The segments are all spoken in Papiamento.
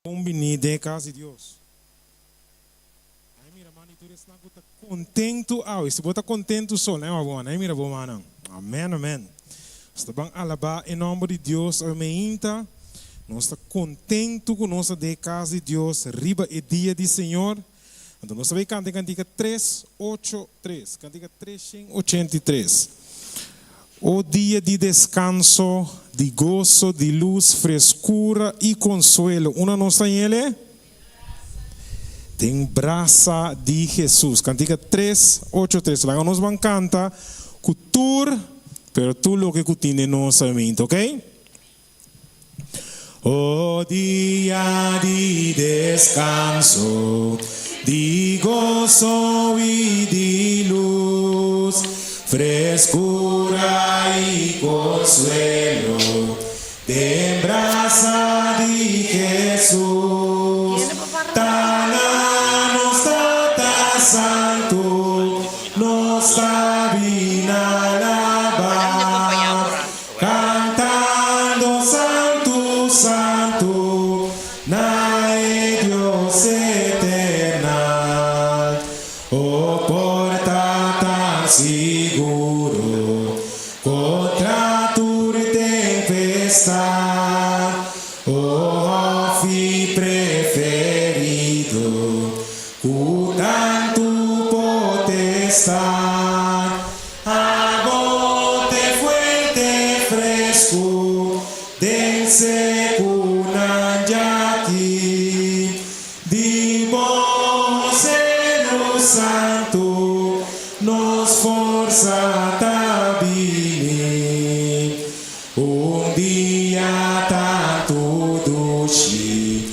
Bon bini den e kas di Dios. Ai mira man di tur esnan ku ta kontentu awe. Si bo ta kontentu so, lei bo man. Ai mira bo mannan. Amen, amen. Nos ta ban alabá e nòmber di Dios awe meinta. Nos ta kontentu ku nos ta den e kas di Dios riba e dia di Señor. Anto nos ta bai kanta e kantika 383, kantika 383. O dia di deskanso, di goso, di lus, freskura i konsuelo. Unda nos ta hel e? Den brasa di Hesus. Kantika 383. Laga nos ban kanta ku tur, pero tur loke ku tin den nos mente, ok? O dia di deskanso, di goso i di lus, freskura i konsuelo, den brasa di Hesus. Ta na nos Tata Santu, nos ta bin alabá. Kantando Santu, Santu, na e Dios eternal. O porta tan siguro kontra tur tempestat, o hòfi preferido ku tantu potestat. Abo t'e fuente fresku den sekunan djaki. Di bo Seru Santu nos forsa ta bini. Un dia tantu dushi,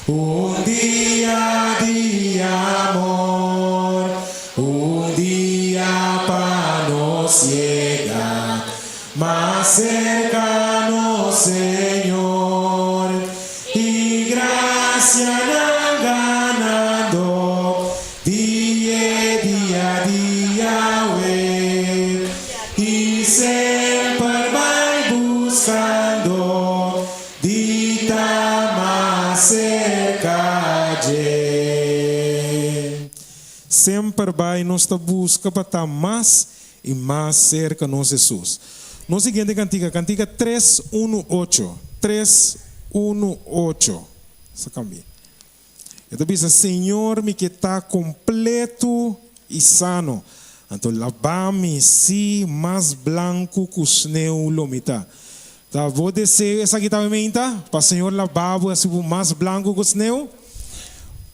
un dia di amor, un dia pa nos yega mas serka nos Señor. I grasianan ganando di e dia di Yahweh, i semper bai buskando di ta mas serka dje. Semper bai nos ta buska pa ta mas i mas serka nos Hesus. Nos siguiente kantika, kantika 318, 318. Sa kambia. E ta bisa, Señor, mi ke ta kompletu i sano. Anto laba mi, sí, mas blanku ku sneu lo mi ta. Ta bo deseo esaki ta meinta? Pa Señor laba bo i hasi bo mas blanku ku sneu?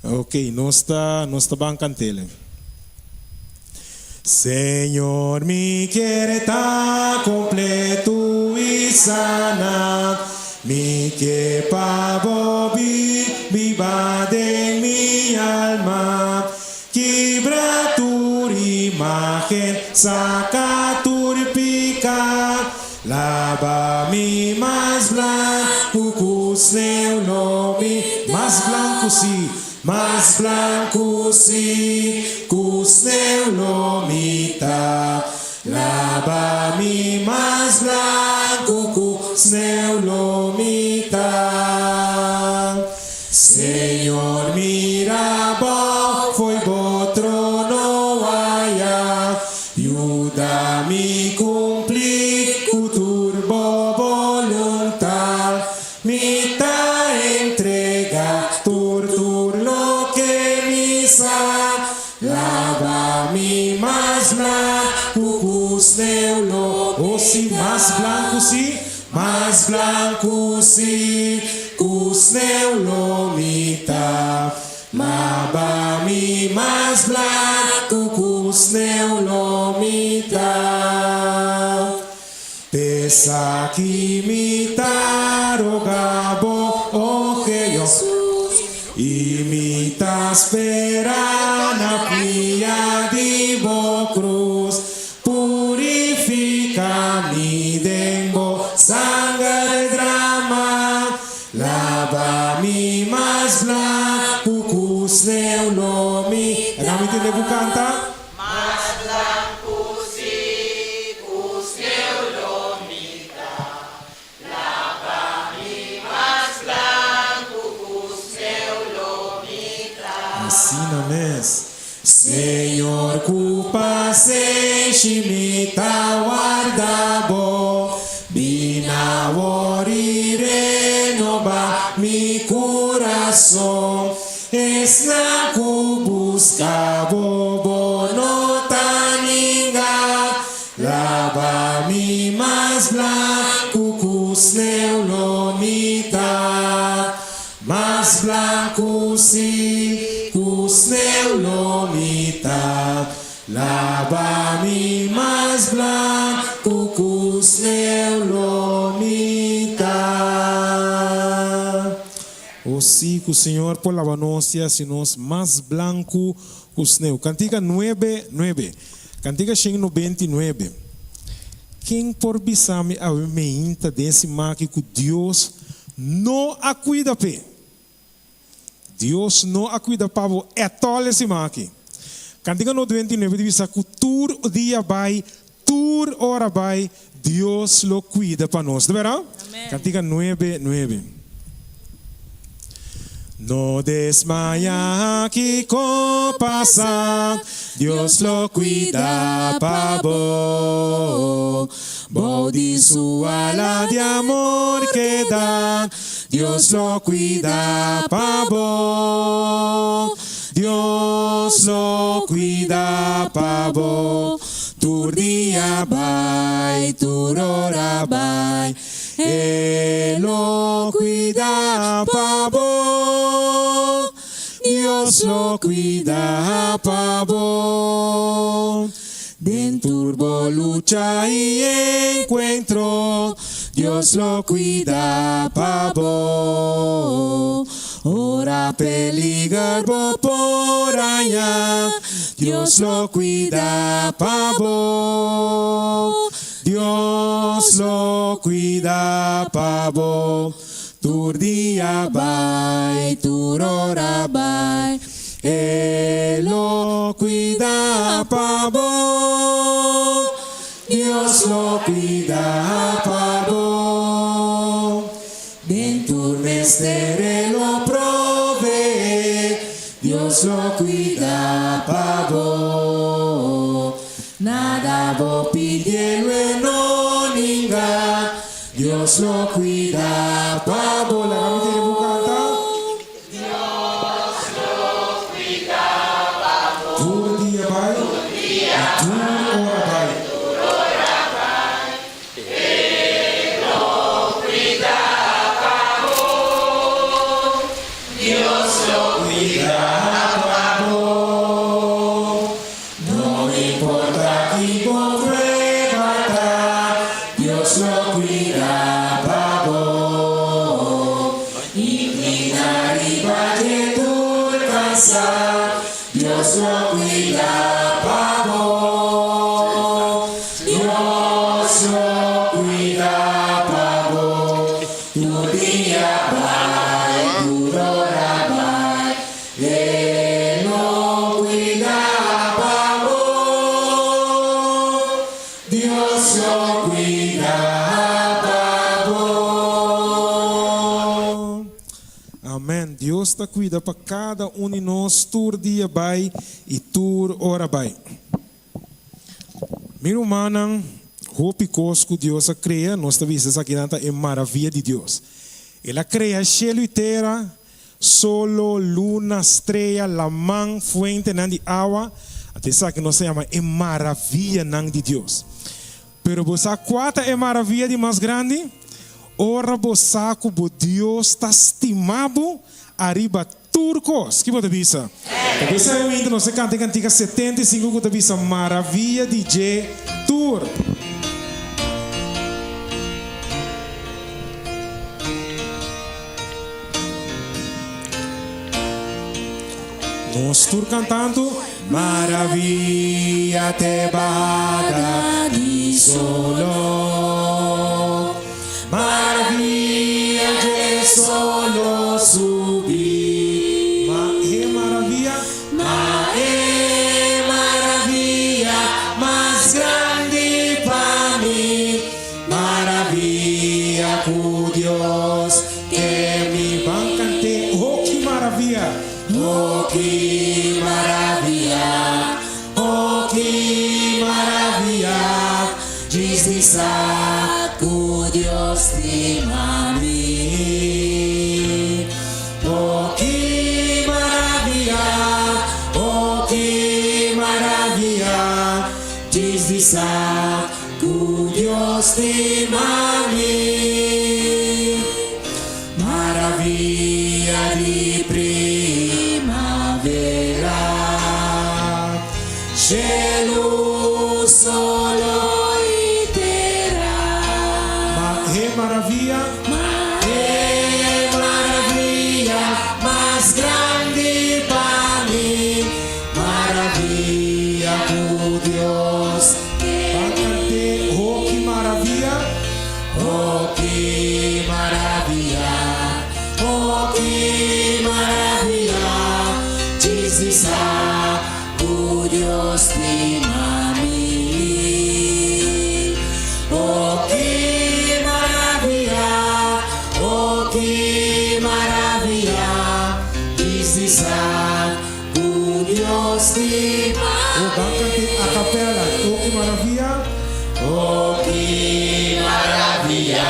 Ok, nos ta, nos ta ban kant'el. Señor, mi kier ta kompletu i sana. Mi ke pa bo biba den mi alma. Kibra tur imagen, saka tur pika. Laba mi mas blanku ku sneu lo mi. Mas blanku si, mas blanku si ku sneu lo mi ta. Laba mi mas blanku ku sneu lo mi ta. Señor mira bo fo'i bo trono aya. Yuda mi kumpli ku tur bo boluntat. Mi ta entrega tur tur loke mi sa. Laba mi mas blanku ku sneu lo. O si, mas blanku si, mas blanku si ku sneu lo mi ta. Laba mi mas blanku ku sneu lo mi ta. P'esaki mi ta roga bo, o Jesus, i mi ta spera na pia di bo krus. Purifica mi den bo sanger drama. Laba mi mas blanku ku sneu lo mi. Laga mi tende ku kanta. Mas blanku si ku sneu lo mi ta. Laba mi mas blanku ku sneu. Asina mes. Señor ku pasenshi mi ta warda bo, bin awor i renoba mi kurason. Esnan ku buska bo, bo no ta ninga. Laba mi mas blanku ku sneu lo mi ta. Mas blanku si ku sneu lo mi ta. Laba mi mas blanku ku sneu lo mi ta. O si ku Señor por laba nos i hasi nos mas blanku ku sneu. Kantika nuebe nuebe. Kantika shen 99. Ken por bisa mi awe meinta den si maki ku Dios no a kuida p'e? Dios no a kuida pa bo ètòl e siman aki. Kantika 99 ta bisa ku tur dia bai, tur ora bai, Dios lo kuida pa nos. Ta bèrda? Kantika nuebe nuebe. No desmaya kiko pasa, Dios lo kuida pa bo. Bou di su ala di amor keda, Dios lo kuida pa bo. Dios lo kuida pa bo, tur dia bai, tur ora bai. E lo cuida pa bo, Dios lo cuida pa bo. Den tur bo lucha y encuentro, Dios lo cuida pa bo. Ora peliger bo por haña, Dios lo cuida pa bo. Dios lo cuida pa bo tur dia bai, tur ora bai. E lo cuida pa bo, Dios lo cuida pa bo. Den tur mester e lo provee, Dios lo cuida pa bo. Nada bo pidie lo e no ninga, Dios lo cuida pa bo. Laga mi tene bo canta. Dios lo cuida pa bo. Tur dia bai y tur ora bai. Tur ora bai. E lo cuida pa bo. Dios lo cuida pa bo. No importa ki bo prueba ta, Dios lo cuida pa bo. Inclina riba dje tur cansa, Dios lo cuida pa bo. Dios lo cuida pa bo. Tur dia bai, tur ora bai, E lo cuida pa bo. Dios lo cuida pa bo. Amen. Dios ta cuida pa cada un di nos tur dia bai y tur ora bai. Mi rumannan, hopi kos ku Dios a krea, nos ta bisa esakinan ta e maravia di Dios. El a krea shelu i tera, solo, luna, strea, laman, fuentenan di awa, anto esaki nos ta yama e maravianan di Dios. Pero bo sa kua ta e maravia di mas grandi? Ora bo sa ku bo Dios ta stima bo ariba Tur kos, ki bo ta bisa? Ta bisa e winter nos a kanta e kantika 75 ku ta bisa Maravia di dje tur. Nos tur kantantu. Maravia te bahada di solo. Maravia dje solo subi. Ma e maravia. Ma e maravia mas grandi pa mi. Maravia ku Dios ke mi. Ban kant'é, Oh ki maravia! Oh ki. Dios stima mi. Oh ki maravia, oh ki maravia, djis di sa ku Dios stima mi. Maravia di primavera, shelu, solo i tera. Ma e maravia. Ma e maravia mas grandi pa mi, maravia ku Dios Ban kant'é, oh ki maravia. Oh ki maravia, oh ki maravia, djis di sa ku Dios stima mi. Oh ki maravia, oh ki maravia, djis di sa ku Dios stima Oh, ban kant'é a kapela, oh ki maravia. Oh ki maravia,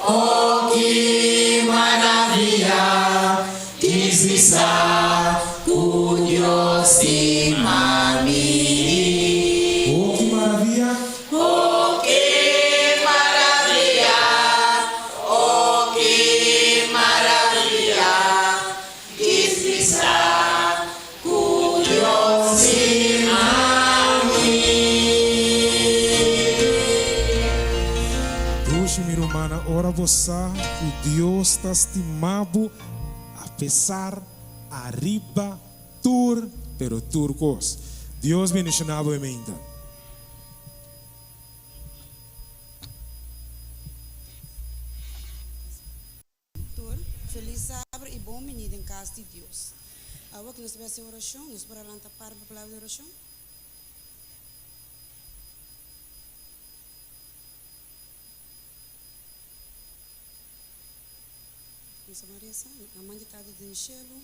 oh ki maravia, djis di sa ku Dios stima mi. Oh ki maravia. Oh ki maravia, oh ki maravia, djis di sa ku Dios stima mi. Dushi mi rumannan, ora bo sa ku Dios ta stima bo apesar, ariba, tur, pero tur kos. Dios bendishoná bo e meinta. Tur, felis sabra i bon bini den kas di Dios. Awor ku nos ta bai hasi orashon, nos por a lanta par pa palabra di orashon? Nos a ban resa, Amor di Tata den shelu,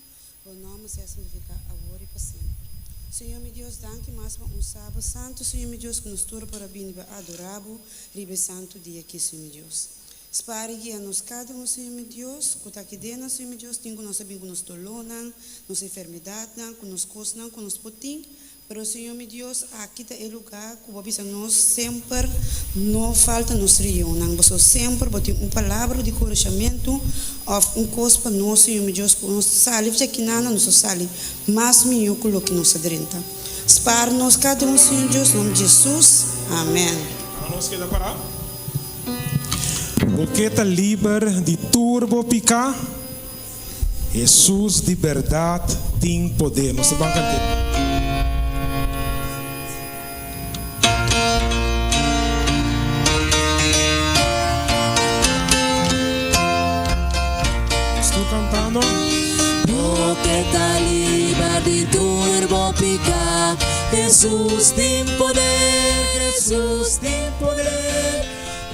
bo nòmber sea santifiká awor i pa semper. Señor mi Dios, danki mas pa un saba santu, Señor mi Dios, ku nos tur por a bini pa adorá bo riba e santu dia aki, Señor mi Dios. Spar i guia nos kada un, Señor mi Dios, ku ta aki den nan, Señor mi Dios, tin ku nos a bin ku nos dolónan, nos enfermedatnan, ku nos kosnan ku nos por tin, pero Señor mi Dios, aki ta e lugá ku bo a bisa nos semper no falta nos rionnan. Boso semper bo tin un palabra di koreshamentu òf un kos pa nos, Señor mi Dios, ku nos sali for di akinana, nos a sali mas mihó ku loke nos a drenta. Spar nos kada un, Señor Dios, nòmber di Jesus, amèn. Laga nos keda pará. Bo ke ta liber di tur bo piká? Hesus di bèrdat tin poder. Nos ta ban kant'é. Nos tur kantando. Bo ke ta liber di tur bo piká? Hesus tin poder, Hesus tin poder.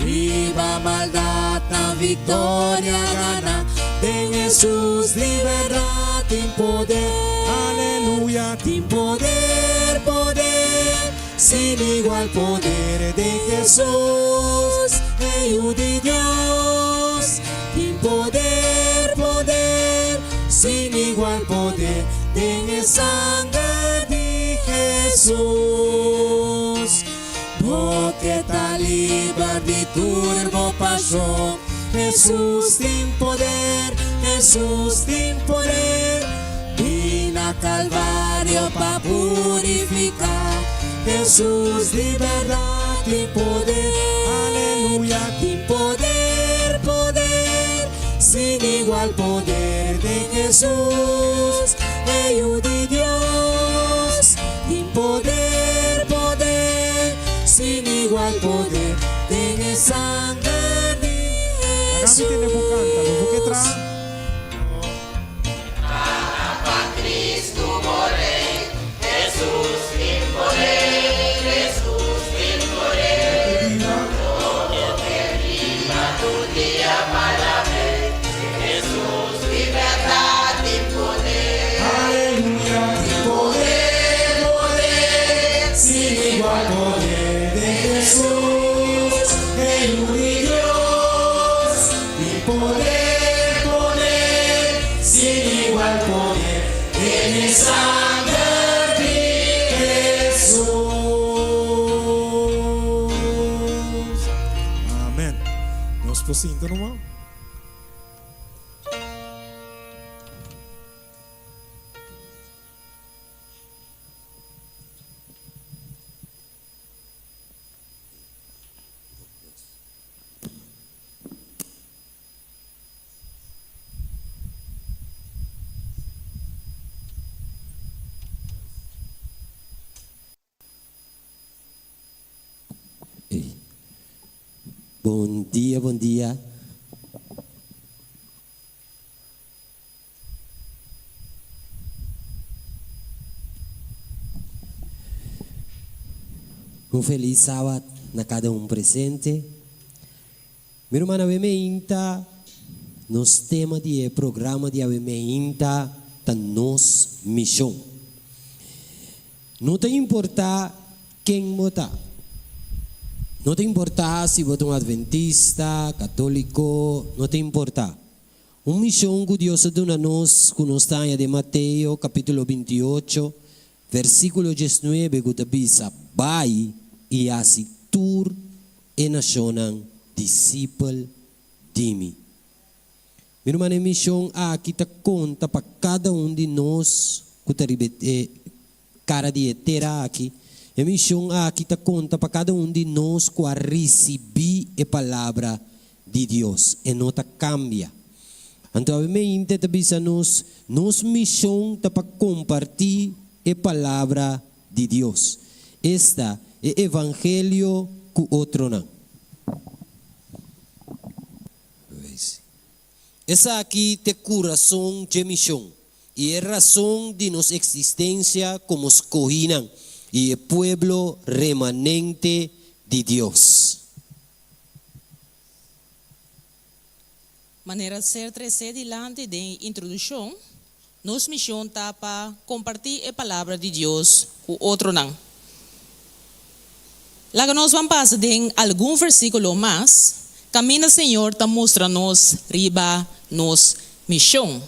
Riba maldat nan viktoria gana, den Hesus di bèrdat tin poder. Aleluya, tin poder, poder, sin igual poder den Hesus, e Yu di Dios. Tin poder, poder, sin igual poder den e sanger di Hesus. Bo ke ta liber di tur bo pashon. Hesus tin poder, Hesus tin poder. Bin na Kalvario pa purifiká. Hesus di bèrdat tin poder, aleluya. Tin poder, poder, sin igual poder den Hesus, e Yu di Dios. Tin poder, poder, sin igual poder den e sanger di Laga mi tende bo canta, lo bo ke Hesus. tra? Aleluya, tin poder, poder, sin igual poder den Hesus, e Yu di Dios. Poder, poder, sin igual poder, den e sanger di Hesus. Amen. Nos por sinta numa. Bon dia, bon dia. Un felis sabat na kada un presente. Mi ruman awe meinta, nos tema di e programa di awe meinta ta nos mishon. No ta importa ken bo ta. No ta importa si bo ta un adventista, katoliko, no ta importa. Un mishon ku Dios a duna nos ku nos ta haña den Mateo kapítulo 28, versíkulo 19 ku ta bisa, Bai i hasi tur e nashonnan disipel di mi. Mi ruman, e mishon aki ta konta pa kada un di nos ku ta riba e kara di e tera aki. E mishon aki ta konta pa kada un di nos ku a risibí e Palabra di Dios. E no ta kambia. Anto awe meinte ta bisa nos, nos mishon ta pa kompartí e Palabra di Dios, esta, e evangelio ku otronan. Esaki ta e kurason dje mishon i e rason di nos eksistensia komo skohínan i e pueblo remanente di Dios. Manera ser tresé dilanti den e introdushon, nos mishon ta pa kompartí e Palabra di Dios ku otronan. Laga nos ban pasa den algun versíkulo mas kaminda Señor ta mustra nos riba nos mishon.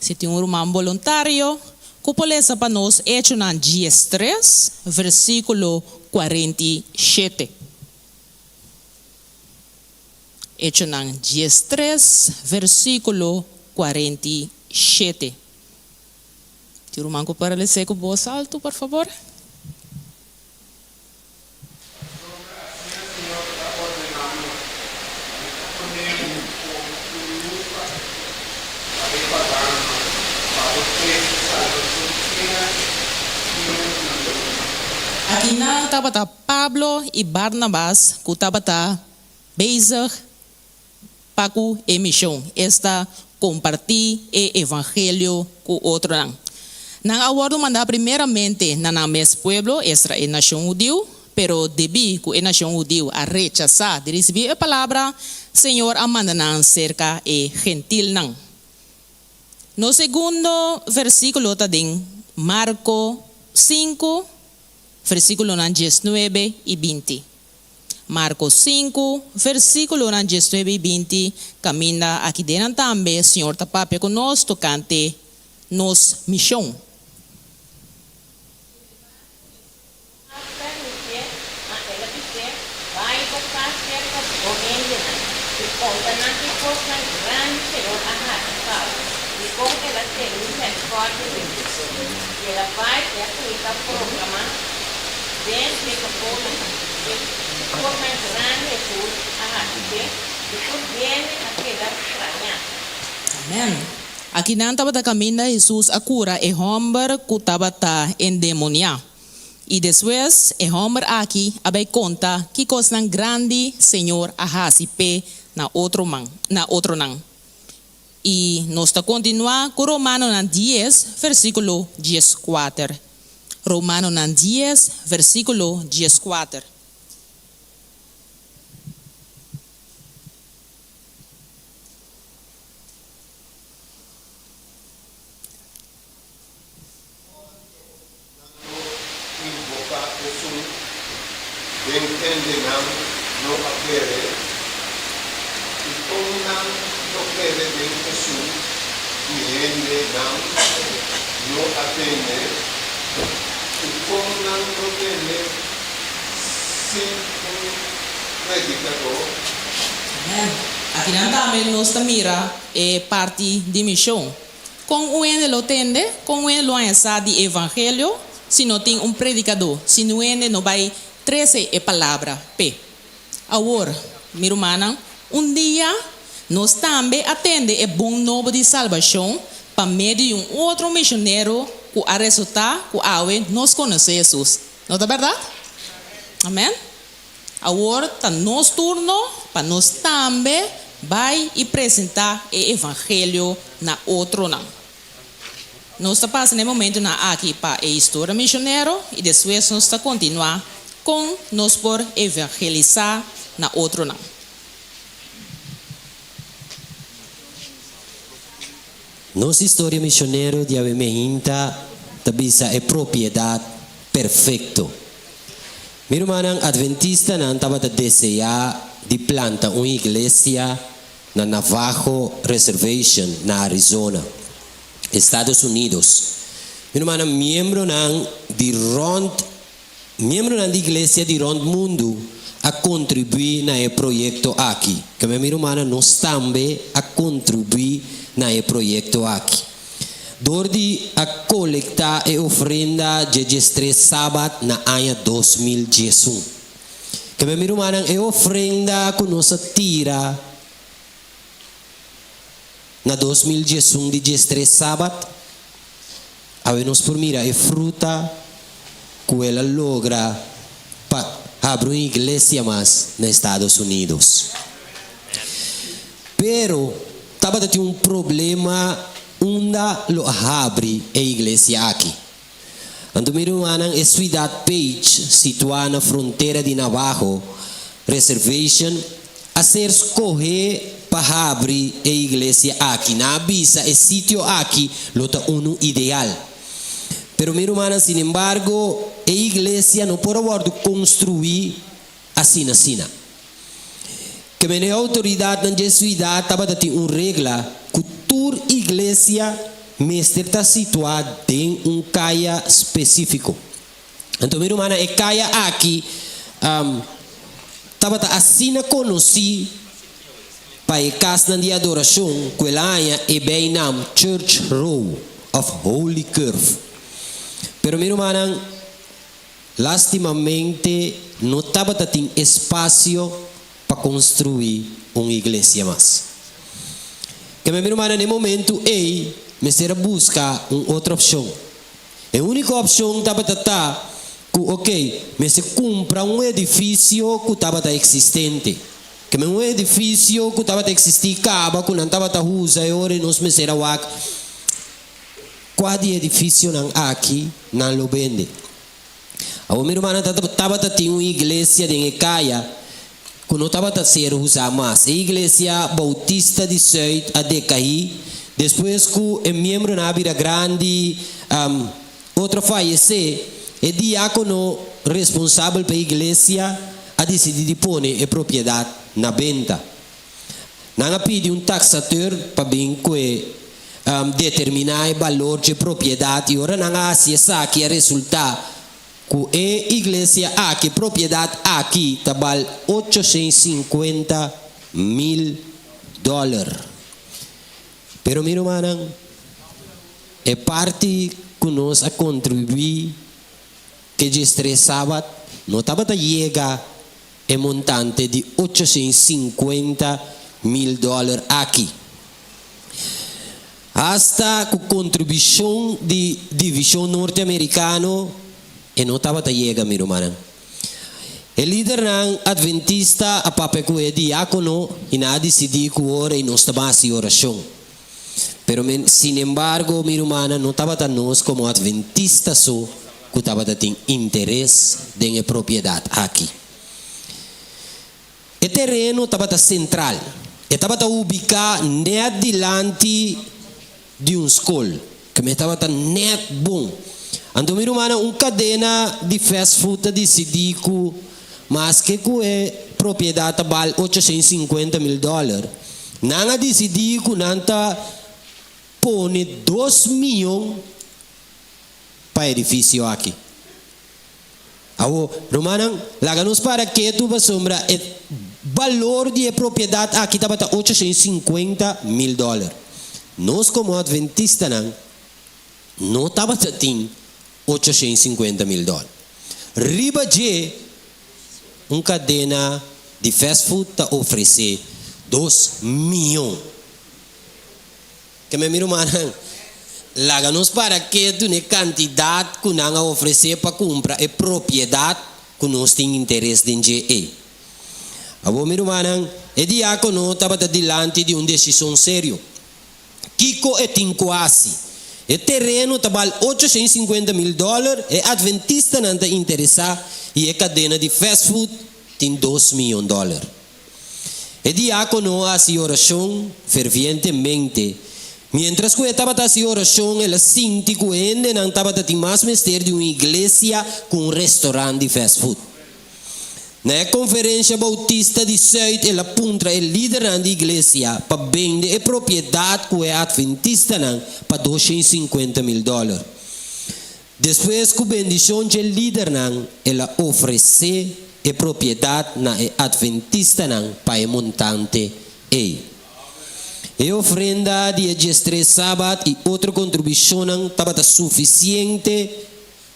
Si tin un ruman boluntario ku por lesa pa nos Echonan 13, versíkulo 47. Echonan 13, versíkulo 47. Tin ruman ku por les'é ku bos altu, por fabor? Pasobra asina Señor ta ordená nos, Mi ta pone bo komo un lus pa pa e paganonan, pa bo trese salbashon te na eskina di mundu. Akinan tabata Pablo i Barnabas ku tabata bezig pa ku e mishon, esta kompartí e evangelio ku otronan. Nan a wòrdu mandá primeramente na nan mes pueblo, esta e nashon hudiu, pero debí ku e nashon hudiu a rechasá di risibí e palabra, Señor a manda nan serka e gentilnan. Nos segundo versíkulo ta den Marko 5, versíkulonan 19 i 20. Marko 5, versíkulonan 19 i 20, kaminda aki den nan tambe Señor ta papia ku nos tokante nos mishon. A permitié, ma el a bis'é, Bai bo kas serka bo hendenan i konta nan ki kosnan grandi Señor a hasi pa bo i kon el a tene miserikòrdia di bo. I el a bai i a kuminsá proklamá den Dekapolis e kosnan grandi Hesus a hasi p'e, i tur hende a keda strañá. Amèn. Akinan tabata kaminda Hesus a kura e hòmber ku tabata endemoniá. I despues e hòmber aki a bai konta ki kosnan grandi Señor a hasi p'e na otro man, na otronan. I nos ta kontinuá ku Romanonan 10, versíkulo 14. Romanonan 10, versíkulo 14. Nan lo invoká esun den kende nan no a kere? I kon nan. lo kere den esun di hende nan no a tende? I kon nan lo tende sin un predikadó? Amèn. Akinan tambe nos ta mira e parti di mishon. Kon un hende lo tende? Kon un hende lo haña sa di evangelio si no tin un predikadó, si un hende no bai trese e palabra p'e? Awor, mi rumannan, un dia nos tambe a tende e bon nobo di salbashon pa medio di un otro mishonero ku a resultá ku awe nos konosé Hesus. No ta bèrdat? Amèn. Awor ta nos turno pa nos tambe bai i presentá e evangelio na otronan. Nos ta pasa na e momentunan aki pa e historia mishonero i despues nos ta kontinuá kon nos por evangelisá na otronan. Nos historia mishonero di awe meinta ta bisa e propiedat perfekto. Mi rumannan adventistanan tabata deseá di planta un iglesia na Navajo Reservation na Arizona, Estados Unidos. Mi rumannan, miembronan di rònt miembronan di iglesia di rònt mundu a kontribuí na e proyekto aki. Keme mi rumannan, nos tambe a kontribuí na e proyekto aki. Dor di a kolektá e ofrenda dje diestres sabat na aña 2011. Keme mi rumannan, e ofrenda ku nos a tira na 2011 di diestres sabat, awe nos por mira e fruta ku el a logra pa habri un iglesia mas na Estados Unidos. Pero tabata tin un problema unda lo a habri e iglesia aki. Anto mi rumannan, e suidat Page, situá na frontera di Navajo Reservation, a ser skohé pa habri e iglesia aki. Nan a bisa e sitio aki lo ta unu ideal. Pero mi rumannan, sinembargo, e iglesia no por a wòrdu konstruí asina asina. Ke men e outoridatnan dje suidat tabata tin un regla ku tur iglesia mester ta situá den un kaya spesífiko. Anto mi rumannan, e kaya aki tabata asina konosí pa e kasnan di adorashon ku el a haña e beinam Church Row òf Holy Curve. Pero mi rumannan, Lastimamente no tabata tin espasio pa konstruí un iglesia mas. Keme mi rumannan na e momentu ei mester a buska un otro opshon. E úniko opshon tabata ta ku oke mester kumpra un edifisio ku tabata eksistente. Keme un edifisio ku tabata eksistí kaba ku nan tabata usa e ora ei nos mester a wak Kua di edifisionan aki nan lo bende? Awor mi rumannan ta tabata tin un iglesia den e kaya ku no tabata ser usá mas. E iglesia Boutista di Sùit a dekaí despues ku e miembronan a bira grandi, otro a fayesé. E diákono responsabel pa e iglesia a disidí di pone e propiedat na benta. Nan a pidi un taxateur pa bin ku e determiná e balor dje propiedat i ora nan a hasi esaki a resultá ku e iglesia aki, e propiedat aki ta bal 850,000 dòler. Pero mi rumannan, e parti ku nos a kontribuí ke djestres sabat no tabata yega e montante di 850,000 dòler aki. Hasta ku kontribushon di Divishon Norte Amerikano e no tabata yega, mi rumannan. E lidernan Adventista a papia ku e diákono i nan a disidí ku ora i nos ta ban hasi orashon. Pero sinembargo, mi rumannan, no tabata nos komo Adventista so ku tabata tin interes den e propiedat aki. E tereno tabata sentral. E tabata ubiká nèt dilanti di un skol, ku mi tabata nèt bon. Anto mi rumannan, un kadena di fast food ta disidí ku maske ku e propiedat ta bal 850,000 dòler. Nan a disidí ku nan ta pone dos mion pa edifisio aki. Awor, rumannan, laga nos para ketu pasobra e balor di e propiedat aki tabata 850 mil dòler. Nos komo atventistanan no tabata tin 850 mil dòler. Riba dje, un kadena di fast food ta ofresé dos mion. Ke men mi rumannan, laga nos para ketu n'e kantidat ku nan a ofresé pa kumpra e propiedat ku nos tin interes den dje ei. Awor mi rumannan, e diákono tabata dilanti di un desishon serio. Kiko e tin ku hasi? E tereno ta bal 850 mil dòler, e atventistanan ta interesá i e kadena di fast food tin dos mion dòler. E diákono a hasi orashon fervientemente. Miéntras ku e tabata hasi orashon, el a sinti ku e hendenan tabata tin mas mester di un iglesia ku un restorant di fast food. Na e Konferensha Boutista di Sùit el a puntra e lidernan di iglesia pa bende e propiedat ku e atventistanan pa 250 mil dòler. Despues ku bendishon dje lidernan el a ofresé e propiedat na e atventistanan pa e montante ei. E ofrenda di e 13 sabat i otro kontribushonnan tabata sufisiente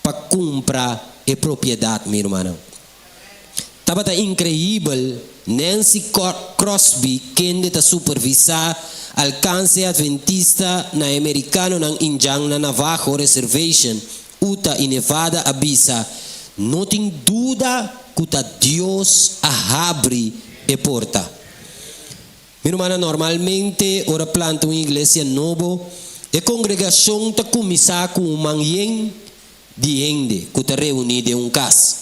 pa kumpra e propiedat, mi rumannan. Tabata inkreibel, Nancy Crosby, kende ta supervisá alkanse atventista na e merikanonan indjan na Navajo Reservation, Utah i Nevada a bisa, No tin duda ku ta Dios a habri e porta. Mi rumannan, normalmente ora planta un iglesia nobo, e kongregashon ta kuminsá ku un man yen di hende ku ta reuní den un kas.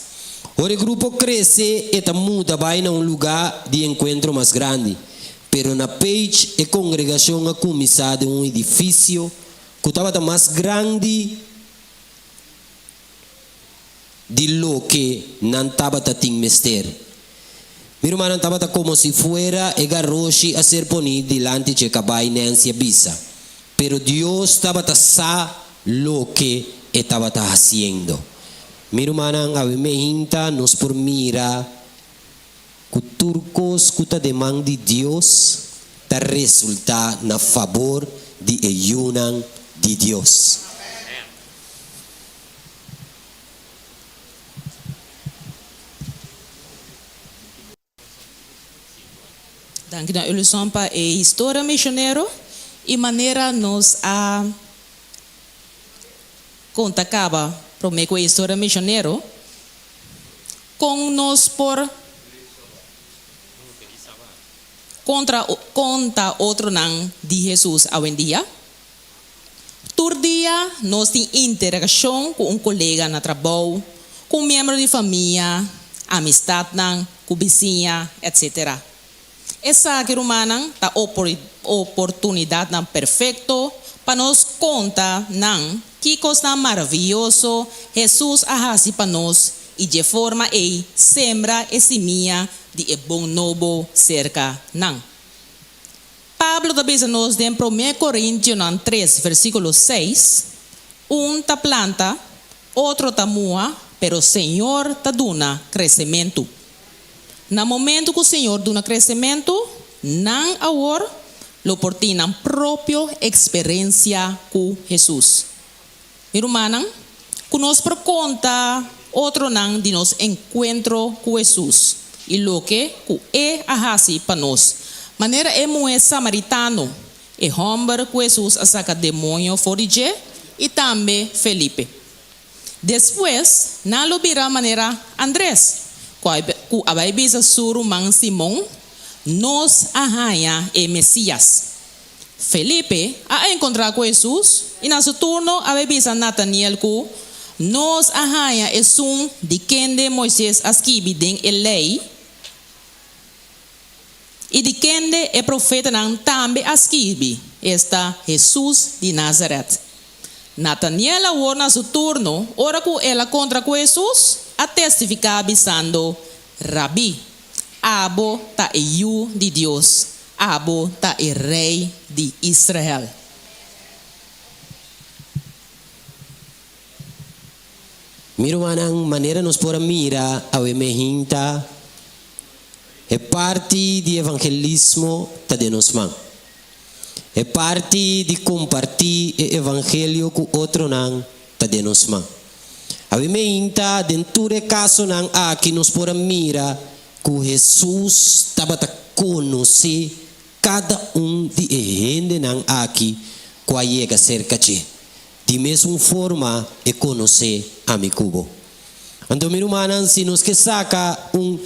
Ora e grupo krese, e ta muda bai na un lugá di enkuentro mas grandi. Pero na Page e kongregashon a kuminsá den un edifisio ku tabata mas grandi di loke nan tabata tin mester. Mi rumannan, tabata komo si fuera e garoshi a ser poní dilanti dje kabai, Nancy a bisa. Pero Dios tabata sa loke e tabata hasiendo. Mi rumannan, awe meinta nos por mira ku tur kos ku ta den man di Dios ta resultá na fabor di e yunan di Dios. Danki na Uluson pa e historia misionero y manera nos a conta caba prome cu e historia misionero con nos por contra conta otronan di Jesus awendia. Tur dia nos tin interakshon ku un kolega na trabou, ku un miembro di famia, amistatnan, ku bisiña, etsetera. Esaki, rumannan, ta oportunidatnan perfekto pa nos konta nan ki kosnan maravioso Hesus a hasi pa nos i dje forma ei sembra e simia di e bon nobo serka nan. Pablo ta bisa nos den Promé Korintionan tres, versíkulo seis, Un ta planta, otro ta muha, pero Señor ta duna kresementu. Na momentu ku Señor duna kresementu, nan awor lo por tin nan propio eksperensia ku Hesus. Mi rumannan, ku nos por konta otronan di nos enkuentro ku Hesus i loke ku E a hasi pa nos. Manera e muhé samaritano, e hòmber ku Hesus a saka demoño for di dje i tambe Felipe. Despues, nan lo bira manera Andres, ku a bai bisa su ruman Simon, Nos a haña e Mesías. Felipe a enkontrá ku Hesus i na su turno a bai bisa Nataniel ku, Nos a haña esun di kende Moises a skibi den e Lei i di kende e profetanan tambe a skibi, esta, Hesus di Nazaret. Nataniel awor na su turno, ora ku el a kontra ku Hesus, a testifiká bisando, Rabí, abo ta e Yu di Dios. Abo ta e Rei di Israel. Mi rumannan, manera nos por a mira awe mehinta, e parti di evangelismo ta den nos man. E parti di kompartí e evangelio ku otronan ta den nos man. Awe meinta den tur e kasonan aki nos por a mira ku Hesus tabata konosé kada un di e hendenan aki ku a yega serka dje. Di mesun forma e konosé ami ku bo. Anto mi rumannan si nos ke saka un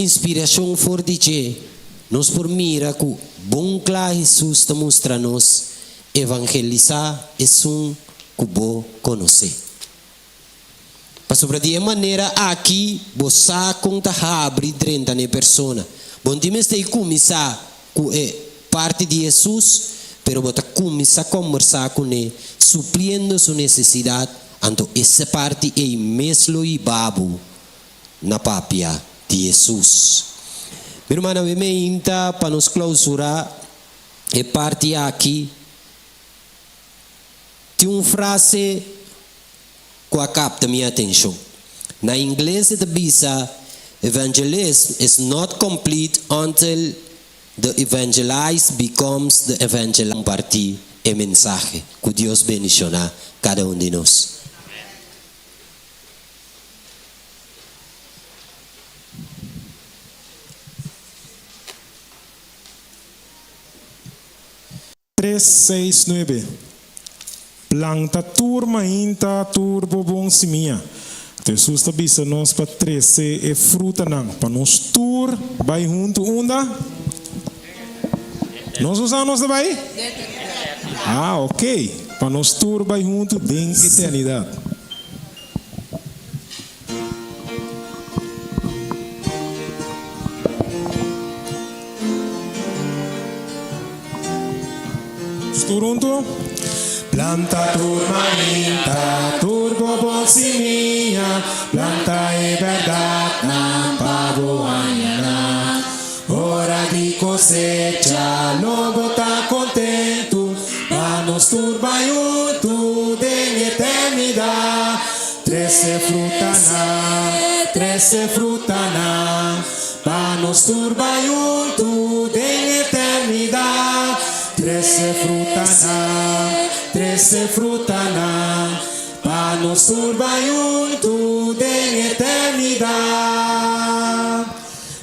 Inspirashon for di dje, nos por mira ku bon kla Hesus ta mustra nos, Evangelisá esun ku bo konosé. Pasobra di e manera aki bo sa kon ta habri drenta na e persona. Bo no tin mester i kuminsá ku e parti di Hesus, pero bo ta kuminsá kombersá kuné, supliendo su nesesidat, anto ese parti ei mes lo hiba bo na papia di Hesus. Mi rumannan, mi meinta pa nos clausura e parti aki. Tin un frase cu a capta mi atencion. Na ingles e ta bisa, Evangelism is not complete until the evangelized becomes the evangelizer. Comparti e mensahe. Cu Dios bendiciona cada un di nos. Tres, seis, nuebe. Planta tur mainta tur bo bon simia. Hesus ta bisa nos pa trese e frutanan pa nos tur bai huntu unda? Nos usa nos ta bai? Ah, ok. Pa nos tur bai huntu den eternidat. Nos tur huntu. Planta tur mainta, tur bo bon simia, planta e bèrdatnan pa bo haña nan. Ora di kosecha lo bo ta kontentu, pa nos tur bai huntu den eternidat. Trese frutanan, trese frutanan, pa nos tur bai huntu den eternidat. Trese frutanan, trese frutanan, Pa nos tur bai huntu den eternidat.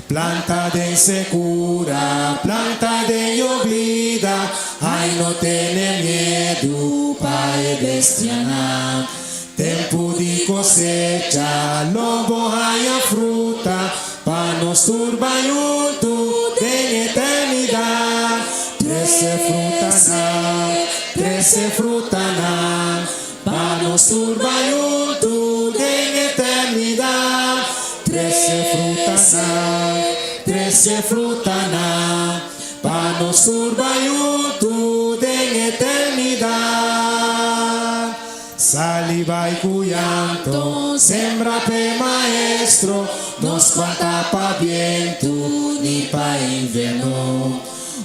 Planta den sekura, planta den yobida, ai no tene miedu pa e bestianan. Tempu di kosecha lo bo haña fruta, pa nos tur bai huntu den eternidat. Trese frutanan, trese frutanan, Pa nos tur bai huntu den eternidat. Trese frutanan, trese frutanan, pa nos tur bai huntu den eternidat. Sali bai ku yanto, sembra p'e Maestro, nos kuanta pa bientu ni pa invierno.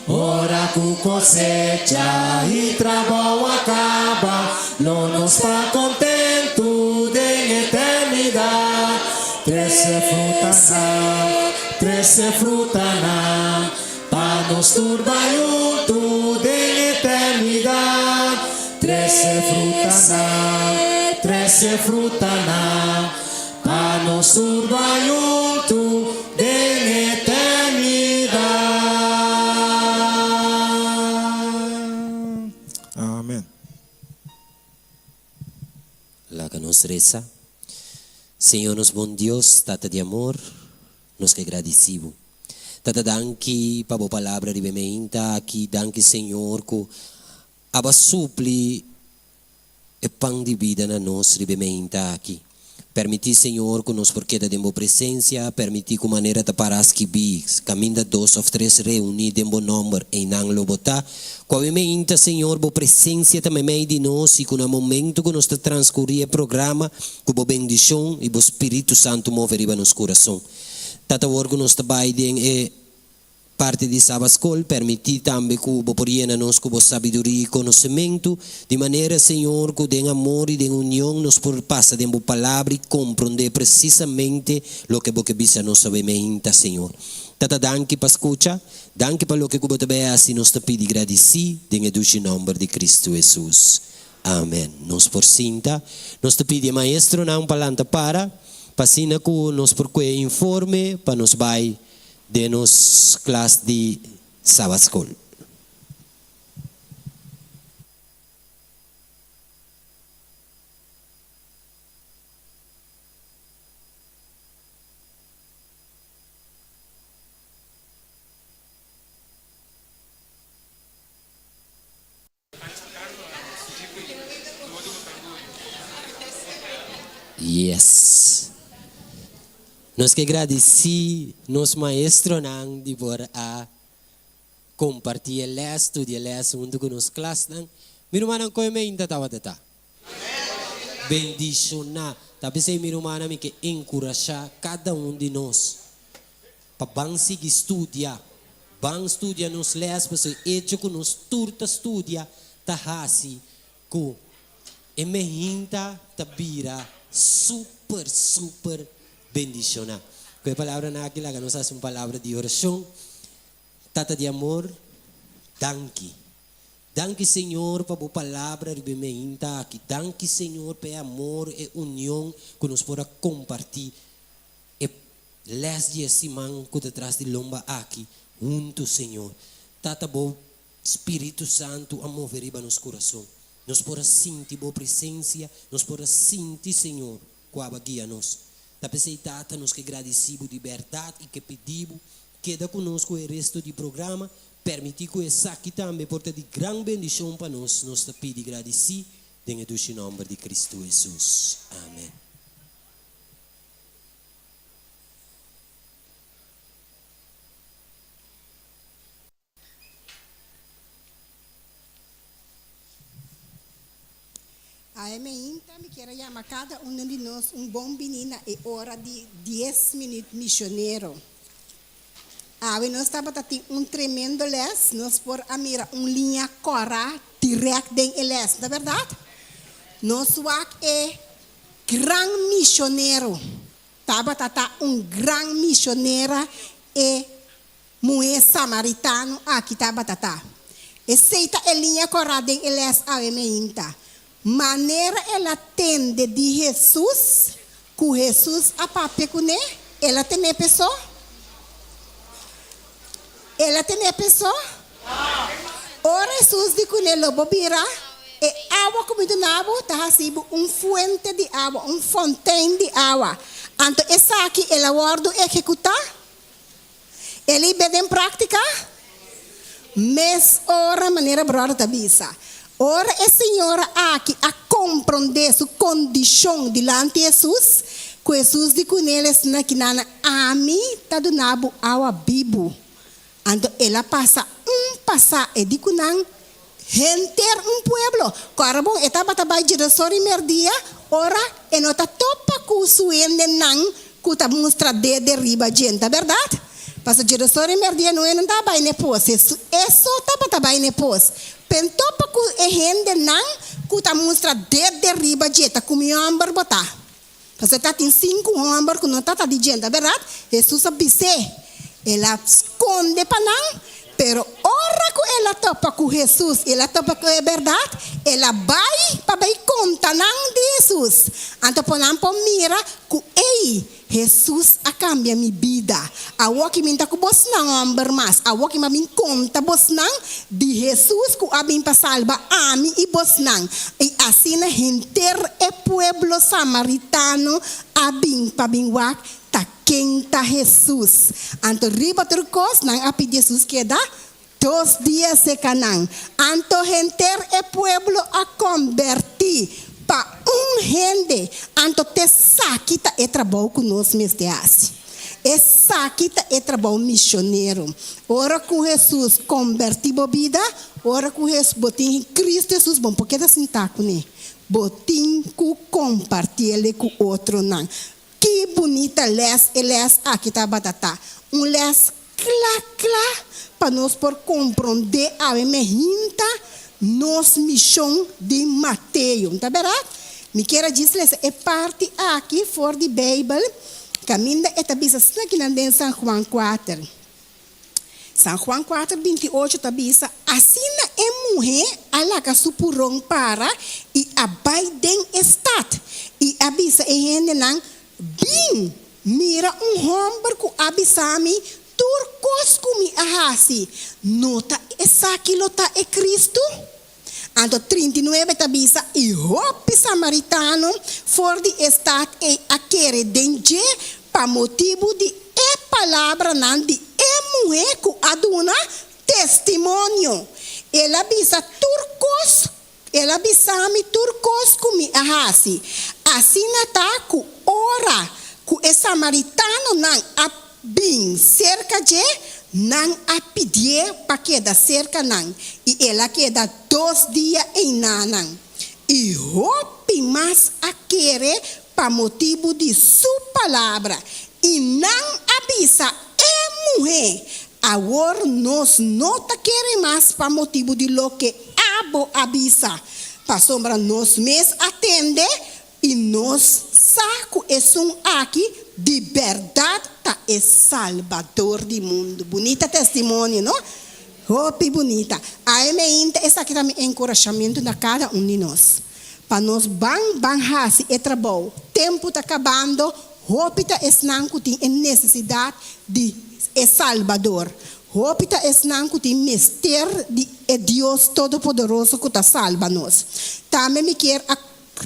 Ora ku kosecha i trabou a kaba, lo nos ta kontentu den eternidat. Trese frutanan, trese frutanan, pa nos tur bai huntu den eternidat. Trese frutanan, trese frutanan, Pa nos tur bai huntu den eternidat. Amen. Laga nos resa. Señor nos bon Dios, Tata di amor, nos ke gradisi bo. Tata danki pa bo palabra riba e meinta aki, danki Señor ku abo a supli E pan di bida na nos riba e meinta aki. Permití, Señor, ku nos por keda den Bo presensia. Permití ku manera ta pará skibí, kaminda dos òf tres reuní den Bo nòmber, einan lo Bo ta. Ku awe meinta, Señor, Bo presensia ta meimei di nos i ku na momentu ku nos ta transkurí e programa, ku Bo bendishon i Bo Spiritu Santu move riba nos kurason. Tata, awor ku nos ta bai den e. parti di Saba Skol, permití tambe ku Bo por yena nos ku Bo sabiduria i konosementu, di manera, Señor, ku den amor i den union nos por pasa den Bo Palabra i komprondé presisamente loke Bo ke bisa nos awe meinta, Señor. Tata danki pa skucha, danki pa loke ku Bo ta bai hasi, nos ta pidi gradisí den e dushi nòmber di Kristu Hesus. Amen. Nos por sinta. Nos ta pidi e maestronan pa lanta para, pa asina ku nos por kue informe pa nos bai den nos klas di Sabatskol. Yes. Nos ke gradisí nos maestronan di por a kompartí e lès, studia e lès huntu ku nos klasnan. Mi rumannan koe meinta tabata ta bendishoná. Ta p'esei mi rumannan mi ke enkurashá kada un di nos pa ban sigui studia. Ban studia nos lès pasobra e echo ku nos tur ta studia ta hasi ku e mehinta ta bira super super bendishoná. Ku e palabranan aki laga nos hasi un palabra di orashon. Tata di amor, danki. Danki Señor pa bo palabra riba e mehinta aki. Danki Señor pa e amor, e union ku nos por a kompartí e les di e siman ku ta tras di lomba aki huntu, Señor. Tata, bo Spiritu Santu a move riba nos kurason. Nos por a sinti bo presensia, nos por a sinti, Señor, ku aba guia nos. Ta p'esei, Tata, nos ke gradisí bo di bèrdat i ke pidí bo keda ku nos ku e resto di programa. Permití ku esaki tambe por ta di gran bendishon pa nos. Nos ta pidi gradisí den e dushi nòmber di Kristu Hesus. Amen. Awe meinta mi kier a yama kada uno di nos un bon bini na e ora di dies minüt misionero. Awe nos tabata tin un tremendo les, nos por a mira un liña kòrá dirèkt den e les, no ta bèrdat? Nos wak e gran misionero. Tabata ta un gran misionera e muhé samaritano aki tabata ta. Esei ta e liña kòrá den e lès awe meinta. Manera el a tende di Hesus ku Hesus a papia kuné, el a ten'é p'esó? El a ten'é p'esó? Ora Hesus di kuné, Lo bo bira e awa ku mi duna bo ta hasi bo un fuente di awa, un fontein di awa. Anto esaki el a wòrdu ehekutá? El i b'e den práktika? Mes ora, manera bròder ta bisa, ora e señora aki a komprondé su kondishon dilanti Hesus, ku Hesus di kuné el esnan kinana, Ami ta duna bo awa bibu. Anto el a pasa un pasá e di ku nan henter un pueblo. Kòrda bon, e tabata bai djedosor i merdia ora e no ta topa ku su hendenan ku ta mustra dede riba dje, ta bèrdat? Pasobra djedosor i merdia no e no ta bai n'e pos, e so tabata bai n'e pos. Pen topa ku e hendenan ku ta mustra dede riba dje, ta ku mi hòmber bo ta. Pasobra tatin sinku hòmber ku no tata di djenta, bèrdat? Hesus a bis'é. El a skonde pa nan, pero ora ku el a topa ku Hesus i el a topa ku e bèrdat, el a bai pa bai konta nan di Hesus. Anto por nan por mira ku, Ei, Hesus a kambia mi bida. Awoki mi ta ku bosnan hòmber mas. Awoki mi a bin konta bosnan di Hesus ku a bin pa salba ami i bosnan. I asina henter e pueblo samaritano a bin pa bin wak ta ken ta Hesus. Anto riba tur kos nan a pidi Hesus keda dos dia seka nan. Anto henter e pueblo a kombertí pa un hende. Anto t'esaki ta e trabou ku nos mester hasi. Esaki ta e trabou misionero. Ora ku Hesus kombertí bo bida, ora ku bo tin Kristu Hesus, bo no por keda sintá kuné. Bo tin ku kompartiel ku otronan. Ki bunita lès e lès aki tabata ta! Un lès. Kla kla pa nos por komprondé awe mehinta nos mishon di Mateo. Ta bèrdat? Mi kier a djis lesa e parti aki for di Beibel kaminda e ta bisa snakinan den San Juan kuater. San Juan kuater 28 ta bisa, Asina e muhé a laga su puron para i a bai den e stat i a bisa e hendenan, Bin, mira un hòmber ku a bisa mi tur kos ku mi a hasi. No ta esaki lo ta e Kristu? Anto 39 ta bisa, I hopi samaritano for di e stat ei a kere den dje pa motibu di e palabranan di e muhé ku a duna testimonio. El a bisa tur kos El a bisa mi tur kos ku mi a hasi. Asina ta ku ora ku e samaritanonan a bin serka dje, nan a pidié pa keda serka nan, i el a keda dos dia einanan. I hopi mas a kere pa motibu di su palabra, i nan a bisa e muhé, Awor nos no ta kere mas pa motibu di loke abo a bisa, pasobra nos mes a tende i nos sa ku esun aki di bèrdat ta e Salbador di mundu. Bunita testimonio, no? Hopi bunita. Awe meinta esaki ta mi enkurashamentu na kada un di nos, pa nos ban ban hasi e trabou. Tempu ta kabando, hopi ta esnan ku tin e nesesidat di e Salbador. Hopi ta esnan ku tin mester di e Dios Todopoderoso ku ta salba nos. Tambe mi kier a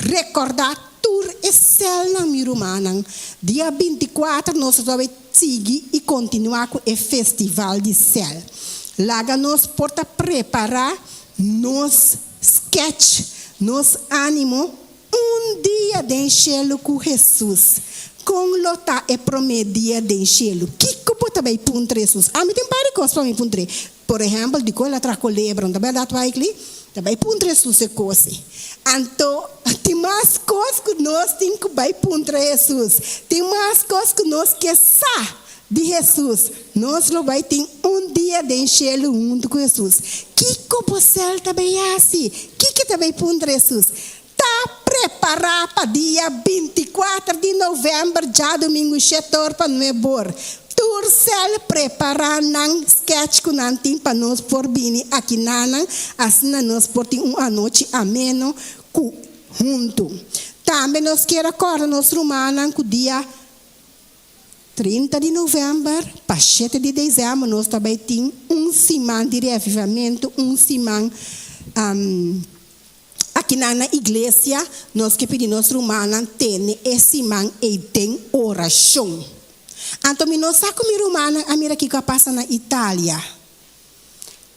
rekordá tur e sèlnan, mi rumannan. Dia 24 nos lo tabata sigui i kontinuá ku e festival di sèl. Laga nos por ta prepará nos sketch, nos ánimo Un dia den shelu ku Hesus. Kon lo ta e promé dia den shelu? Kiko bo ta bai puntra Hesus? Ami tin par di kos pa mi puntr'é. Por ehèmpel, dikon el a traha kolebra? No ta bèrdat, Waikli? Ta bai puntra Hesus e kos ei. Anto, tin mas kos ku nos tin ku bai puntra Hesus. Tin mas kos ku nos ke sa di Hesus. Nos lo bai tin un dia den shelu huntu ku Hesus. Kiko bo sèl ta bai hasi? Kiko ta bai puntra Hesus? Ta prepará pa dia 24 di novèmber djadumingu shetor pa nuebor. Tur sèl prepará nan sketch ku nan tin pa nos por bini aki nanan asina nos por tin un anochi ameno ku huntu. Tambe nos kier a kòrda nos rumannan ku dia 30 di novèmber pa shete di desèmber nos ta bai tin un siman di reavivamentu, un siman akinan na iglesia. Nos ke pidi nos rumannan tene e siman ei den orashon. Anto mi no sa ku mi rumannan a mira kiko a pasa na Italia.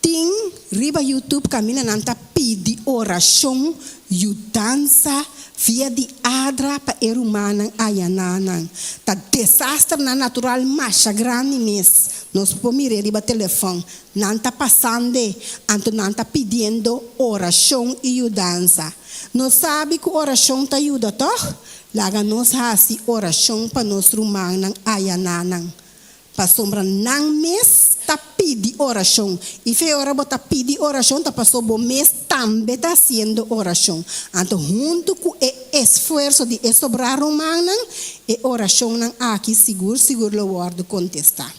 Tin riba YouTube kaminda nan ta pidi orashon, yudansa via di adra pa e rumannan ayaná nan. Ta desasternan natural masha grandi mes. Nos por mir'é riba telefòn. Nan ta pasand'é, anto nan ta pidiendo orashon i yudansa. Nos sabi ku orashon ta yuda, tòg? Laga nos hasi orashon pa nos rumannan ayaná nan. Pasobra nan mes ta pidi orashon. I fe ora bo ta pidi orashon ta paso bo mes tambe ta hasiendo orashon. Anto huntu ku e esfuerso di e sobrá rumannan, e orashonnan aki sigur sigur lo wòrdu kontestá.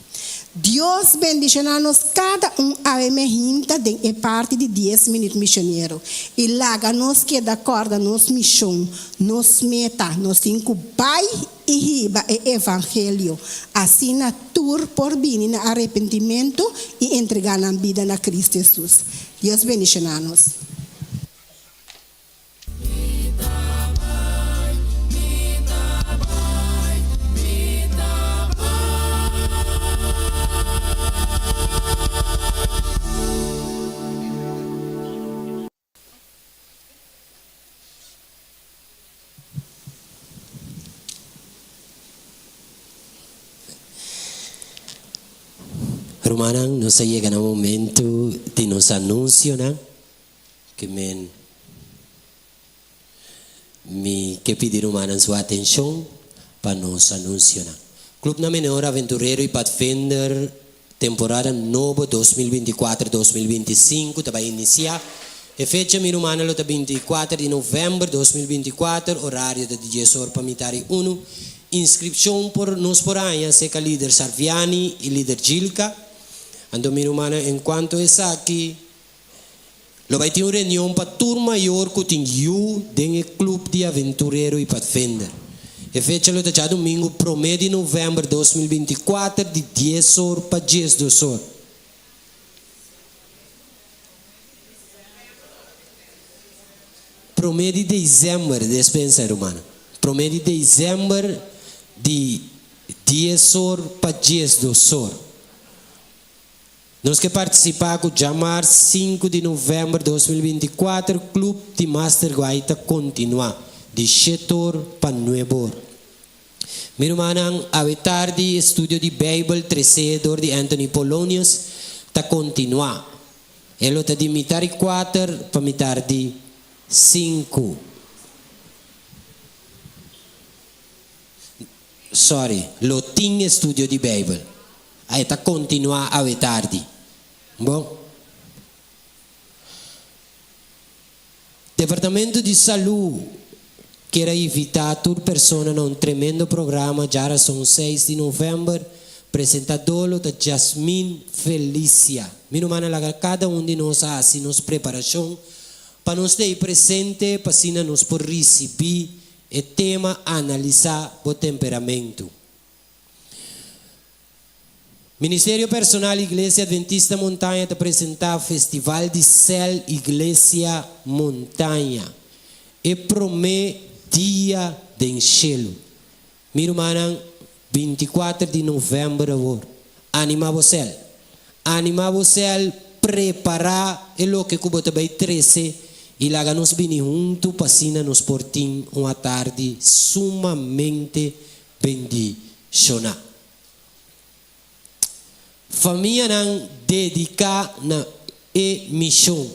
Dios bendishoná nos kada un awe mehinta den e parti di dies minüt mishonero i laga nos keda kòrda nos mishon, nos meta, nos tin ku bai i hiba e evangelio, asina tur por bini na arepentimentu i entregá nan bida na Cristo Hesus. Dios bendishoná nos. Rumannan, nos a yega na momento di nos anuncionan, ke men mi ke pidi rumannan su atencion pa nos anuncionan. Clubnan Menor, Aventurero y Pathfinder. Temporada nobo 2024, 2025 ta bai inisiá. E fecha mi rumannan lo ta 24 di novèmber 2024, orario ta di dies or pa mitar i unu. Inskripshon por nos por haña serka lider Sarviani i lider Gilka. Anto mi rumannan enkuanto esaki lo bai tin un reunion pa tur mayor ku tin yu den e klup di Aventurero i Padvinder. E fecha lo ta djadumingu promé di novèmber 2024 di dies or pa 12 or. Promé di desèmber, despensa rumannan, promé di desèmber di dies or pa 12 or. Nos ke partisipá ku djamars 5 di novèmber 2024 Club di Master Guai ta kontinuá di shete or pa nuebe or. Mi rumannan, awe tardi estudio di Beibel tresé dor di Anthony Polonius ta kontinuá. E lo ta di mitar i kuater pa mitar di sinku. Sorry, lo tin estudio di Beibel. A e ta kontinuá awe tardi. Bon. Departamento di Salú kier a invitá tur persona na un tremendo programa djarason 6 di novèmber. Presentadó lo ta Jasmine Felicia. Mi rumannan laga kada un di nos a hasi nos preparashon pa nos ta ei presente pa asina nos por risibí e tema Analisá bo temperamentu. Ministerio Personal Iglesia Adventista Montaña ta presentá Festival di Sèl Iglesia Montaña, e promé dia den shelu. Mi rumannan, 24 di novèmber awor, animá bo sèl. Animá bo sèl, prepará e loke ku bo ta bai trese i laga nos bini huntu pa asina nos por tin un atardi sumamente bendishoná. Famianan dediká na e mishon.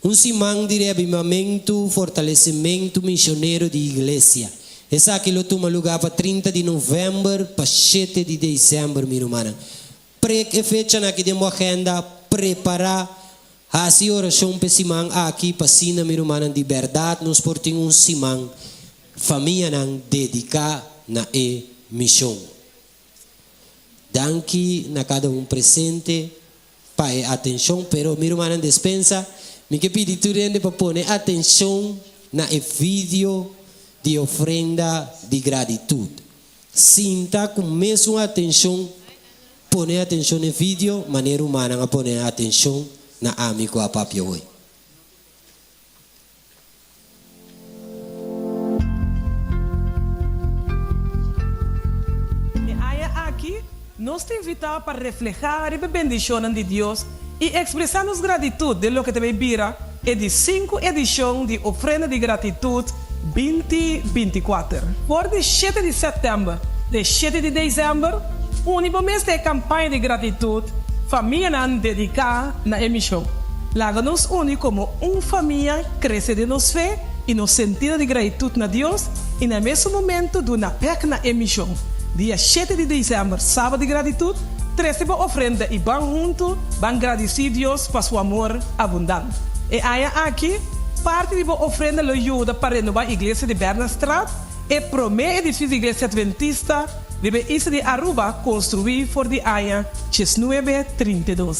Un siman di reabimamentu, fortalesimentu mishonero di Iglesia. Esaki lo tuma lugá pa 30 di novèmber pa 7 di desèmber, mi rumannan. Prek e fechanan aki den bo agenda, prepará, hasi orashon p'e siman aki pa asina, mi rumannan, di bèrdat nos por tin un siman famianan dediká na e mishon. Danki na kada un presente pa e atenshon, pero mi rumannan despensa, mi ke pidi tur hende pa pone atenshon na e video di ofrenda di gratitut. Sinta ku mesun atenshon, pone atenshon na e video manera rumannan a pone atenshon na ami ku a papia hoy. E aña aki, nos ta invitá pa reflehá riba e bendishonnan di Dios i ekspresá nos gratitut den loke ta bay bira e di sinku edishon di Ofrenda di Gratitut 2024. For di 7 di sèptèmber te 7 di desèmber, uni bo mes na e kampaña di gratitut Famianan Dediká na e Mishon. Laga nos uni komo un famia, krese den nos fe i nos sentido di gratitut na Dios i na e mesun momentu duna bèk na e mishon. Dia 7 di desèmber, Sabat di Gratitut, trese bo ofrenda i ban huntu ban gradisí Dios pa su amor abundant. E aña aki, parti di bo ofrenda lo yuda pa renobá Iglesia di Bernardstraat, e promé edifisio di Iglesia Adventista riba e isla di Aruba konstruí for di aña 1932.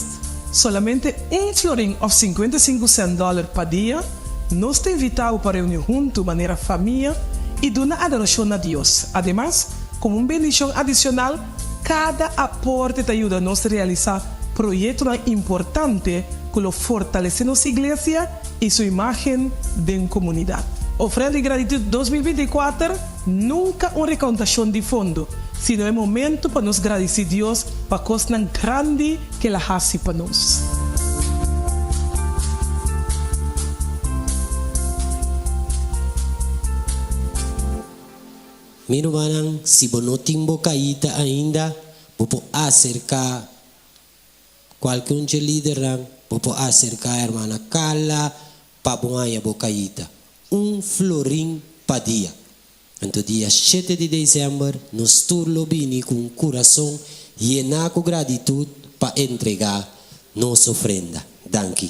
Solamente un florin òf 55 sènt dòler pa dia, nos ta invitá bo pa reuní huntu manera famia i duna adorashon na Dios. Ademas, komo un bendishon adishonal, kada aporte ta yuda nos realisá proyektonan importante ku lo fortalesé nos iglesia i su imágen den komunidat. Ofrenda di Gratitut 2024 nunka un rekontashon di fondo, sino e momento pa nos gradisí Dios pa kosnan grandi ku el a hasi pa nos. Mi rumannan, si bo no tin bo kaita ainda, bo por aserká kualke un dje lidernan, bo por aserká hermana Carla pa bo haña bo kaita. Un florin pa dia. Anto dia 7 di desèmber nos tur lo bini ku un kurason yená ku gratitut. pa entregá nos ofrenda. Danki.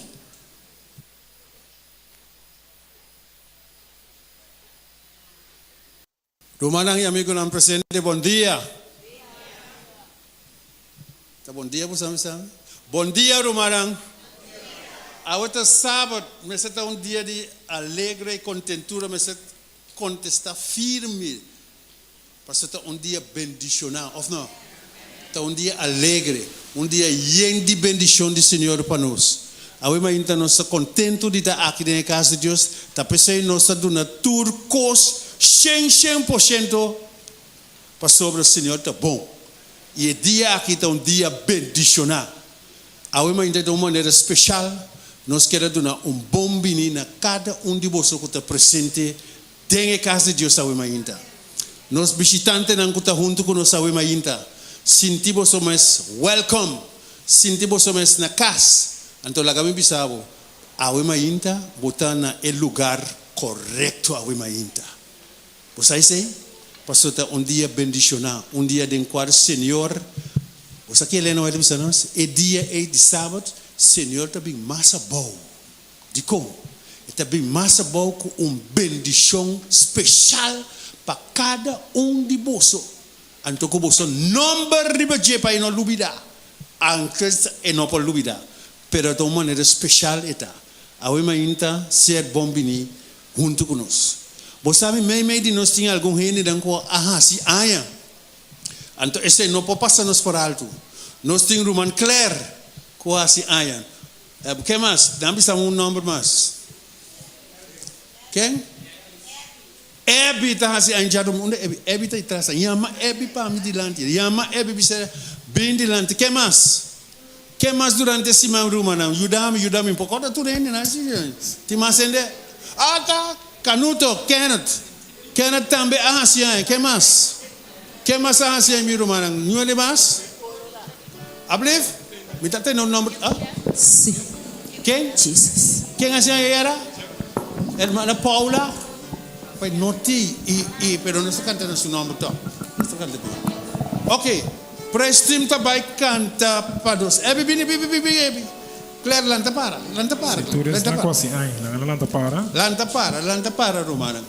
Rumannan i amigunan presente, bon dia. Ta bon dia boso a bisa mi? Bon dia rumannan. Awe ta sabat, mester ta un dia di alegre i kontentura, mester kontestá firme, pasobra ta un dia bendishoná, òf no? Ta un dia alegre, un dia yen di bendishon di Señor pa nos. Awe mainta nos ta kontentu di ta aki den e kas di Dios, ta p'esei nos ta duna tur kos shen shen por shento pasobra Señor ta bon. I e dia aki ta un dia bendishoná. Awe mainta di un manera speshal nos kier a duna un bon bini na kada un di boso ku ta presente Den e kas di Dios awe mainta. Nos bishitantenan ku ta huntu ku nos awe mainta, sinti boso mes wèlkòm, sinti boso mes na kas. Anto laga mi bisa bo, awe mainta bo ta na e lugar korekto awe mainta. Bo sa esei? Pasobra ta un dia bendishoná, un dia den kual Señor, bo sa ki Elena White a bisa nos? E dia ei di Sabat, Señor ta bin mas abou. Dikon? E ta bin mas abou ku un bendishon speshal pa kada un di boso. Anto ku boso nòmber riba dje pa e no lubidá. Anke e no por lubidá, pero ta un manera speshal e ta. Awe mainta ser bon biní huntu ku nos. Bo sabi meimei di nos tin algun hendenan ku a hasi aña. Anto esei no por pasa nos por altu. Nos tin ruman Claire ku a hasi aña. Ken mas? Dan bisa un nomber mas. Ken? Abby ta hasi aña djadumingu. Unda Abby? Abby ta atras. Yama Abby pa mi dilanti. Yama Abby bisa bin dilanti. Ken mas? Ken mas durante e siman rumannan? Yuda mi, yuda mi. Poko ta tur hende nan si. Tin mas hende? Ata! Canuto, Kenneth. Kenneth tambe a hasi aña. Ken mas? Ken mas a hasi mi rumannan? Niun hende mas? Ablief? Mi ta tende un nomber. Ah? Sí. Ken? Jesus. Ken hasi ayera? Hermana Paula? Pues no ti i i pero nos ta kanta na su nomber tòg. Nos ta kanta bien. Ok. Praise team ta bai kanta pa nos. Ebi bini bini bini bini Ebi. Claire lanta para. Lanta para Si tur Claire. Lanta esnan ku para. hasi aña, nan a lanta para. Lanta para, lanta para rumannan.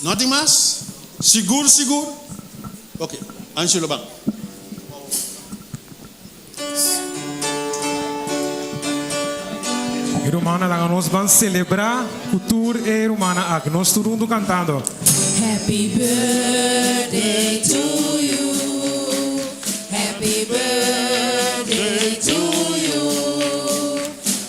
No tin mas? Sigur sigur? Ok, Angelo ban. E rumannan laga nos ban celebra cu tur e rumannan aki. Nos tur hunto cantando. Happy birthday to you Happy birthday to you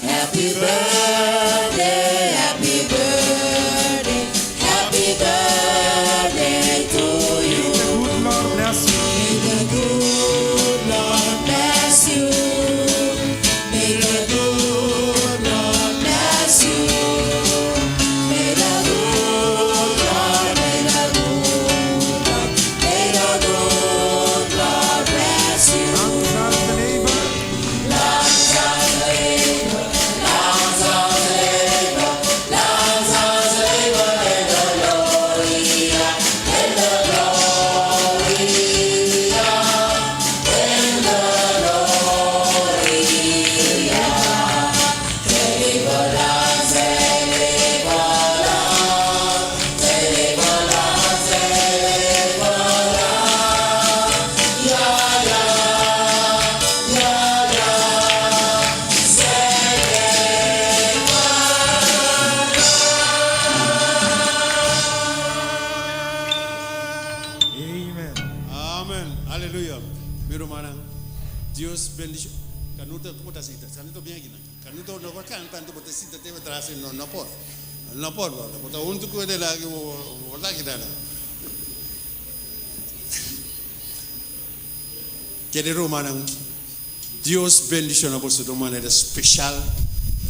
Happy birthday, happy birthday, happy birthday to you. May the good Lord bless you. May the good Lord bless you. May the good Lord bless you. May the good Lord, may the good Lord, may the good Lord bless you. Lang zal ze leven. Lang zal ze leven, lang zal ze leven, lang zal ze leven in de gloria, in de gloria, in de gloria. Zij leven lang, zij leven lang, zij leven lang, zij leven lang. Ja, ja, ja, ja, zij leven Amen. Amen. Aleluya. Mi rumannan, Dios bendicion. Canuto, como ta sinta? Canuto bien aki nan. Canuto no por canta, anto bo ta sinta te atras, no, no por. No por, bo bo ta hunto cu e aki, bo bo ta aki nada. Kere rumannan, Dios bendiciona boso di un manera special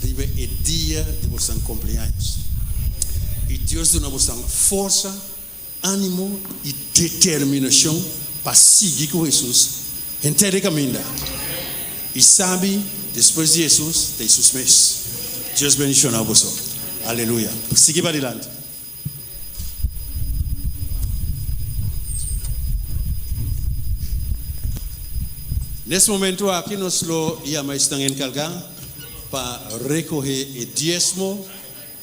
riba e dia di bosonan cumpleaños. Y Dios duna bosonan forsa, ánimo y determinacion pa sigui cu Jesus henter e caminda. Y sabi, despues di Jesus, ta Jesus mes. Dios bendiciona boso. Aleluya. Sigui padilanti. Nes momento aki nos lo yama esnan enkargá pa rekohé e diesmo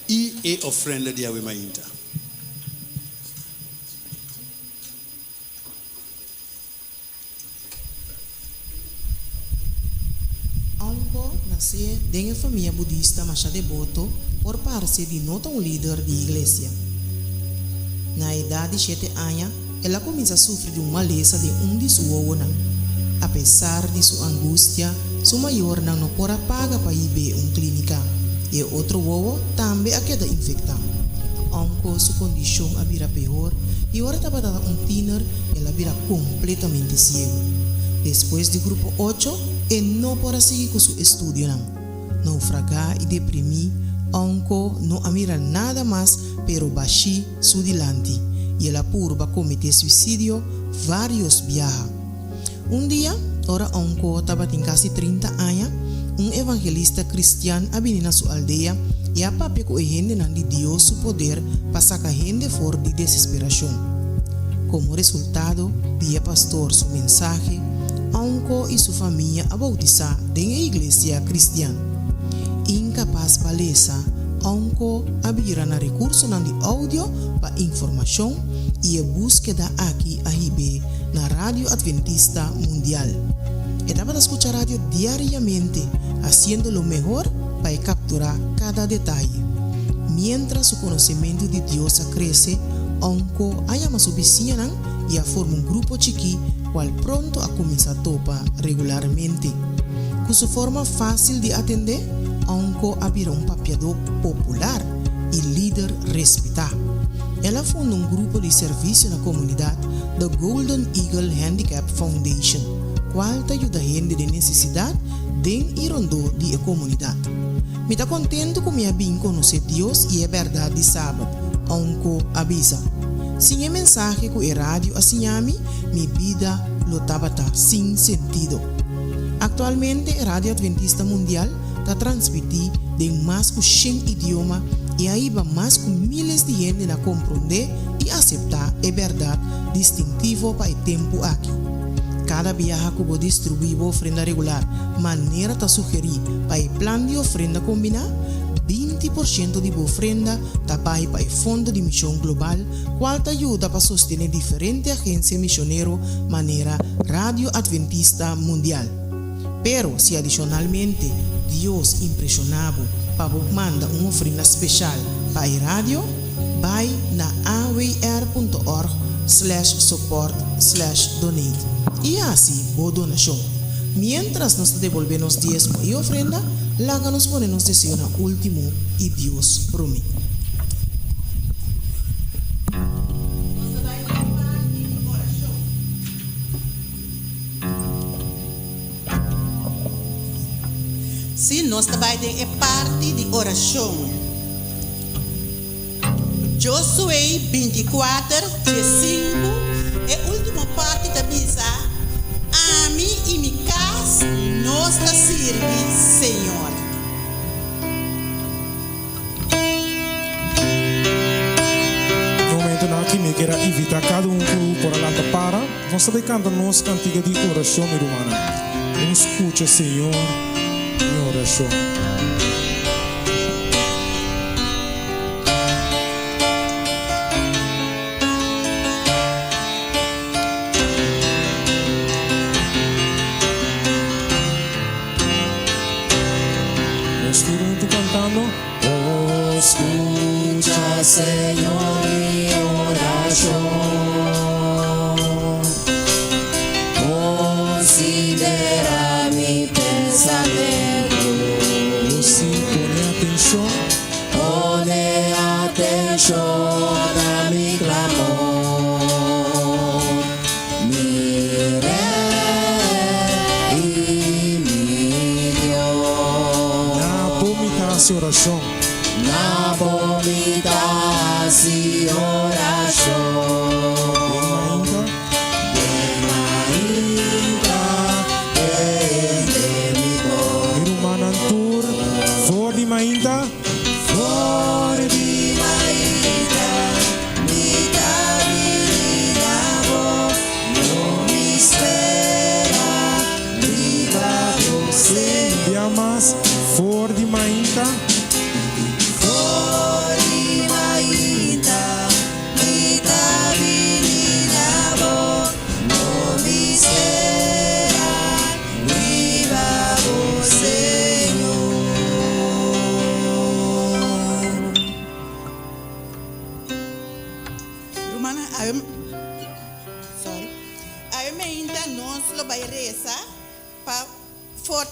i e ofrenda di awe mainta. Aunko nasé den e famia budista masha deboto, por parse di no ta un lider di iglesia. Na edat di shete aña, el a kuminsá sufri di un malesa den un di su wowonan. Apesar di su angustia, su mayornan no por a paga pa hib'é un klínika, i e otro wowo tambe a keda infektá. Aunko su kondishon a bira peor, i ora e tabata un tiner, el a bira kompletamente siegu. Despues di grupo ocho, e no por a sigui ku su estudionan. Naufragá i deprimí, Onko no a mira nada mas pero bashí su dilanti, i el a purba kometé suisidio vários biaha. Un dia, ora Onko tabatin kasi trinta aña, un evangelista kristian a bini na su aldea i a papia ku e hendenan di Dios su poder pa saka hende for di desesperashon. Komo resultado di e pastor su mensahe, Onko i su famia a boutisá den e iglesia kristian. Inkapas pa lesa, Onko a bira na rekursonan di oudio pa informashon i e búskeda aki a hib'é na Radio Adventista Mundial. E tabata skucha radio diariamente, hasiendo lo mehor pa e kapturá kada detaye. Miéntras su konosementu di Dios a krese, Onko a yama su bisiñanan i a forma un grupo chikí kual pronto a kuminsá topa regularmente. Ku su forma fásil di atendé, Onko a bira un papiadó popular i lider respetá. El a funda un grupo di servisio na komunidat, The Golden Eagle Handicap Foundation, kual ta yuda hende den nesesidat den i rondó di e komunidat. Mi ta kontentu ku mi a bin konosé Dios i e bèrdat di Sabat, Onko a bisa. Sin e mensahe ku e radio a siña mi, mi bida lo tabata sin sentido. Aktualmente e Radio Adventista Mundial ta transmití den mas ku shen idioma i a hiba mas ku míles di hende na komprondé i aseptá e bèrdat distintivo pa e tempu aki. Kada biaha ku bo distribuí bo ofrenda regular manera ta sugerí pa e plan di ofrenda kombiná, 20% di bo ofrenda ta bai pa e Fondo di Mishon Global kual ta yuda pa sostené diferente agensia mishonero manera Radio Adventista Mundial. Pero si adishonalmente Dios impreshoná bo pa bo manda un ofrenda speshal pa e radio, bai na awr punto org slash support slash donate i hasi bo donashon. Miéntras nos ta debolbé nos diesmo i ofrenda, laga nos pone nos deseonan último i Dios promé. Nos ta bai den parti di orashon. Sí, nos ta bai den e parti di orashon. Josué 24, 15, e último parti ta bisa, Ami i mi kas, nos ta sirbi Señor. E momentonan aki mi kier a invita cada un cu por a lanta para. Nos ta bay canta nos cantica di oracion, mi rumannan. Un scucha, Señor, mi oracion. Nos tur huntu cantando. Oh, scucha, Señor, mi oracion. Considera mi pensamiento. Oh, sí, pone atencion. Pone atencion a mi clamor. Mi Rey y mi Dios. Na bo mi ta hasi orashon. Na bo mi ta hasi orashon. Den mainta. Den mainta tende mi bos. Mi rumannan tur for di mainta. For di mainta mi ta bini na bo, no mi spera.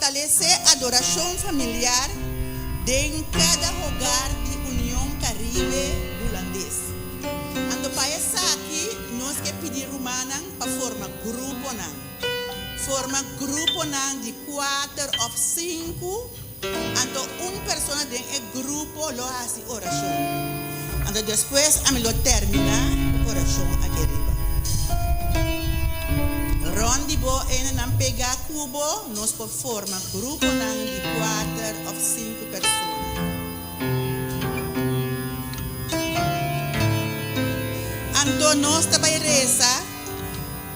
fortalesé adorashon familiar den kada hogar di Union Karibe Hulandes. Anto pa esaki nos ke pidi rumannan pa forma gruponan. Forma gruponan di kuater òf sinku, anto un persona den e grupo lo hasi orashon. Anto despues ami lo terminá ku orashon aki riba. Rònt di bo enenan pegá ku bo, nos por forma gruponan di kuater òf sinku persona. Anto nos ta bai resa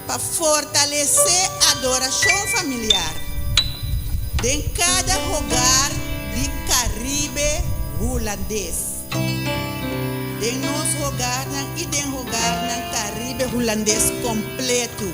pa fortalesé adorashon familiar den kada hogar di Karibe Hulandes, den nos hogarnan i den hogarnan Karibe Hulandes kompletu.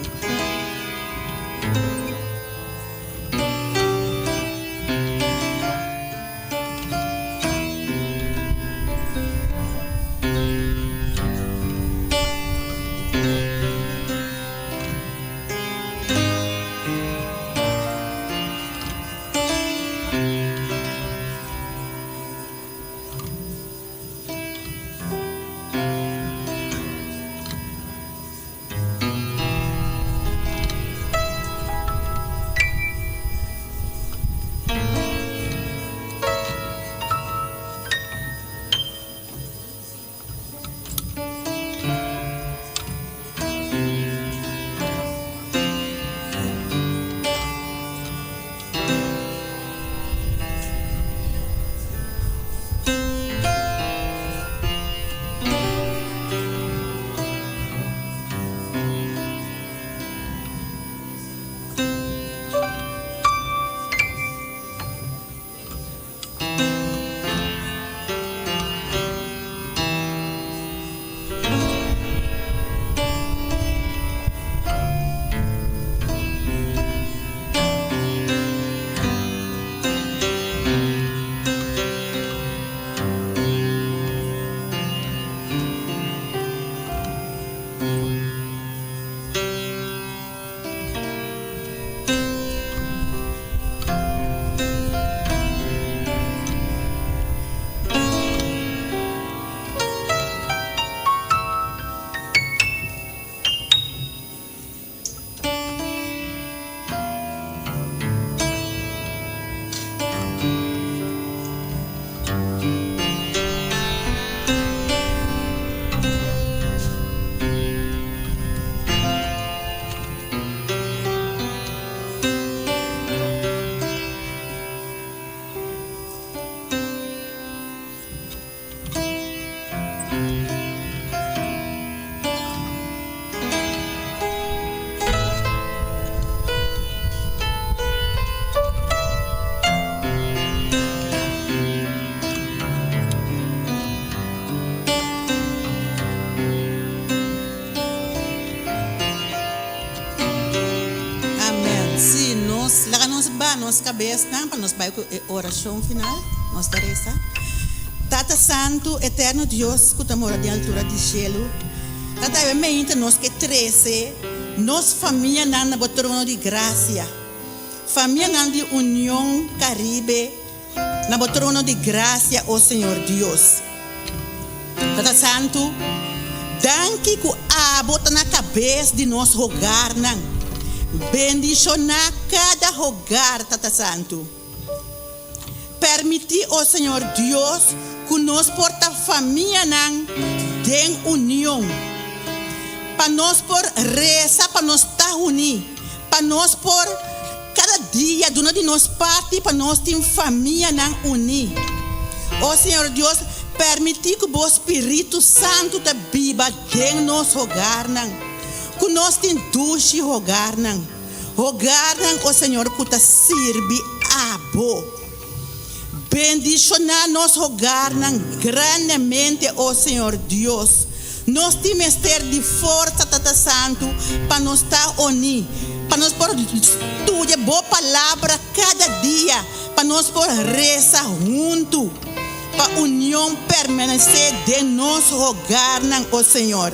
Amen. Sí, nos laga nos ba nos kabesnan pa nos bai ku e orashon final. Nos ta resa. Tata Santu, Eterno Dios ku ta mora den altura di shelu, Tata awe meinta nos ke trese nos famianan na bo trono di grasia, famianan di Union Karibe na bo trono di grasia, o Señor Dios. Tata Santu, danki ku abo ta na kabes di nos hogarnan. Bendishoná kada hogar, Tata Santu. Permití, o Señor Dios, ku nos por ta famianan den union, pa nos por resa pa nos ta uní, pa nos por kada dia duna di nos parti pa nos tin famianan uní. O Señor Dios, permití ku bo Spiritu Santu ta biba den nos hogarnan, ku nos tin dushi hogarnan, hogarnan, o Señor, ku ta sirbi abo. Bendishoná nos hogarnan grandemente, o Señor Dios. Nos tin mester di forsa, Tata Santu, pa nos ta uní, pa nos por studia Bo Palabra kada dia, pa nos por resa huntu, pa union permanesé den nos hogarnan, o Señor.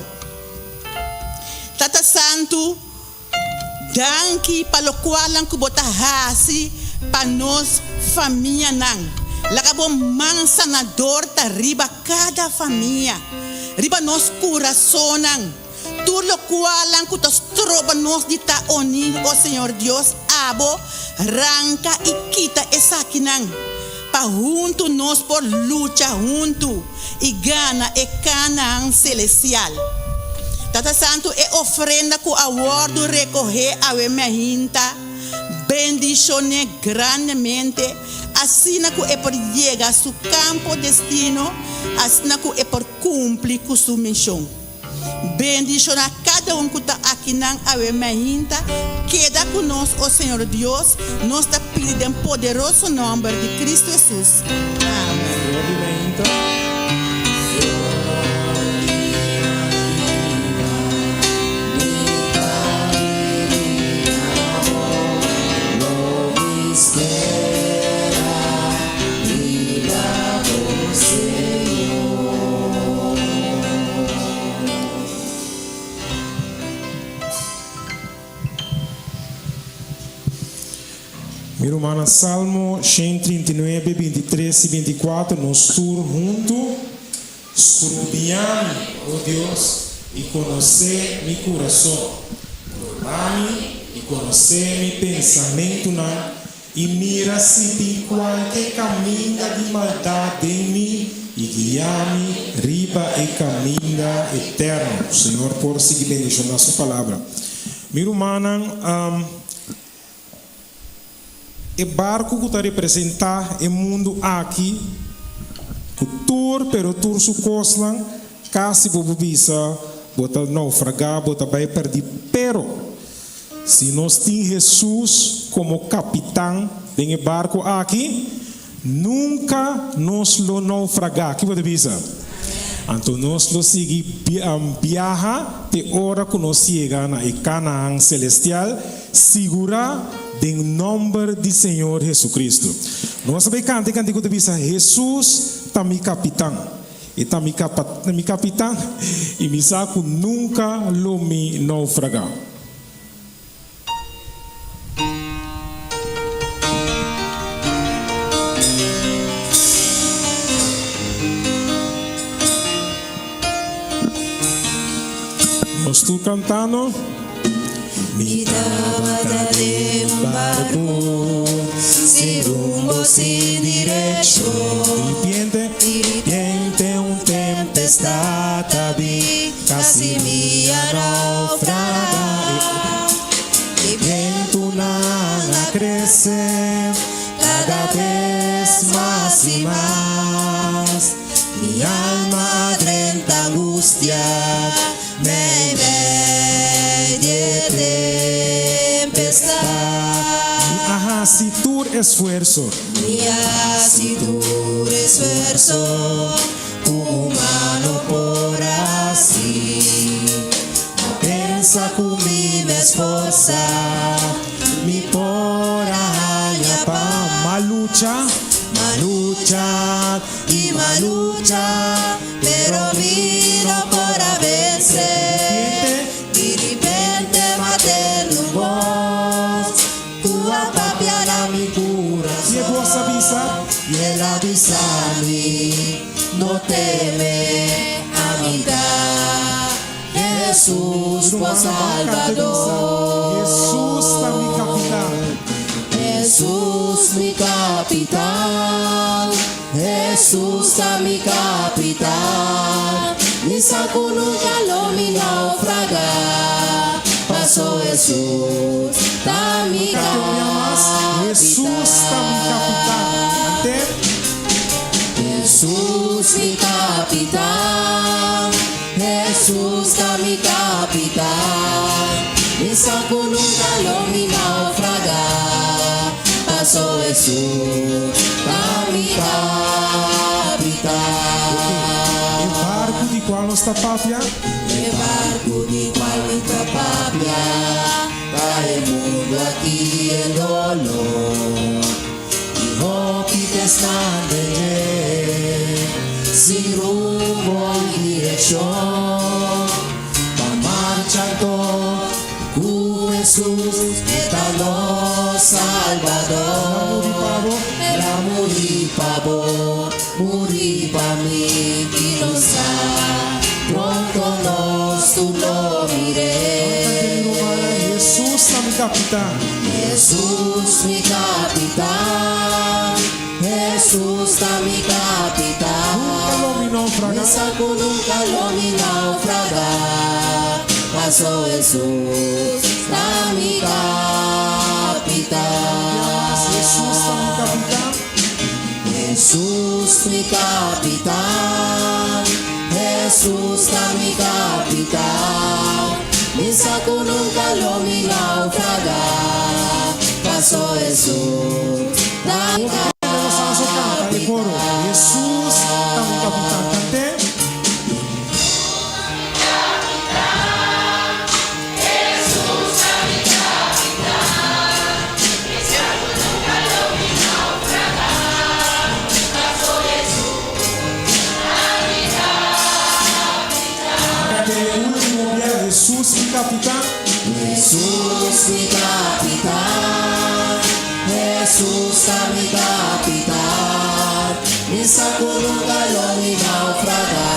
Tata Santu, Danki pa lokualnan ku bo ta hasi. pa nos famianan. Laga bo man sanador ta riba kada famia, riba nos kurasonnan. Tur lokualnan ku ta stroba nos di ta uní, o Señor Dios, abo ranka i kita esakinan, pa huntu nos por lucha huntu i gana e Kanaan selestial. Tata Santu, e ofrenda ku a wòrdu rekohé awe mainta, bendishon'é grandemente, asina ku e por yega su kampo destino, asina ku e por kumpli ku su mishon. Bendishoná kada un ku ta akinan awe mainta. Keda ku nos, o Señor Dios, nos ta pidi den poderoso nòmber di Kristu Hesus. Amèn. Mi rumannan, Salmo 139, 23 i 24, nos tur huntu, Skrudiñá mi, o Dios, i konosé mi kurason. Probá mi i konosé mi pensamentunan, I mira si tin kualke kaminda di maldat den mi, i guia mi riba e kaminda eterno. Señor por sigui bendishoná Su Palabra. Mi rumannan, e barku ku ta representá e mundu aki, ku tur pero tur su kosnan, kasi bo por bisa bo ta naufragá, bo ta bai pèrdí. Pero, Si nos tin Hesus komo kapitan den e barku aki, nunka nos lo noufragá. Ki bo ta bisa? Anto nos lo sigui biaha te ora ku nos yega na e Kanaan selestial, sigurá den nòmber di Señor Hesukristu. Nos a bai kanta e kanti ku ta bisa, Hesus ta mi kapitan. E ta mi mi kapitan i mi sa ku nunka lo mi noufragá. Nos tur kantando. Mi tabata den un barku sin rumbo, sin direkshon. Diripiente, Diripiente un tempestat a bin, kasi mi a naufragá. E Bientunan a krese kada bes mas i mas. Mi alma a drenta angustia. Meimei di e tempestat. Mi a hasi tur esfuerso. Mi a hasi tur esfuerso ku humano por hasi. Ma pensa ku mi mes forsa mi por a haña pas. M'a lucha, m'a lucha i m'a lucha. Pero mi no por a vense. Di ripente m'a tende un bos ku a papia na mi kurason. I e bos a bisa. I el a bisa mi, No teme, ami ta Hesus, bo Salbador. Hesus ta mi kapitan. Hesus mi kapitan. Hesus ta mi kapitan, mi sa ku nunka lo mi naufragá, paso Hesus ta mi kapitan. Hesus ta mi kapitan, Hesus mi kapitan, Hesus ta mi kapitan, mi sa ku nunka lo mi naufragá, paso Hesus ta mi kapitan. E barku di kual nos ta papia. E barku di kual mi ta papia ta e mundu aki en doló. I hopi t'esnan den dje, sin rumbo i direkshon, pa marcha anto ku Hesus, e ta nos Salbador. Muri pa bo, muri pa mi, ki nos sa, pronto nos tur lo mir'é. Hesus ta mi kapitan. Hesus mi kapitan, Hesus ta mi kapitan. Nunka lo mi naufragá. Mi sa ku nunka lo mi naufragá, paso Hesus ta mi kapitan. Hesus ta mi kapitan. Hesus mi kapitan, Hesus ta mi kapitan. Mi sa ku nunka lo mi naufragá, paso Hesus ta mi kapitan. Hesus ta mi kapitan. Kant'é. Kant'é e último bia, Hesus mi kapitan. Hesus mi kapitan, Hesus ta mi kapitan, Mi sa ku nunka lo mi naufragá,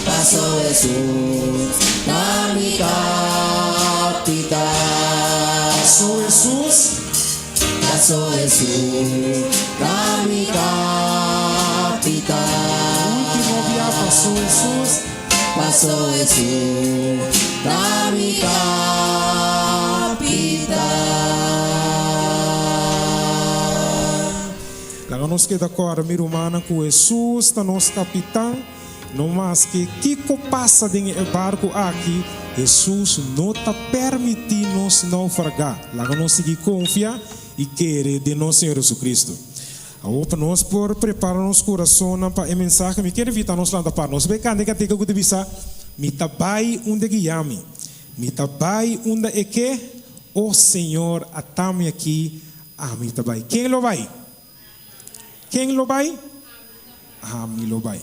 Paso Hesus ta mi kapitan. Paso Hesus. Paso Hesus ta mi kapitan. Último bia, Paso Hesus. Paso Hesus ta mi kapitan. Laga nos keda kòrda, mi rumannan, ku Hesus ta nos kapitan. No maske kiko pasa den e barku aki, Hesus no ta permití nos naufragá. Laga nos sigui konfia i kere den nos Señor Jesucristo. Awor pa nos por prepara nos kurasonnan pa e mensahe, mi kier invitá nos lanta par. Nos bai kanta e kantika ku ta bisa, Mi ta bai unda e guia mi. Mi ta bai unda e ke, O Señor, ata mi aki, ami ta bai. Ken lo bai? Ken lo bai? Ami lo bai.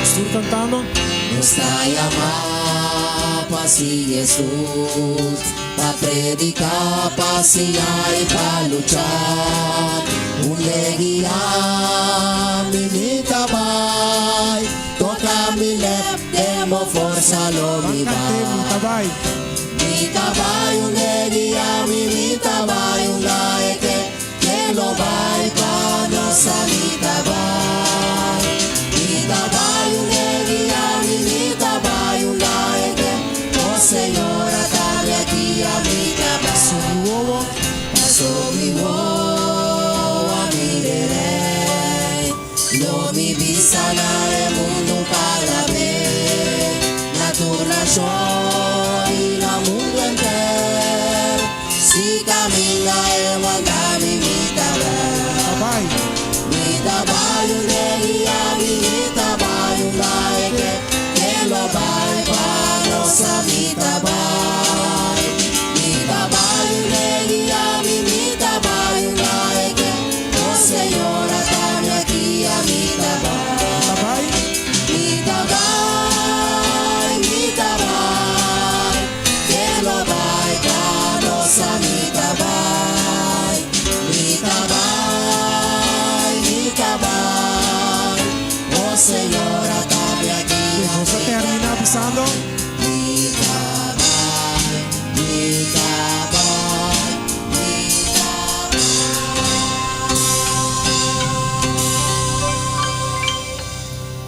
Nos tur cantando. Nos ta yama pa sigui Hesus, pa predica, pa siña y pa lucha. Un legia mi mi ta bai, toca mi lep den bo forsa lo mi bai. Mi ta bai un legia mi mi ta bai unda e ke, ke lo bai pa nos a mi ta bai. Mi ta bai un legia mi mi ta bai unda e ke, oh Señor ata mi aki a mi ta bai. Paso mi wowo a mira e Rey, lo mi bisa na e mundu cada bes, na tur nashon i na mundu enter, si kaminda e manda mi, mi ta bai. Mi ta bai unda e guia mi, mi ta bai unda e ke, ke lo bai pa nos a mi ta bai. Mi ta bai unda e guia mi, mi ta bai unda e ke, oh Señor ata mi aki a mi ta bai. Mi ta bai, mi ta bai, ke lo bai pa nos a mi ta bai. Mi ta bai, mi ta bai, oh Señor ata mi aki a Nos a mi ta termina bai. bisando. Mi ta bai, mi ta bai, mi ta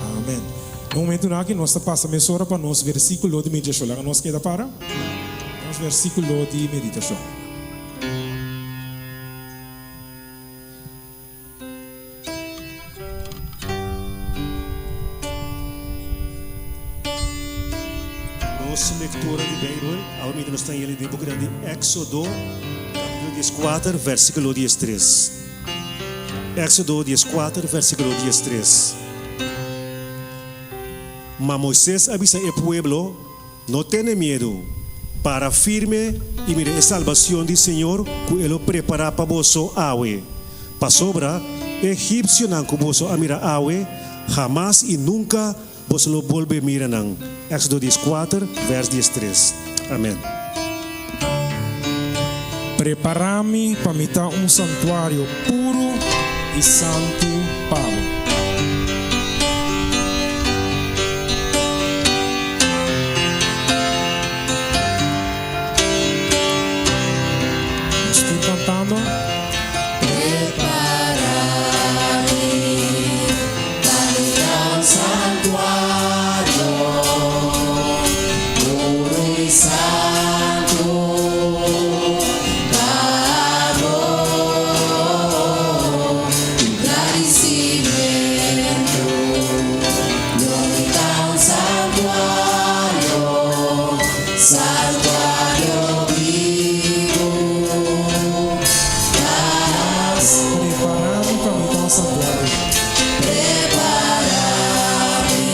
Amen. Na momentunan aki nos ta pasa mesora pa nos versiculo di meditacion. Laga nos keda para nos versiculo di meditacion. Nos lectura di Bijbel awe mita nos ta yeli den buki di Éxodo, capítulo dieskuater, versículo diestres. Éxodo dieskuater, versículo diestres. Ma Moisés a bisa e pueblo, No tene miedu, para firme i mira e salbacion di Señor cu E lo prepara pa boso awe. Pasobra e egipcionan cu boso a mira awe, Hamas i nunka boso lo bolbe mira nan. Éxodo dieskuater, vèrs diestres. Amèn. Prepará mi pa mi ta un santuario puru i santu pa bo. Nos tur kantando. Prepará mi pa mi ta un santuario puru i santu pa bo. Ku gradisimentu lo mi ta un santuario, santuario bibu pa bo. Prepará mi pa mi ta un santuario. Prepará mi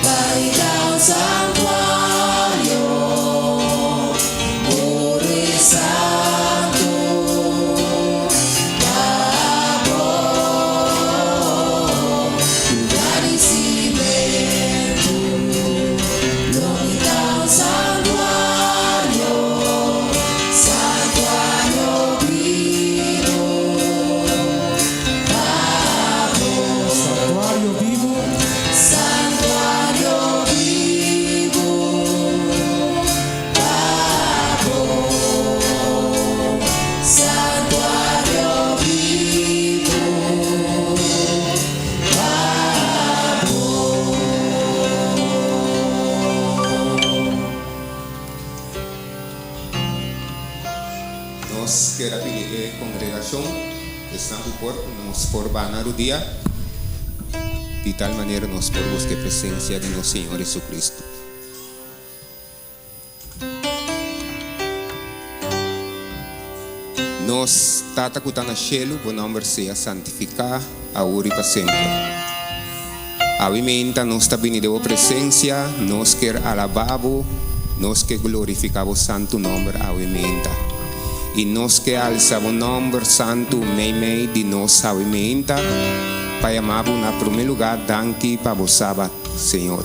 pa mi ta un santuario puru i santu pa bo. Ku gradisimentu lo mi ta un santuario, santuario bibu pa bo. Santuario bibu. Santuario bibu pa bo. Santuario bibu pa bo. Nos kier a pidi e kongregashon esnan ku por ku nos por ba na rudia, di tal manera nos por buska e presensia di nos Señor Jesucristo. Nos Tata ku ta na shelu, bo nòmber sea santifiká awor i pa semper. Awe meinta nos ta bini den bo presensia, nos kier alabá bo, nos ke glorifiká bo santu nòmber awe meinta. I nos ke alsa bo nòmber santu meimei di nos awe meinta, pa yama bo na promé lugá danki pa bo Sabat, Señor.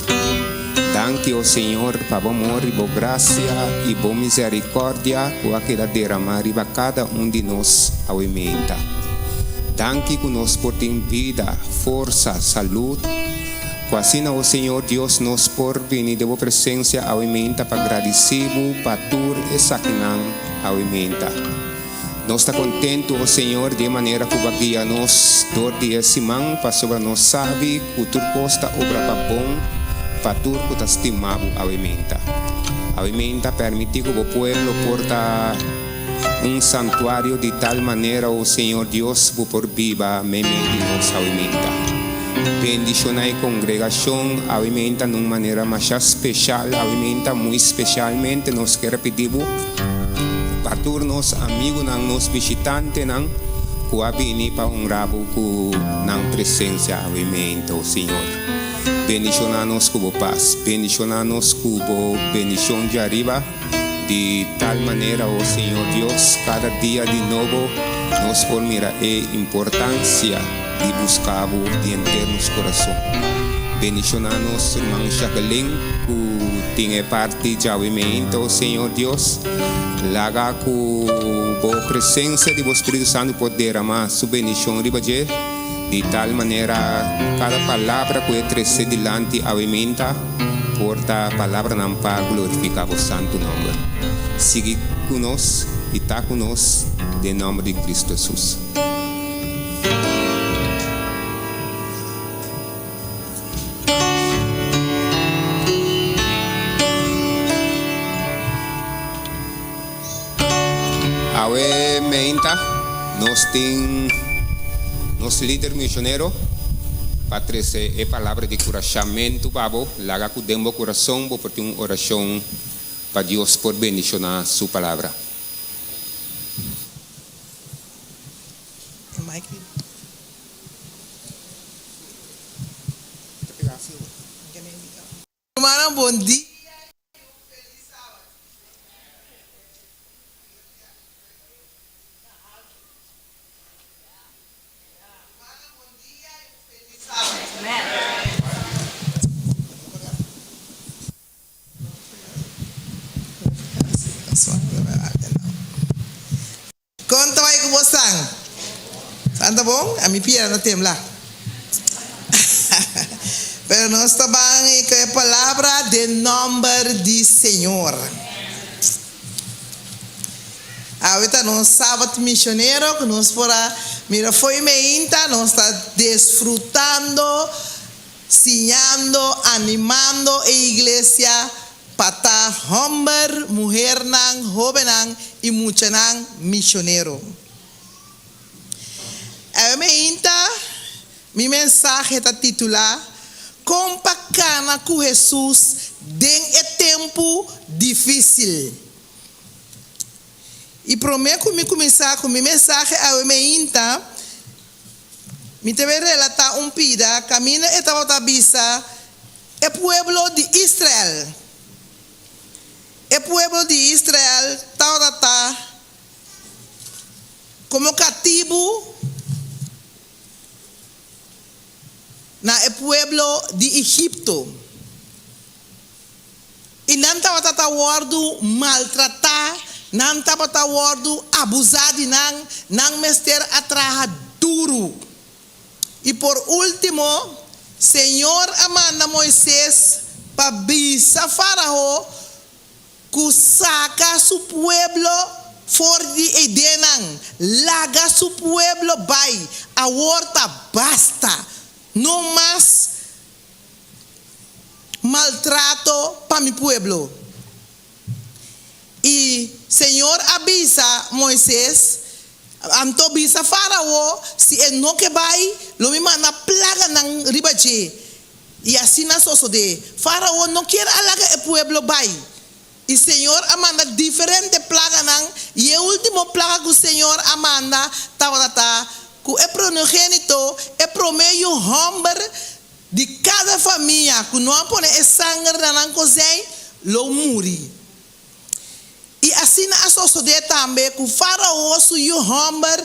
Danki, o Señor, pa bo amor i bo grasia i bo miserikòrdia ku a keda deramá riba kada un di nos awe meinta. Danki ku nos por tin bida, forsa, salud, ku asina, o Señor Dios, nos por bini den bo presensia awe meinta pa gradisí bo pa tur esakinan awe meinta. Nos ta kontentu, o Señor, di e manera ku bo a guia nos dor di e siman, pasobra nos sabi ku tur kos ta obra pa bon pa tur ku ta stima bo awe meinta. Awe meinta, permití ku bo pueblo por ta un santuario di tal manera, o Señor Dios, bo por biba meimei di nos awe meinta. Bendishoná e kongregashon awe meinta na un manera masha speshal awe meinta, muy speshalmente nos kier a pidi bo, Pa tur nos amigunan, nos bishitantenan ku a bini pa honra bo ku nan presensia awe meinta, o Señor. Bendishoná nos ku bo pas. Bendishoná nos ku bo bendishon djariba, di tal manera, o Señor Dios, kada dia di nobo nos por mira e importansia di buska bo di henter nos kurason. Bendishoná nos ruman Jacqueline ku tin e parti djawe meinta, o Señor Dios. Laga ku bo presensia di bo Spiritu Santu por derama su bendishon riba dje, di tal manera kada palabra ku e trese dilanti awe meinta por ta palabranan pa glorifiká bo santu nòmber. Sigui ku nos i ta ku nos den nòmber di Kristu Hesus. Awe meinta nos tin nos lider misionero pa trece e palabra di curashamentu pa bo. Laga cu den bo curason bo por tin un oracion pa Dios por bendiciona su palabra. Rumannan bon dia i un felis sabat. Rumannan bon dia i un felis sabat. bon? Ami piera ta tembla. Pero nos ta ban ku e palabra den nòmber di Señor. Awe ta nos Sabat Misionero ku nos por a mira fo'i meinta nos ta desfrutando, siñando, animando e iglesia pa ta hòmber, muhernan, hóbennan i muchanan misionero. Awe meinta mi mensahe ta titulá Kon pa Kana ku Hesus den e Tempu Difísil. I promé ku mi kuminsá ku mi mensahe awe meinta, mi ta bai relatá un pida kaminda e tabata bisa e pueblo di Israel. E pueblo di Israel tabata ta komo katibu na e pueblo di Egipto. I nan tabata ta wòrdu maltratá, nan tabata wòrdu abusá di nan, nan mester a traha duru. I por último, Señor a manda Moises pa bisa Fárao ku saka su pueblo for di eidenan, laga su pueblo bai, awor ta basta, no mas maltrato pa mi pueblo. I Señor a bisa Moises, Anto bisa Fárao, si e no ke bai, lo mi manda plaganan riba dje. I asina sosodé. Fárao no kier a laga e pueblo bai. I Señor a manda diferente plaganan, i e último plaga ku Señor a manda tabata ta ku e pronogénito, e promé yu hòmber di kada famia ku no a pone e sanger na nan kozijn, lo muri. I asina a sosodé tambe ku Fárao su yu hòmber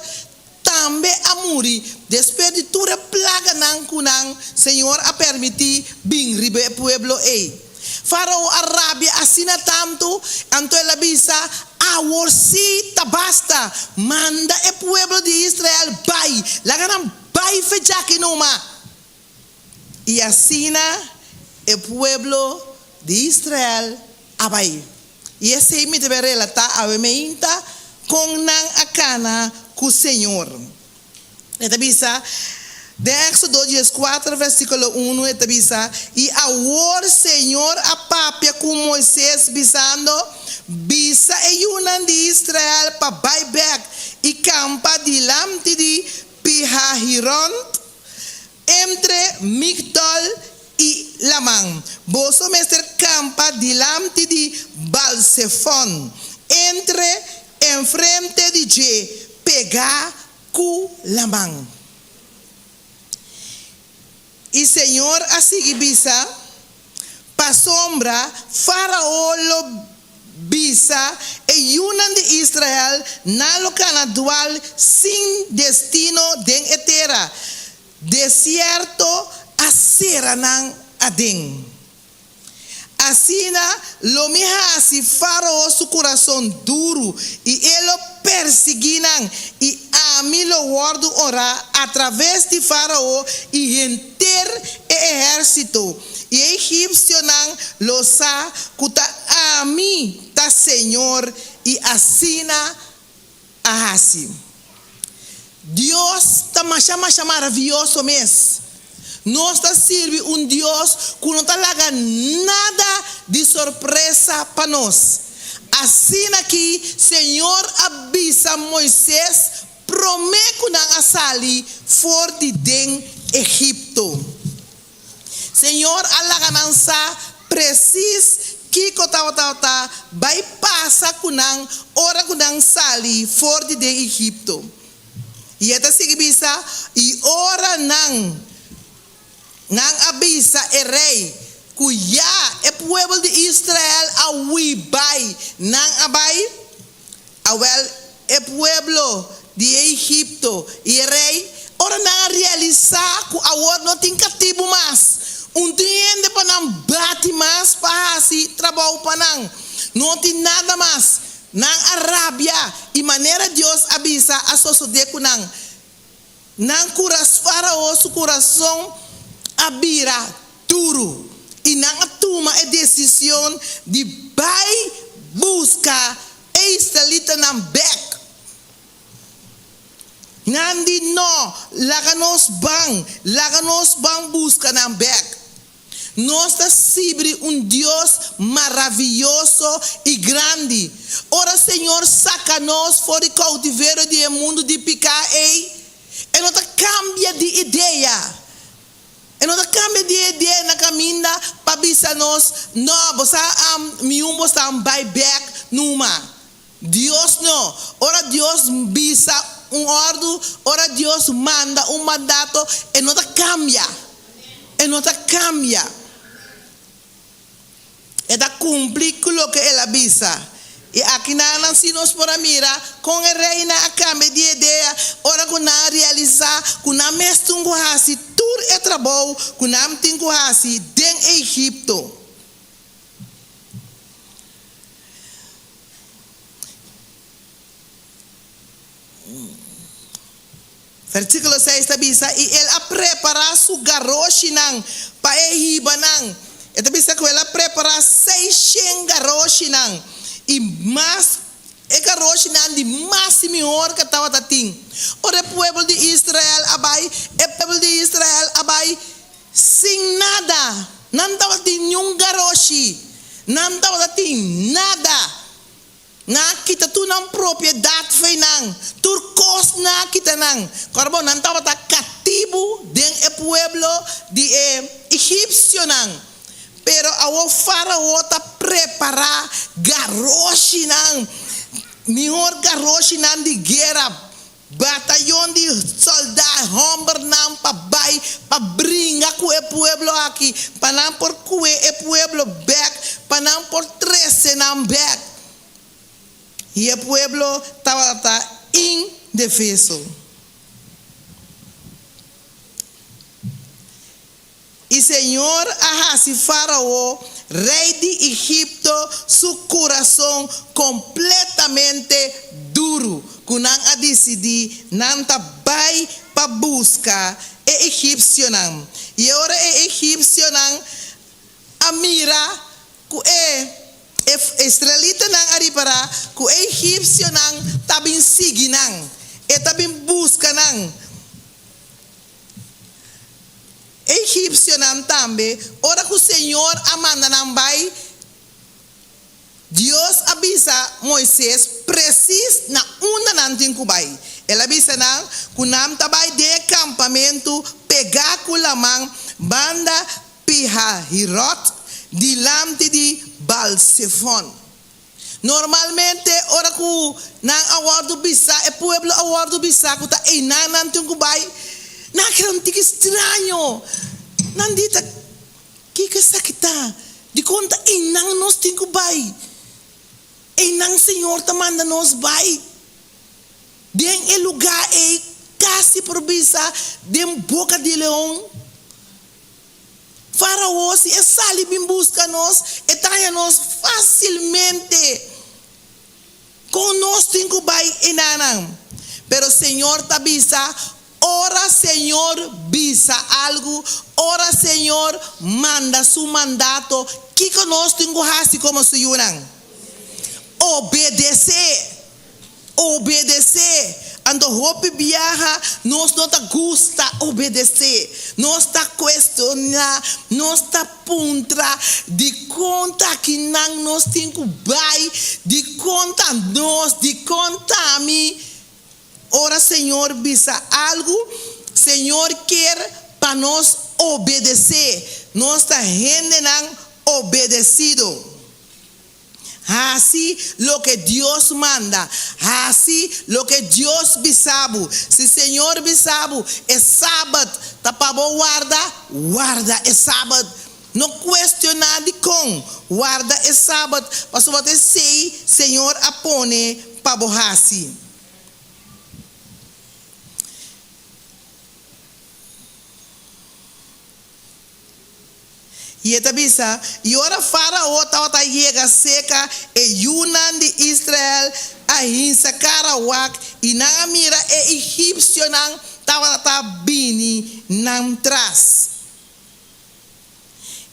tambe a muri despues di tur e plaganan ku nan Señor a permití bin riba e pueblo ei. Fárao a rabia asina tantu, anto el a bisa, Awor sí ta basta! Manda e pueblo di Israel bai! Laga nan bai fecha aki numa! I asina e pueblo di Israel a bai. I esei mi ta bai relatá awe meinta kon nan a kana ku Señor. E ta bisa den Éxodo dieskuater versíkulo unu, e ta bisa, I awor Señor a papia ku Moises, bisando, Bisa e yunan di Israel pa bai bèk i kampa dilanti di Pihahiront, Entre Migdol i laman, boso mester kampa dilanti di Baalsefon, entre enfrente di dje, pegá ku laman. I señor a sigui bisa, Pasobra Fárao lo bisa e yunan di Israel, nan lo kana dual sin destino den e tera desierto a sera nan aden. Asina lo mi hasi Fárao su kurason duru i e lo persiguí nan, i ami lo wòrdu onrá atraves di Fárao i henter e ehérsito. I e egipsionan lo sa ku ta ami ta señor, i asina a hasi. Dios ta masha masha maravioso mes. Nos ta sirbi un Dios ku no ta laga nada di sorpresa pa nos. Asina ki Señor a bisa Moises promé ku nan a sali for di den Egipto. Señor a laga nan sa presis kiko tabata ta bai pasa ku nan ora ku nan sali for di den Egipto. I e ta sigui bisa, I ora nan nan a bisa e rei ku ya e pueblo di Israel a hui bai, nan a bai, Awel, e pueblo di e Egipto i e rei, ora nan a realisá ku awor no tin katibu mas, un tin hende pa nan bati mas pa hasi trabou pa nan, no tin nada mas, nan a rabia, i manera Dios a bisa a sosodé ku nan. Nan kuras Fárao su kurason a bira duru i nan a tuma e desishon di bai buska e israelitanan bèk. Nan di, No, laga nos ban, laga nos ban buska nan bèk. Nos ta sibri un Dios maravioso i grandi. Ora Señor saka nos for di koutiverio di e mundu di piká ei, E no ta kambia di idea. E no ta kambia di idea na kaminda pa bisa nos, No, bo sa, mi un bo sa bai bèk numa. Dios no. Ora Dios bisa un òrdu, ora Dios manda un mandato, e no ta kambia. E no ta kambia. E ta kumpli ku loke el a bisa. I akinan si nos por a mira kon e reinan a kambia di idea ora ku nan a realisá ku nan mes tin ku hasi tur e trabou ku nan tin ku hasi den Egipto. Versíkulo seis ta bisa, I el a prepará su garoshinan pa e hiba nan. E ta bisa ku el a prepará seishen garoshinan i mas, e garoshinan di mas i mihor ku tabata tin. Ora e pueblo di Israel a bai, e pueblo di Israel a bai Sin nada, nan tabatin niun garoshi, nan tabatatin nada. Nan a kita tur nan propiedat fei nan, tur kos nan a kita nan. Kòrda bo, nan tabata katibu den e pueblo di e egipsionan. Pero awor Fárao ta prepará garoshinan, mihor garoshinan di guera, Batayon di soldá hòmbernan pa bai pa bringa ku e pueblo aki, pa nan por kue e pueblo bèk, pa nan por trese nan bèk. I e pueblo tabata indefeso. I Señor a hasi Fárao, rei di Egipto, su kurason kompletamente duru, ku nan a disidí nan ta bai pa buska e egipsionan. I ora e egipsionan a mira ku e israelitanan a ripará ku e egipsionan ta bin sigui nan, e ta bin buska nan. E egipsionan tambe, ora ku Señor a manda nan bai, Dios a bisa Moises presis na unda nan tin ku bai. El a bisa nan ku nan ta bai den e kampamentu pegá ku laman banda Pihahirot, dilanti di Baal-Sefon. Normalmente ora ku nan a wòrdu bisá, e pueblo a wòrdu bisá ku ta einan nan tin ku bai, nan a keda un tiki straño. Nan di ta, Kiko esaki ta? Dikon ta einan nos tin ku bai? Einan Señor ta manda nos bai? Den e lugá ei kasi por bisa den boka di leon. Fárao, si e sali bin buska nos, e ta haña nos fásilmente. Kon nos tin ku bai enanan? Pero Señor ta bisa, Ora Señor bisa algu, ora Señor manda su mandato, kiko nos tin ku hasi komo su yunan? Obedesé! Obedesé. Anto hopi biaha nos no ta gusta obedesé. Nos ta kuestioná, nos ta puntra dikon ta kinan nos tin ku bai, dikon ta nos, dikon ta mi. Ora Señor bisa algu, Señor kier pa nos obedesé. Nos ta hendenan obedesido. Hasi loke Dios manda. Hasi loke Dios bisa bo. Si Señor bisa bo e Sabat ta pa bo warda, warda e Sabat. No cuestiona dicon. Warda e Sabat, pasobra ta esey Señor a pone pa bo hasi. I e ta bisa, I ora Fárao tabata yega seka e yunan di Israel a hinsa kara wak, i nan a mira e egipsionan. tabata bini nan tras.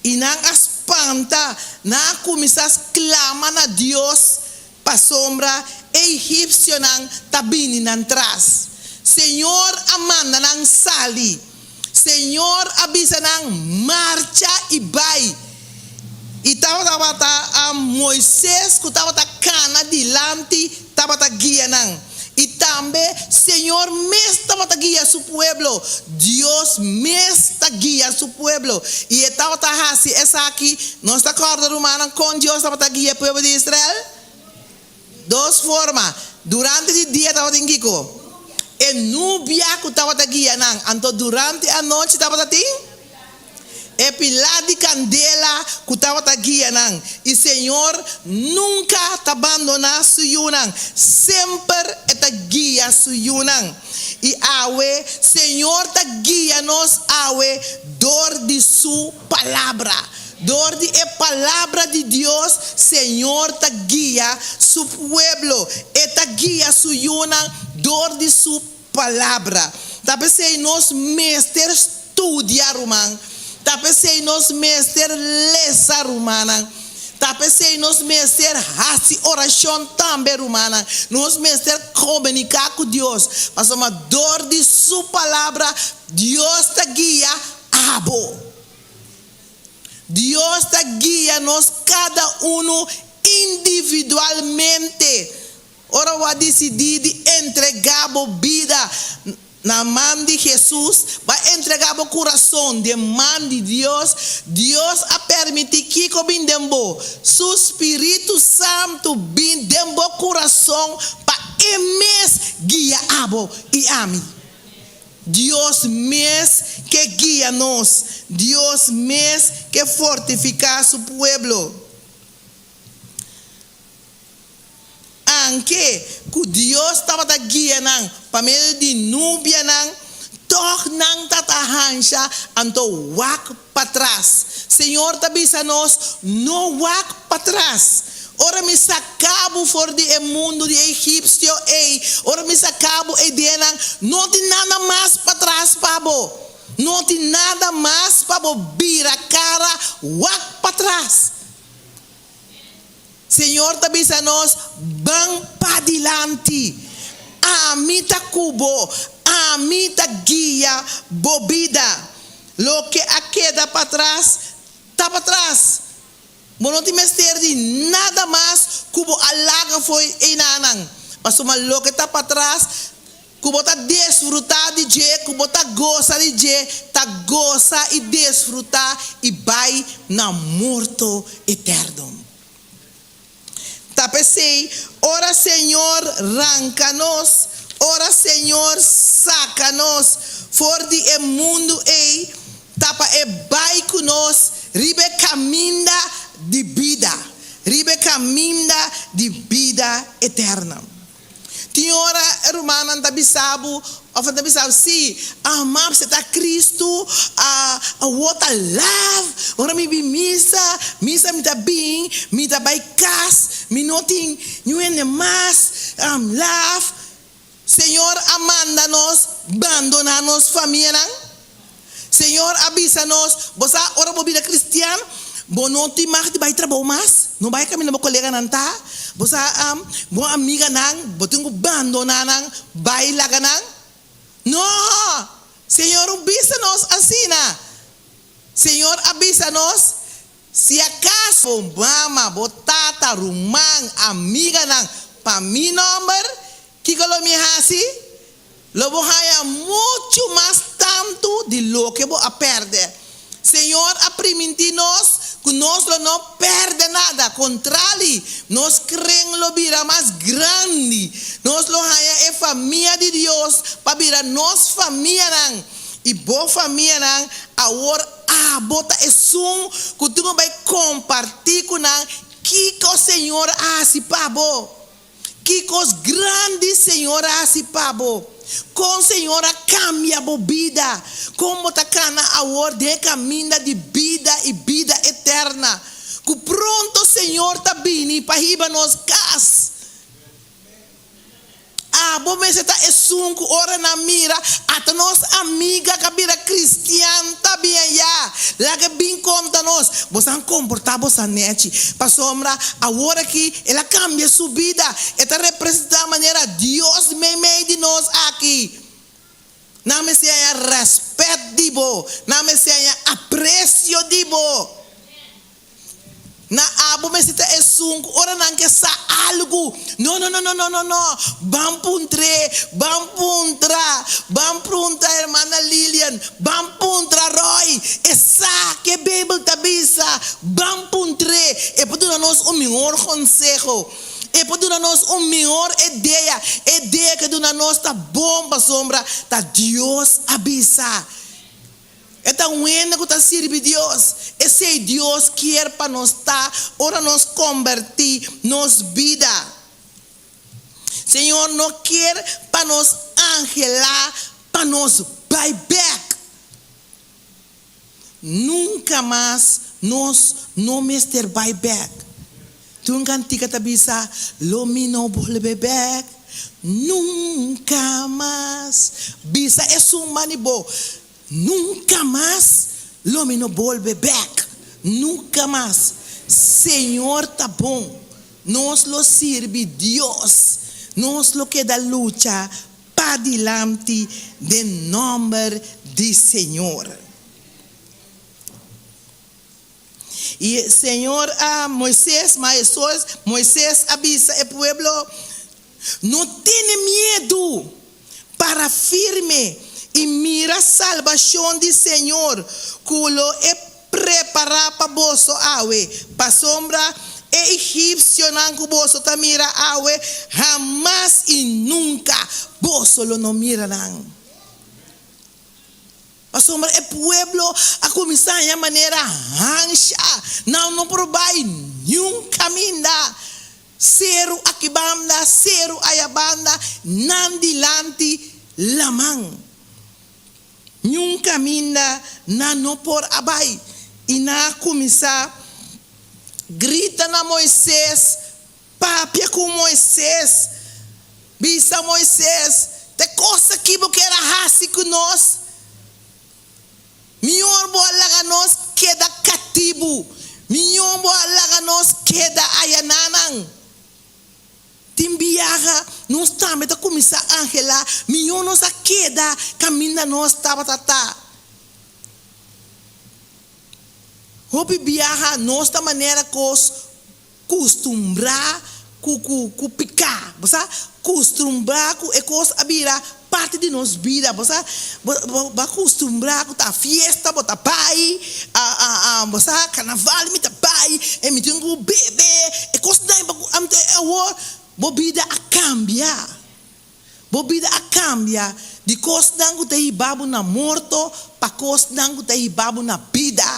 I nan a spanta, nan a kuminsá sklama na Dios pasobra e egipsionan ta bini nan tras. Señor a manda nan sali. Señor a bisa nan, Marcha i bai. I tabata Moises ku tabata kana dilanti tabata guia nan. I tambe Señor mes tabata guia su pueblo. Dios mes ta guia su pueblo. I e tabata hasi esaki. Nos ta kòrda, rumannan, kon Dios tabata guia e pueblo di Israel? Dos forma. Durante di dia tabatin kiko? E nubia ku tabata guia nan. Anto durante anochi tabata tin e pilá di kandela ku tabata guia nan. I Señor nunka ta bandoná su yunan. Semper e ta guia su yunan. I awe Señor ta guia nos awe dor di su Palabra. Dor di e Palabra di Dios, Señor ta guia Su pueblo. E ta guia Su yunan dor di Su Palabra. Ta p'esei nos mester studia, ruman. Ta p'esei nos mester lesa, rumannan. Ta p'esei nos mester hasi orashon tambe, rumannan. Nos mester komuniká ku Dios, pasobra dor di Su Palabra, Dios ta guia abo. Dios ta guia nos kada unu individualmente. Ora bo a disidí di entregá bo bida na man di Hesus, bo a entregá bo kurason den man di Dios, Dios a permití kiko bin den bo? Su spiritu santu bin den bo kurason pa e mes guia abo i ami. Dios mes ke guia nos. Dios mes ke fortifiká su pueblo. Anke ku Dios tabata guia nan pa medio di nubianan, tòg nan ta ta hansha anto wak patras. Señor ta bisa nos, No wak patras. Ora mi saká bo for di e mundu di e egipsio ei, ora mi saká bo ei den nan, no tin nada mas patras pa bo. No tin nada mas pa bo bira kara wak patras. Señor ta bisa nos, Ban padilanti. Ami ta ku bo. Ami ta guia bo bida. Loke a keda patras, ta patras. Bo no tin mester di nada mas ku bo a laga fo'i einanan. Pasobra loke ta patras, ku bo ta desfrutá di dje, ku bo ta gosa di dje, ta gosa i desfrutá i bai na morto eterno. Ta p'esei, ora Señor ranka nos, ora Señor saka nos for di e mundu ei, ta pa e bai ku nos riba e kaminda di bida, riba e kaminda di bida eterno. Tin ora e rumannan ta bisa bo òf nan ta bisa bo, Sí, ama aceptá Cristo, awor ta laf, ora mi bin misa, misa mi ta bin, mi ta bai kas, mi no tin niun hende mas, laf. Señor a manda nos bandoná nos famianan? Señor a bisa nos, Bo sa, ora bo bira cristian, bo no tin mag di bai trabou mas, no bai caminda bo coleganan ta, bo sa, bo amiganan, bo tin cu bandona nan, bai laga nan. No! Señor no bisa nos asina. Señor a bisa nos, Si acaso bo mama, bo tata, ruman, amiganan, pa mi nomber, kico lo mi haci? Lo bo haña muchu mas tantu di loke bo a pèrdè. Señor a primintí nos ku nos lo no pèrdè nada. Kontrali, nos kren lo bira mas grandi. Nos lo haña e famia di Dios pa bira nos famianan i bo famianan. Awor abo ta esun ku tin ku bai kompartí ku nan kiko Señor a hasi pa bo. Ki kos grandi Señor a hasi pa bo? Kon Señor a kambia bo bida? Kon bo ta kana awor den e kaminda di bida i bida eterna? Ku pronto Señor ta bini pa hiba nos kas. Abo mester ta esun ku ora nan mira, ata nos amiga ku a bira kristian ta bin ayá. Laga e bin konta nos. Boso a komportá boso nèchi, pasobra awor aki el a kambia su bida. E ta representá manera Dios meimei di nos aki. Nan mester haña rèspèt di bo. Nan mester haña apresio di bo. Na abo mester ta esun ku ora nan ke sa algu, no no no no no no no, ban puntr'é, ban puntra, ban prunta hermana Lilian, ban puntra Roy, e sa ke Beibel ta bisa, ban puntr'é, e por duna nos un mihor konseho, e por duna nos un mihor idea, e idea ke duna nos ta bon pasobra ta Dios a bisa. E ta un hende ku ta sirbi Dios. Esei Dios kier pa nos ta ora nos kombertí nos bida. Señor no kier pa nos anhelá pa nos bai bèk. Nunka mas nos no mester bai bèk. Tin un kantika ta bisa, Lo mi no bolbe bèk nunka mas. Bisa esun mani bo, Nunka mas lo mi no bolbe bèk, nunka mas. Señor ta bon, nos lo sirbi Dios, nos lo keda lucha padilanti den nòmber di Señor. I Señor a Moises, ma Hesus, Moises a bisa e pueblo, No tene miedu, para firme i mira salbashon di Señor ku lo e prepará pa boso awe, pasobra e egipsionan ku boso ta mira awe, hamas i nunka boso lo no mira nan. Pasobra e pueblo a kuminsá haña manera hansha, nan no por bai niun kaminda. Seru aki banda, seru aya banda, nan dilanti laman. Niun kaminda nan no por a bai. I nan a kuminsá grita na Moises, Papia ku Moises, bisa Moises, Ta e kos aki bo kier a hasi ku nos? Mior bo a laga nos keda katibu, mior bo a laga nos keda ayananan. Tin biaha nos tambe ta kuminsá anhelá, mior nos a keda kaminda nos tabata ta. Hopi biaha nos ta manera kos Kustumbrá ku ku ku piká. Bo sa? Kustumbrá ku e kos a bira parti di nos bida. Bo sa? Bo bo bo a kustumbrá ku ta fiesta bo ta bai, a a a bo sa, karnaval mi ta bai, e mi tin ku bebe, e kosnan ei bo ku awor bo bida a kambia. Bo bida a kambia di kosnan ku ta hiba bo na morto pa kosnan ku ta hiba bo na bida.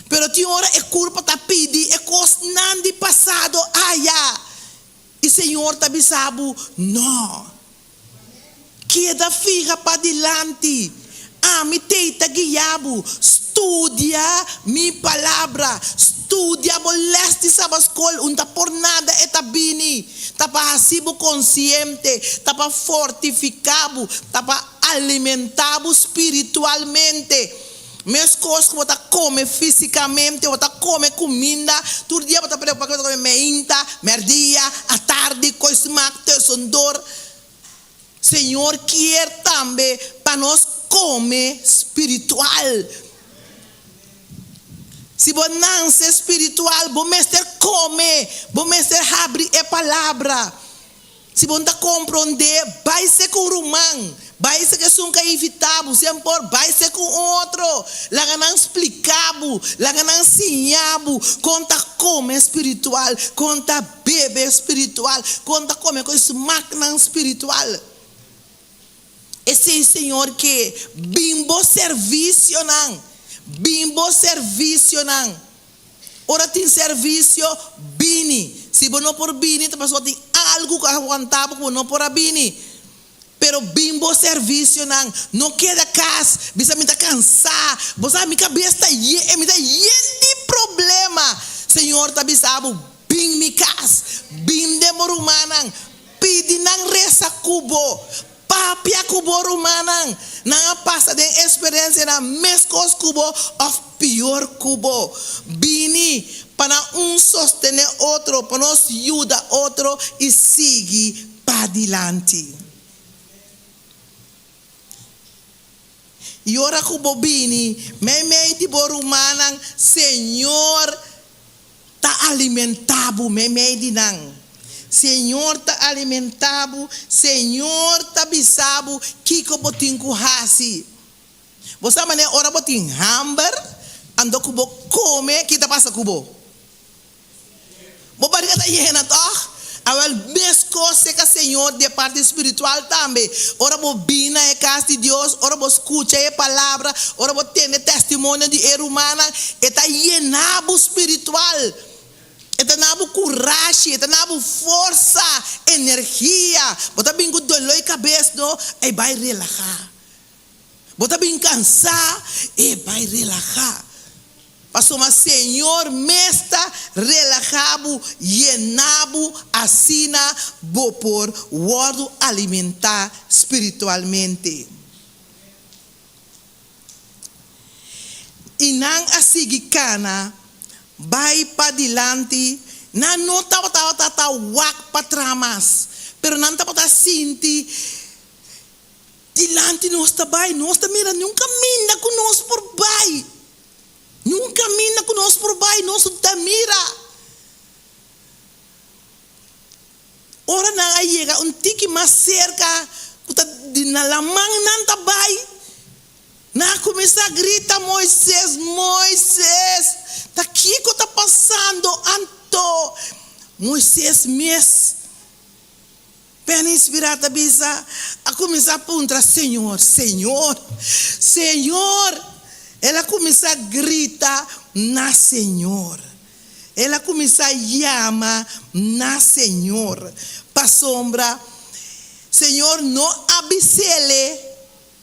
Pero tin ora e kurpa ta pidi e kosnan di pasado aya i Señor ta bisa bo, No. Keda fiha padilanti. Ami tei ta guia bo. Studia mi palabra. Studia bo les di Sabaskol. Un ta por nada e ta bini. Ta pa hasi bo konsiente, ta pa fortifiká bo, ta pa alimentá bo spiritualmente. Meskos ku bo ta kome físikamente, bo ta kome kuminda, tur dia bo ta preokupá ke bo ta kome meinta, mèrdia, atardi, koi smak, tussendoor. Señor kier tambe pa nos come spiritual. Si bo nance spiritual, bo mester come, bo mester habri e palabra. Si bo no ta compronde, bay se cu un ruman, bay se cu esun cu a invita bo, siempre bay se cu un otro. Laga nan splica bo, laga nan siña bo con ta come spiritual, con ta Bebe spiritual, kon ta kome ku e smaknan spiritual. Esei Señor ke, bin bo servisionan, bin bo servisionan. Ora tin servisio, bini. Si bo no por bini, ta pasobra tin algu ku a wanta bo ku bo no por a bini. Pero bin bo servisionan, no keda kas, bisa mi ta kansá, bo sa mi kabes ta ye, mi ta yen di problema. Señor ta bisa bo, bin mi kas, bin den bo rumannan, pidi nan resa. resa ku bo. Papia ku bo rumannan. Nan a pasa den eksperensianan meskos ku bo òf pior ku bo. Bini pa nan un sostené otro, pa nos yuda otro i sigui padilanti. I ora ku bo bini meimei di bo rumannan, Señor ta alimentá bo meimei di nan. Señor ta alimentá bo, Señor ta bisa bo kiko bo tin ku hasi. Bo sa manera ora bo tin hamber, anto ku bo kome, ki ta pasa ku bo? Bo barriga ta yena tòg? Awèl, meskos seka Señor di e parti spiritual tambe. Ora bo bin na e kas di Dios, ora bo skucha e palabra, ora bo tende testimonio di e rumannan, e ta yena bo spiritual. E ta na bo kurashi, e ta na bo forsa, energia. Bo ta bin ku doló i kabes, no? E bai relahá. Bo ta bin kansá, e bai relahá. Pasobra Señor mes ta relahá bo, yená bo, asina bo por wòrdu alimentá spiritualmente. I nan a sigui kana bai padilanti, nan no tabata ta wak patras mas, pero nan tabata sinti Dilanti nos ta bai, nos ta mira niun kaminda ku nos por bai. Niun kaminda ku nos por bai, nos no ta mira. Ora nan a yega un tiki mas serka ku ta di na laman nan ta bai, nan a kuminsá grita, Moises, Moises, ta kiko ta pasando? Anto Moises mes Pena inspirá ta bisa, a kuminsá puntra, Señor, Señor, Señor! El a kuminsá grita na Señor. El a kuminsá yama na Señor, pasobra Señor no a bis'ele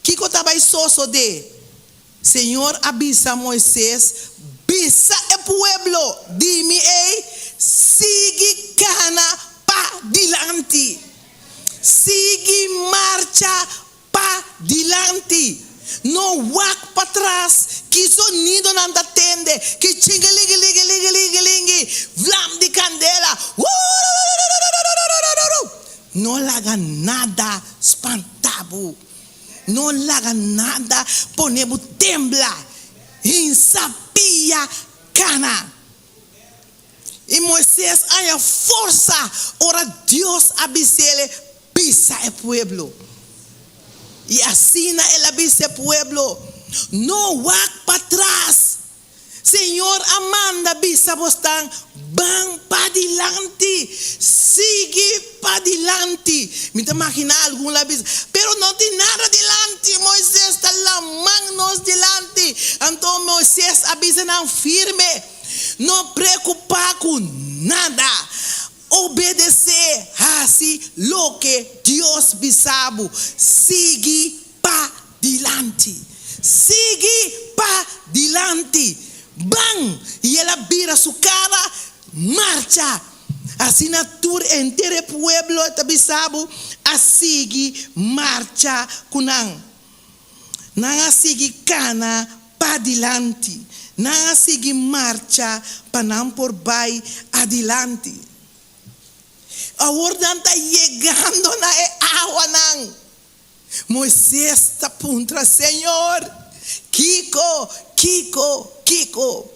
kiko ta bai sosodé. Señor a bisa Moises, Bisa e pueblo di mi ei, Sigui kana pa dilanti. Sigui marcha pa dilanti. No wak patras ki sonidonan ta tende, ki chingilingilingilingilingilingi, vlam di kandela, wuurururururururururu. No laga nada spanta bo. No laga nada pone bo tembla, hinsa pia kana. I Moises haña forsa ora Dios a bis'el bisa e pueblo. I asina el a bisa e pueblo, No wak patras, Señor a manda bisa bosnan, Ban padilanti, sigui padilanti. Mi ta maginá algun lo a bisa, Pero no tin nada dilanti, Moises ta laman nos dilanti. Anto Moises a bisa nan firme, No preokupá ku nada, obedesé, hasi loke Dios bisa bo, sigui padilanti. Sigui padilanti. Ban! I el a bira su kara, marcha. Asina tur henter e pueblo ta bisa bo a sigui marcha ku nan. Nan a sigui kana padilanti. Nan a sigui marcha pa nan por bai adilanti. Awor nan ta yegando na e awanan. Moises ta puntra, Señor, kiko, kiko, kiko?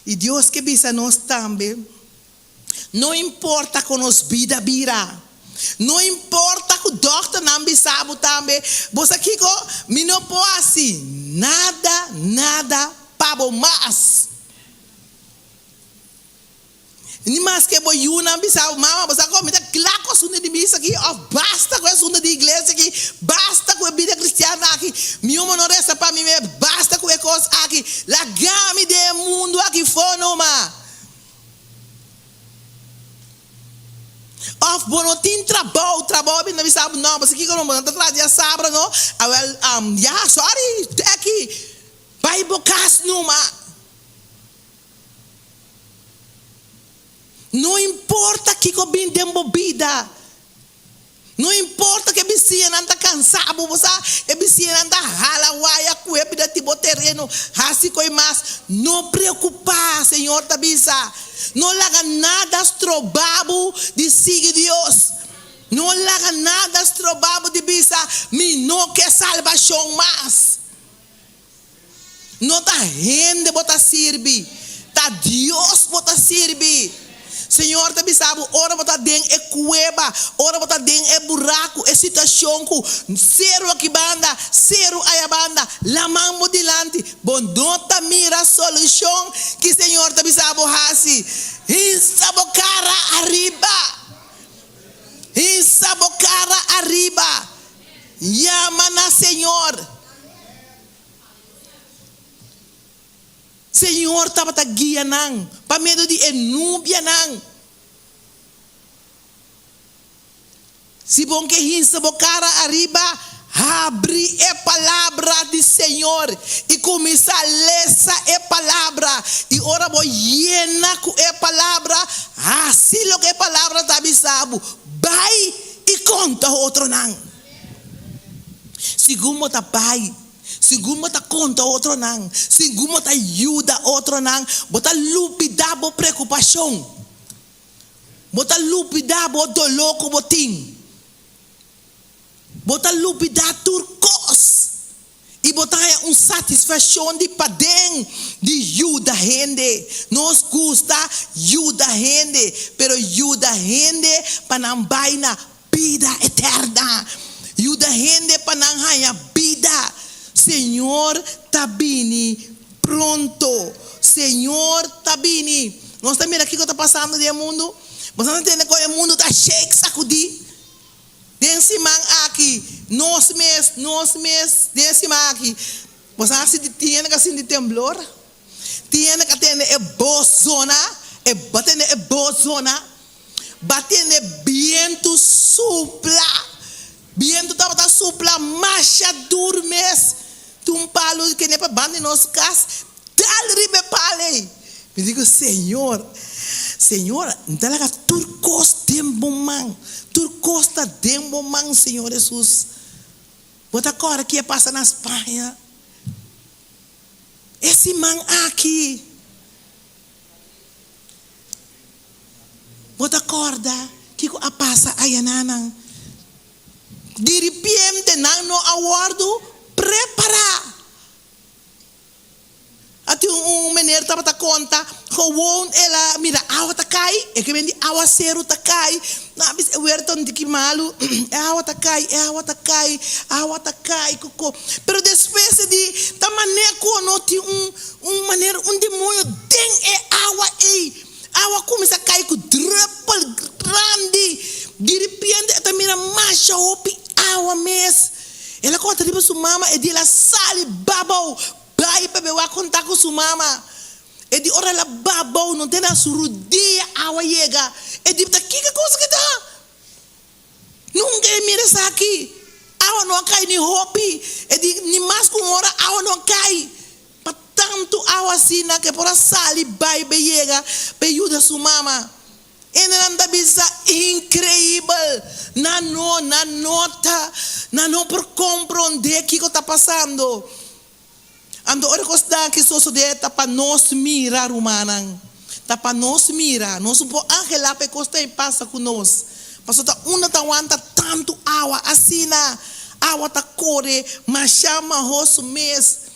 I Dios ke bisa nos tambe, no importa kon nos bida bira, no importa ku dòkternan bisa bo tambe, bo sa kiko, mi no por hasi nada, nada pa bo mas. Ni maske bo yunan bisa bo, Mama, bo sa kon mi ta kla ku asuntu di misa aki, òf basta ku e asuntu di iglesia aki, basta ku e bida kristiano aki, mi omo no resa pa mi mes, basta ku e kos aki, laga mi den e mundu aki fo numa. Òf bo no tin trabou, trabou a bini bisa bo, no, bo sa kiko no, bo no ta traha dia sabra no, awèl, ya, sòri, te aki, bai bo kas numa. No importa kiko bin den bo bida. No importa ku e bisiñanan ta kansa bo, bo sa, e bisiñanan ta hala waya ku e bida di bo tereno, hasi koi mas. No preokupá, Señor ta bisa. No laga nada stroba bo di sigui Dios. No laga nada stroba bo di bisa, Mi no ke salbashon mas. No ta hende bo ta sirbi, ta Dios bo ta sirbi. Señor ta bisa bo ora bo ta den e kueba, ora bo ta den e buraku, e situashon ku seru aki banda, seru aya banda, laman bo dilanti, bo no ta mira solushon, ki Señor ta bisa bo hasi? Hinsa bo kara ariba! Hinsa bo kara ariba! Yama na Señor! Señor tabata guia nan pa medio di e nubianan. Si bon ke hinsa bo kara ariba, habri e palabra di Señor i kuminsá lesa e palabra. I ora bo yena ku e palabra, hasi loke e palabra ta bisa bo. Bai i konta otronan. Segun bo ta bai, segun bo ta konta otronan, segun bo ta yuda otronan, bo ta lubidá bo preokupashon. Bo ta lubidá bo doló ku bo tin. Bo ta lubidá tur kos. I bo ta haña un satisfakshon di paden di yuda hende. Nos gusta yuda hende, pero yuda hende pa nan bai na bida eterna. Yuda hende pa nan haña bida. Señor ta bini pronto. Señor ta bini. Nos ta mira kiko ta pasando den e mundu. Bo sa ta tende kon e mundu ta shake, sakudí. Den siman aki, nos mes, nos mes, den e siman aki, bo sa si tin hende ku a sinti temblor? Tin hende ku a tende e bos zona? E bo a tende e bos zona? Bo a tende bientu supla? Bientu tabata supla masha dur mes. Tin un palu kende pa banda di nos kas, dal riba e palu ei. Mi di ku Señor, Señor, mi ta laga tur kos den bo man. Tur kos ta den bo man, Señor Hesus. Bo ta kòrda ki a pasa na Spaña e siman aki? Bo ta kòrda kiko a pasa ayananan? Diripiente nan no a wòrdu prepará. A tin un meneer tabata konta, gewoon el a mira awa ta kai, e ke ben di awaseru ta kai, nan a bisa e wer ta un tiki malu, e awa ta kai, e awa ta kai, awa ta kai, koko. Pero despues e di ta manera ku no tin un un manera un demoño den e awa ei, awa kuminsá kai ku drùpel grandi, diripiente e ta mira masha hopi awa mes. El a konta riba su mama, e di el a sali babou bai pa be wak konta ku su mama. E di ora el a babou no te na su rudia awa yega. E di ta kiko kos ki ta? Nunka e mira esaki. Awa no a kai ni hopi. E di ni mas ku un ora awa no a kai. Pa tantu awa asina ku e por a sali bai be yega pa e yuda su mama. Hendenan ta bisa increibel. Nan no, nan no ta, nan no por comprende kico ta pasando. Anto ora cosnan aki sosode ta pa nos mira, rumannan. Ta pa nos mira. Nos no por angela pa e cos ta e pasa cu nos. Pasobra ta unda ta wanta tanto awa asina. Awa ta core masha mahoso mes.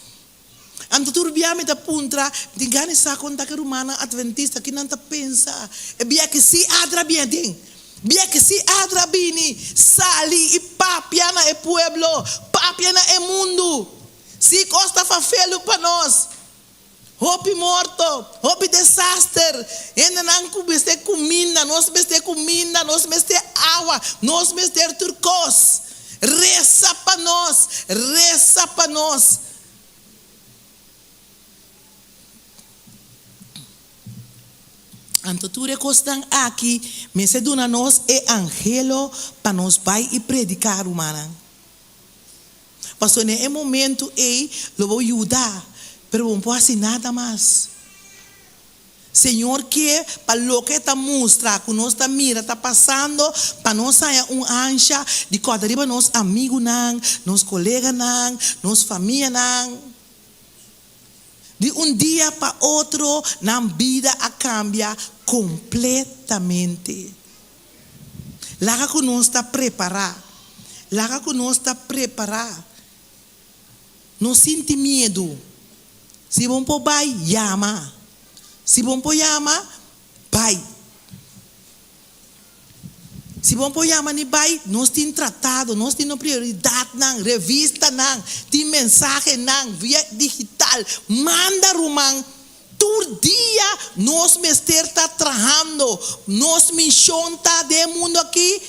Anto tur bia mi ta puntra, mi tin gana di sa kon ta ki rumannan adventista, ki nan ta pensa. E bia ki si adra bini aden, bia ki si adra bini, sali i papia na e pueblo, papia na e mundu. Si kos ta fafelu pa nos, hopi morto, hopi desaster, hendenan ku mester kuminda, nos mester kuminda, nos mester awa, nos mester tur kos. Resa pa nos, resa pa nos. Anto tur e kosnan aki mester duna nos e anhelo pa nos bai i prediká, rumannan. Pasobra den e momentu ei lo bo yuda, pero bo no por hasi nada mas. Señor ke pa loke e ta mustra ku nos ta mira ta pasando pa nos haña un ansha di kòrda riba nos amigunan, nos koleganan, nos famianan. Di un dia pa otro nan bida a kambia kompletamente. Laga ku nos ta prepará. Laga ku nos ta prepará. No sinti miedu. Si bo por bai, yama. Si bo por yama, bai. Si bo por yama ni bai, nos tin tratado, nos tin nos prioridatnan, revistanan, tin mensahenan via digital. Manda ruman. Tur dia nos mester ta trahando. Nos mishon ta den e mundu aki.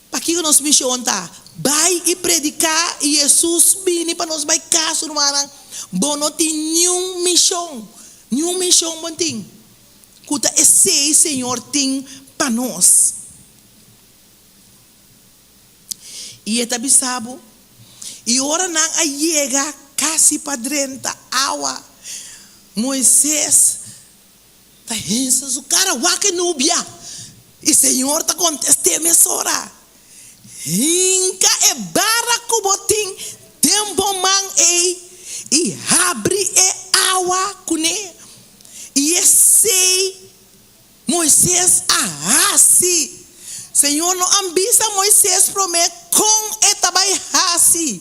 Pakiko nos mishon ta? Bai i prediká i Hesus bini pa nos bai kas, rumannan. Bo no tin niun mishon, niun mishon bo tin ku ta esei Señor tin pa nos. I e ta bisa bo, I ora nan a yega kasi pa drenta awa, Moises Ta hinsa su cara wak e nubia y Señor ta contest'é mesora, Hinca e bara cu bo tin den bo man ey y habri e awa cuné. Y esey Moisés a haci. Señor no a bisa Moisés promé con e ta bay haci.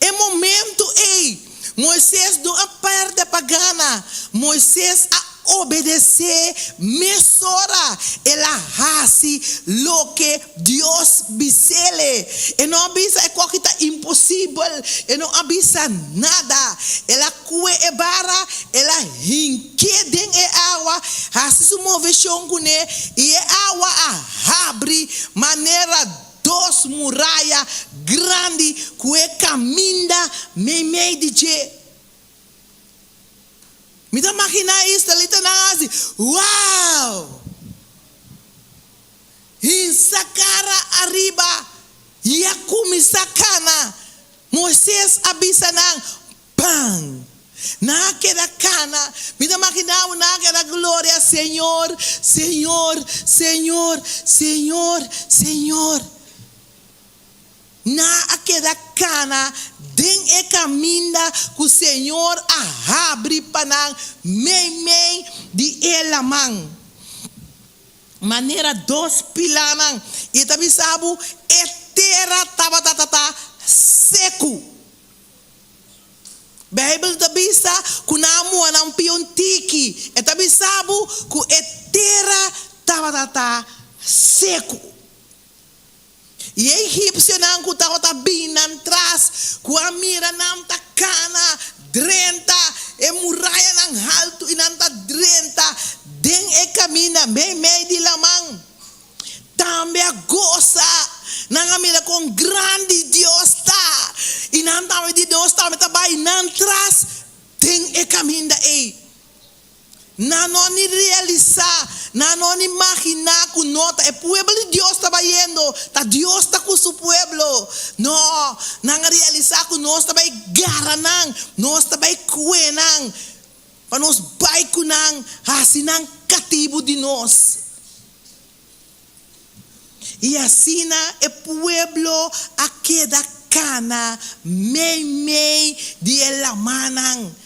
E momento ei, Moises no a pèrdè pa gana. Moises a obedesé mesora. El a hasi loke Dios bis'ele. E no a bisa e koki ta imposibel. E no a bisa nada. El a kue e bara, el a hink'é den e awa, hasi su moveshon kuné, i e awa a habri manera Dos muraya grandi ku e kaminda meimei di dje. Mi ta maginá e israelitanan hasi, Wow! Hinsa kara ariba i a kuminsá kana. Moises a bisa nan, Ban! Nan a keda kana. Mi ta maginá bo nan a keda gloria Señor, Señor, Señor, Señor, Señor. Nan a keda kana den e kaminda ku Señor a habri pa nan meimei di e laman. Manera dos pilanan. I ta bisa bo e tera tabata ta seku. Bijbel ta bisa ku nan a muha nan pia un tiki. E ta bisa bo ku e tera tabata ta seku. I e egipsionan ku tabata bin nan tras, ku a mira nan ta kana drenta e murayanan haltu i nan ta drenta den e kaminda meimei di laman. Tambe a gosa. Nan a mira kon grandi Dios ta, i nan tambe di nos tambe ta bai nan tras den e kaminda ei. Nan no ni realisá, nan no ni maginá ku no ta e pueblo di Dios ta bayendo, ta Dios ta ku su pueblo. No, nan a realisá ku nos ta bai gara nan, nos ta bai kue nan, pa nos bai ku nan, hasi nan katibu di nos. I asina e pueblo a keda kana meimei di e lamannan.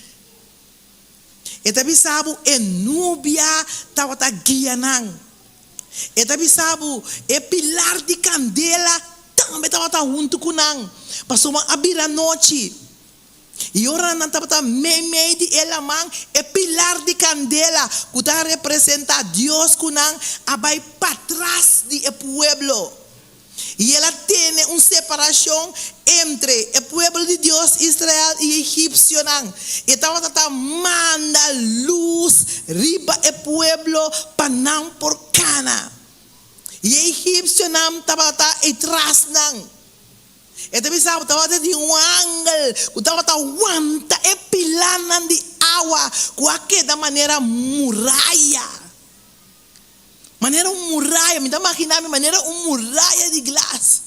E ta bisa bo e nubia tabata guia nan. E ta bisa bo e pilar di kandela tambe tabata huntu ku nan, pasobra a bira nochi. I ora nan tabata meimei di e laman, e pilar di kandela ku ta representá Dios ku nan a bai patras di e pueblo. I el a tene un separashon entre e pueblo di Dios, Israel, i e egipsionan. E tabata ta manda lus riba e pueblo pa nan por kana. I e egipsionan tabata ei tras nan. E ta bisa bo tabata tin un angel ku tabata wanta e pilanan di awa ku a keda manera muraya. Manera un muraya, mi ta magina mi manera un muraya di glas.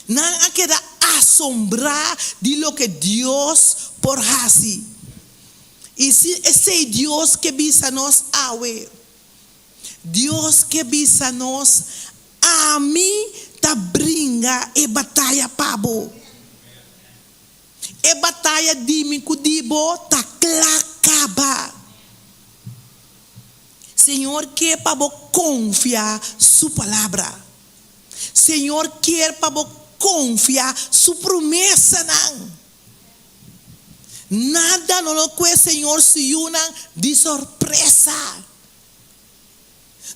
Nan a keda asombrá di loke Dios por hasi. I si esei Dios ke bisa nos awe, Dios ke bisa nos, Ami ta bringa e bataya pa bo. E bataya di mi ku di bo ta kla kaba. Señor ke pa bo konfia Su Palabra. Señor kier pa bo konfia Su promesanan. Nada no lo kue Señor su yunan di sorpresa.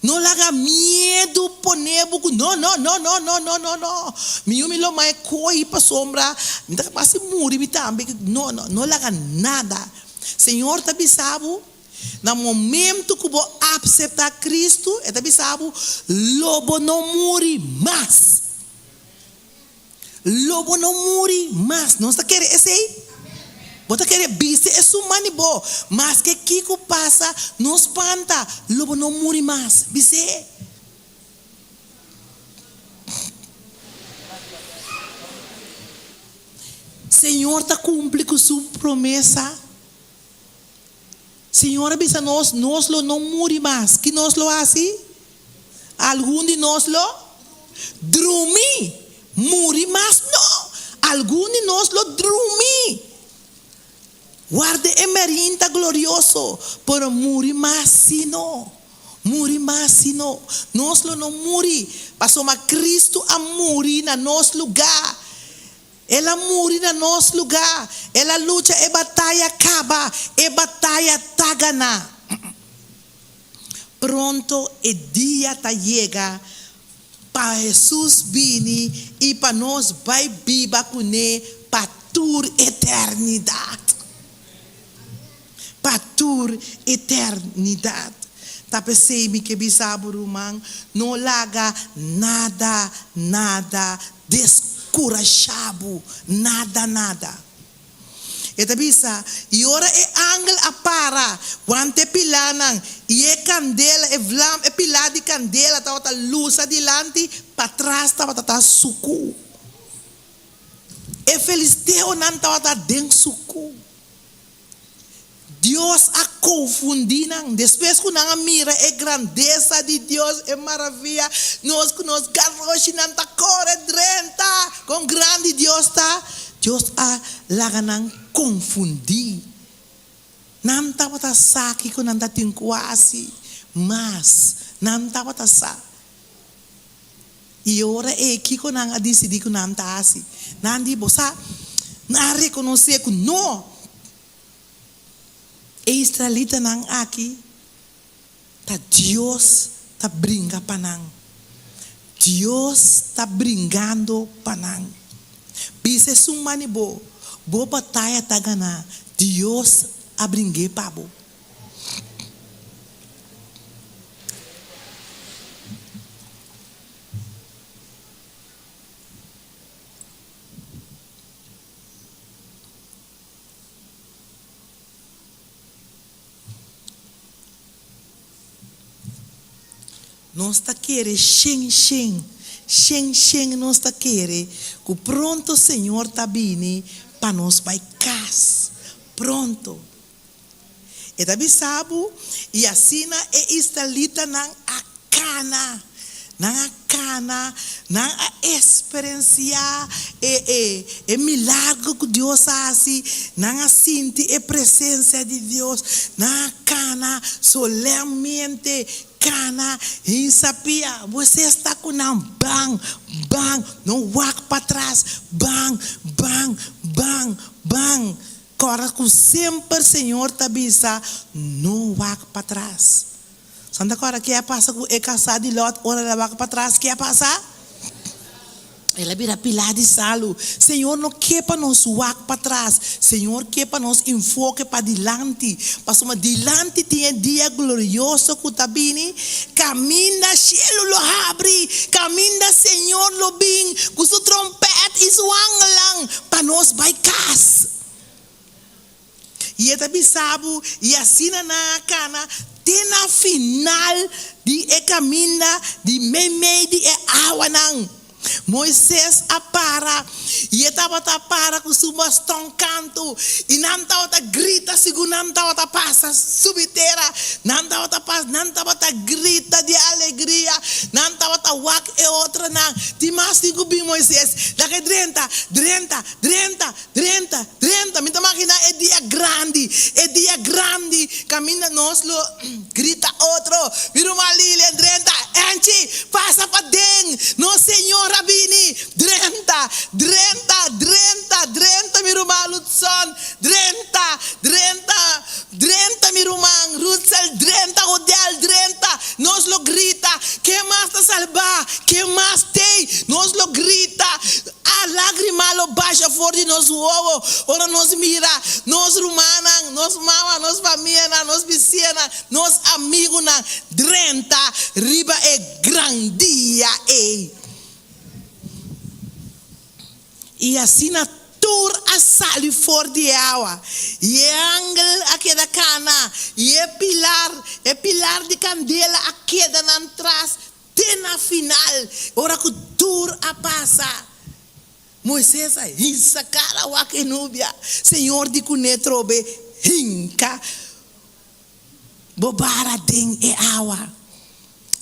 No laga miedu pone bo ku no, no, no, no, no, no, no, no. Mi yu mi lo mai koi pasobra mi ta kapas di muri mi tambe. No, no, no laga nada. Señor ta bisa bo na momento ku bo apsepta Cristo, e ta bisa bo lo bo no muri mas. Lo bo no muri mas. Nos ta kere esei? Bo ta kere bisti esun man di bo? Maske kiko pasa, no spanta, lo bo no muri mas. Bis'é. Señor ta kumpli ku su promesa. Señor a bisa nos, nos lo no muri mas. Ki nos lo hasi? Algun di nos lo drumi. Muri mas no. Algun di nos lo drumi. Warda e merinta glorioso, pero muri mas si no. Muri mas si no. Nos lo no muri, pasobra Cristo a muri na nos lugá. El a muri na nos lugá. El a lucha e bataya kaba. E bataya ta ganá. Pronto e dia ta yega pa Hesus bini i pa nos bai biba kuné pa tur eternidat. Pa tur eternidat. Ta p'esei mi ke bisa bo, ruman, no laga nada, nada deskurashá bo, nada, nada. E ta bisa, I ora e angel a para wante e pilánan, i e kandela, e vlam, e pilá di kandela tabata lusa dilanti, patras tabata ta sukú. E filisteonan tabata den sukú. Dios a konfundí nan. Despues ku nan a mira e grandesa di Dios, e maravia, nos ku nos garoshinan ta kore drenta, kon grandi Dios ta, Dios a laga nan konfundí. Nan tabata sa kiko nan ta tin ku hasi, mas nan tabata sa. I ora ei kiko nan a disidí ku nan ta hasi? Nan di, Bo sa, nan a rekonosé ku no, e israelitanan aki ta Dios ta bringa pa nan. Dios ta bringando pa nan. Bisa esun mani bo, bo bataya ta ganá, Dios a bring'é pa bo. Nos ta kere shen shen, shen shen nos ta kere ku pronto Señor ta bini pa nos bai kas. Pronto. E ta bisa bo, i asina e israelitanan a kana. Nan a kana, nan a eksperensiá e e e milagro ku Dios a hasi, nan a sinti e presensia di Dios, nan a kana solemmente, kana hinsa pia. Moisés ta ku nan, ban, ban, no wak patras, ban, ban, ban, ban. Kòrda ku semper Señor ta bisa, No wak patras. Santa kòrda ke a pasa ku e kasá di Lòt ora el a wak patras? Ke a pasa? El a bira pilá di salu. Señor no ke pa nos wak patras. Señor ke pa nos enfoke padilanti. Pasobra dilanti tin e dia glorioso ku ta bini, kaminda shelu lo habri, kaminda Señor lo bin ku su trompèt i su angelnan pa nos bai kas. I e ta bisa bo, i asina nan a kana te na final di e kaminda di meimei di e awanan. Moises a para, i e tabata para ku su bastòn kantu, i nan tabata grita segun nan tabata pasa subi tera. Nan tabata pas, nan tabata grita di alegria, nan tabata wak e otronan. Tin mas tin ku bin, Moises. Laga e drenta, drenta, drenta, drenta, drenta. Mi ta maginá e dia grandi, e dia grandi kaminda nos lo grita otro, Mi ruman Lilian, drenta. Angie, pasa paden. Nos Señor a bini. Drenta, drenta, drenta, drenta, mi ruman Ludson. Drenta, drenta, drenta, mi ruman Rutsel. Drenta, Odell, drenta. Nos lo grita, Ken mas ta salbá? Ken mas t'ei? Nos lo grita. A lágrima lo basha for di nos wowo ora nos mira nos rumannan, nos mama, nos famianan, nos bisianan, nos amigunan drenta riba e gran dia ei. I asina tur a sali for di e awa, i e angel a keda kana, i e pilar, e pilar di kandela a keda nan tras Te na final, ora ku tur a pasa, Moises a hisa kara wak e nubia. Señor di kuné trobe, Hinka bo bara den e awa.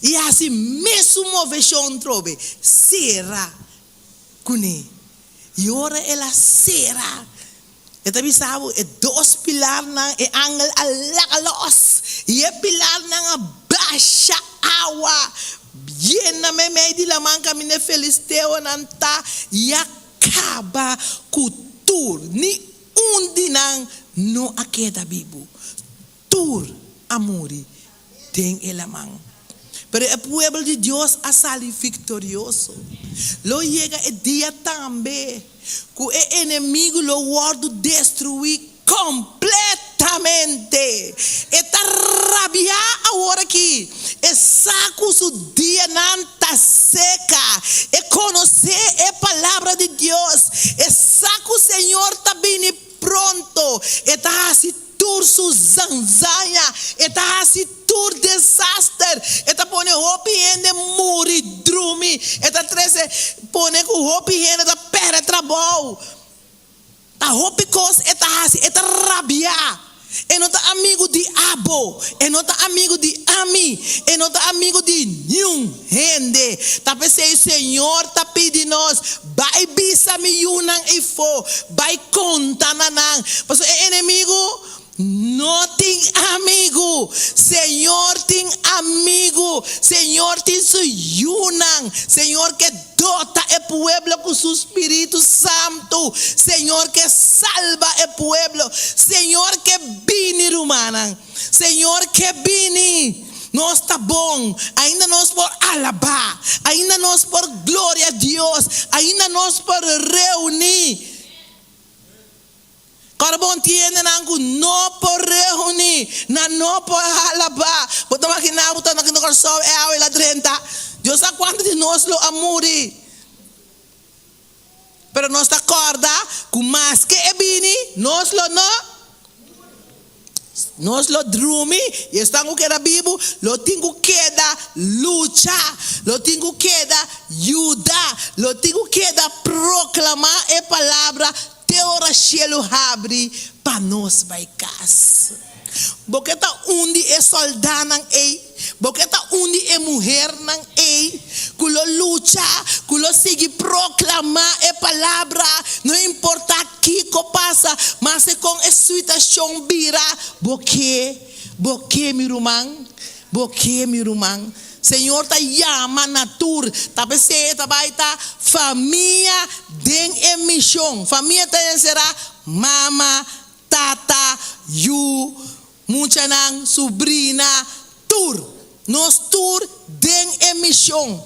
I hasi mesun moveshon trobe, sera kuné. I ora el a sera, e ta bisa bo, e dos pilarnan, e angel a laga los, i e pilarnan a basha awa yena meimei di laman kaminda e filisteonan ta, i a kaba ku tur, ni un di nan no a keda bibu. Tur a muri den e laman. Pero e pueblo di Dios a sali viktorioso. Lo yega e dia tambe ku e enemigu lo wòrdu destruí kompletamente. E ta rabiá aworakí. E sa ku su dianan ta seka. E konosé e Palabra di Dios. E sa ku Señor ta bini pronto. E ta hasi Tur su zanzaña, e ta hasi tur desaster, e ta pone hopi hende muri drumi, e ta trese pone ku hopi hende ta pèrdè trabou. Ta hopi kos e ta hasi, e ta rabiá. E no ta amigu di abo, e no ta amigu di ami, e no ta amigu di niun hende. Ta p'esei Señor ta pidi nos, Bai bisa mi yunan eifó, bai konta na nan, pasobra e enemigu no tin amigu. Señor tin amigu, Señor tin su yunan, Señor ke dota e pueblo ku su Spiritu Santu, Señor ke salba e pueblo, Señor ke bini rumannan. Señor ke bini, nos ta bon, ainda nos por alabá, ainda nos por gloria Dios, ainda nos por reuní. Kòrda bon tiendenan ku no por reuní, nan no por alabá. Bo ta maginá bo ta na Kòrsou e awe la drenta? Dios sa kuantu di nos lo a muri. Pero nos ta kòrda ku maske e bini, nos lo no Nos lo drumi i esnan ku keda bibu lo tin ku keda lucha, lo tin ku keda yuda, lo tin ku keda proklamá e palabra te ora shelu habri pa nos bai kas. Bo ke ta un di e sòldánan ei? Bo ke ta un di e muhernan ei ku lo lucha, ku lo sigui proklamá e palabra, no importá kiko pasa, maske kon e situashon bira? Bo ke? Bo ke, mi ruman? Bo ke, mi ruman? Señor ta yama na tur. Ta p'esei e ta bai ta famia den e mishon. Famia ta enserá mama, Tata, yu, muchanan, subrina, tur. Nos tur den e mishon.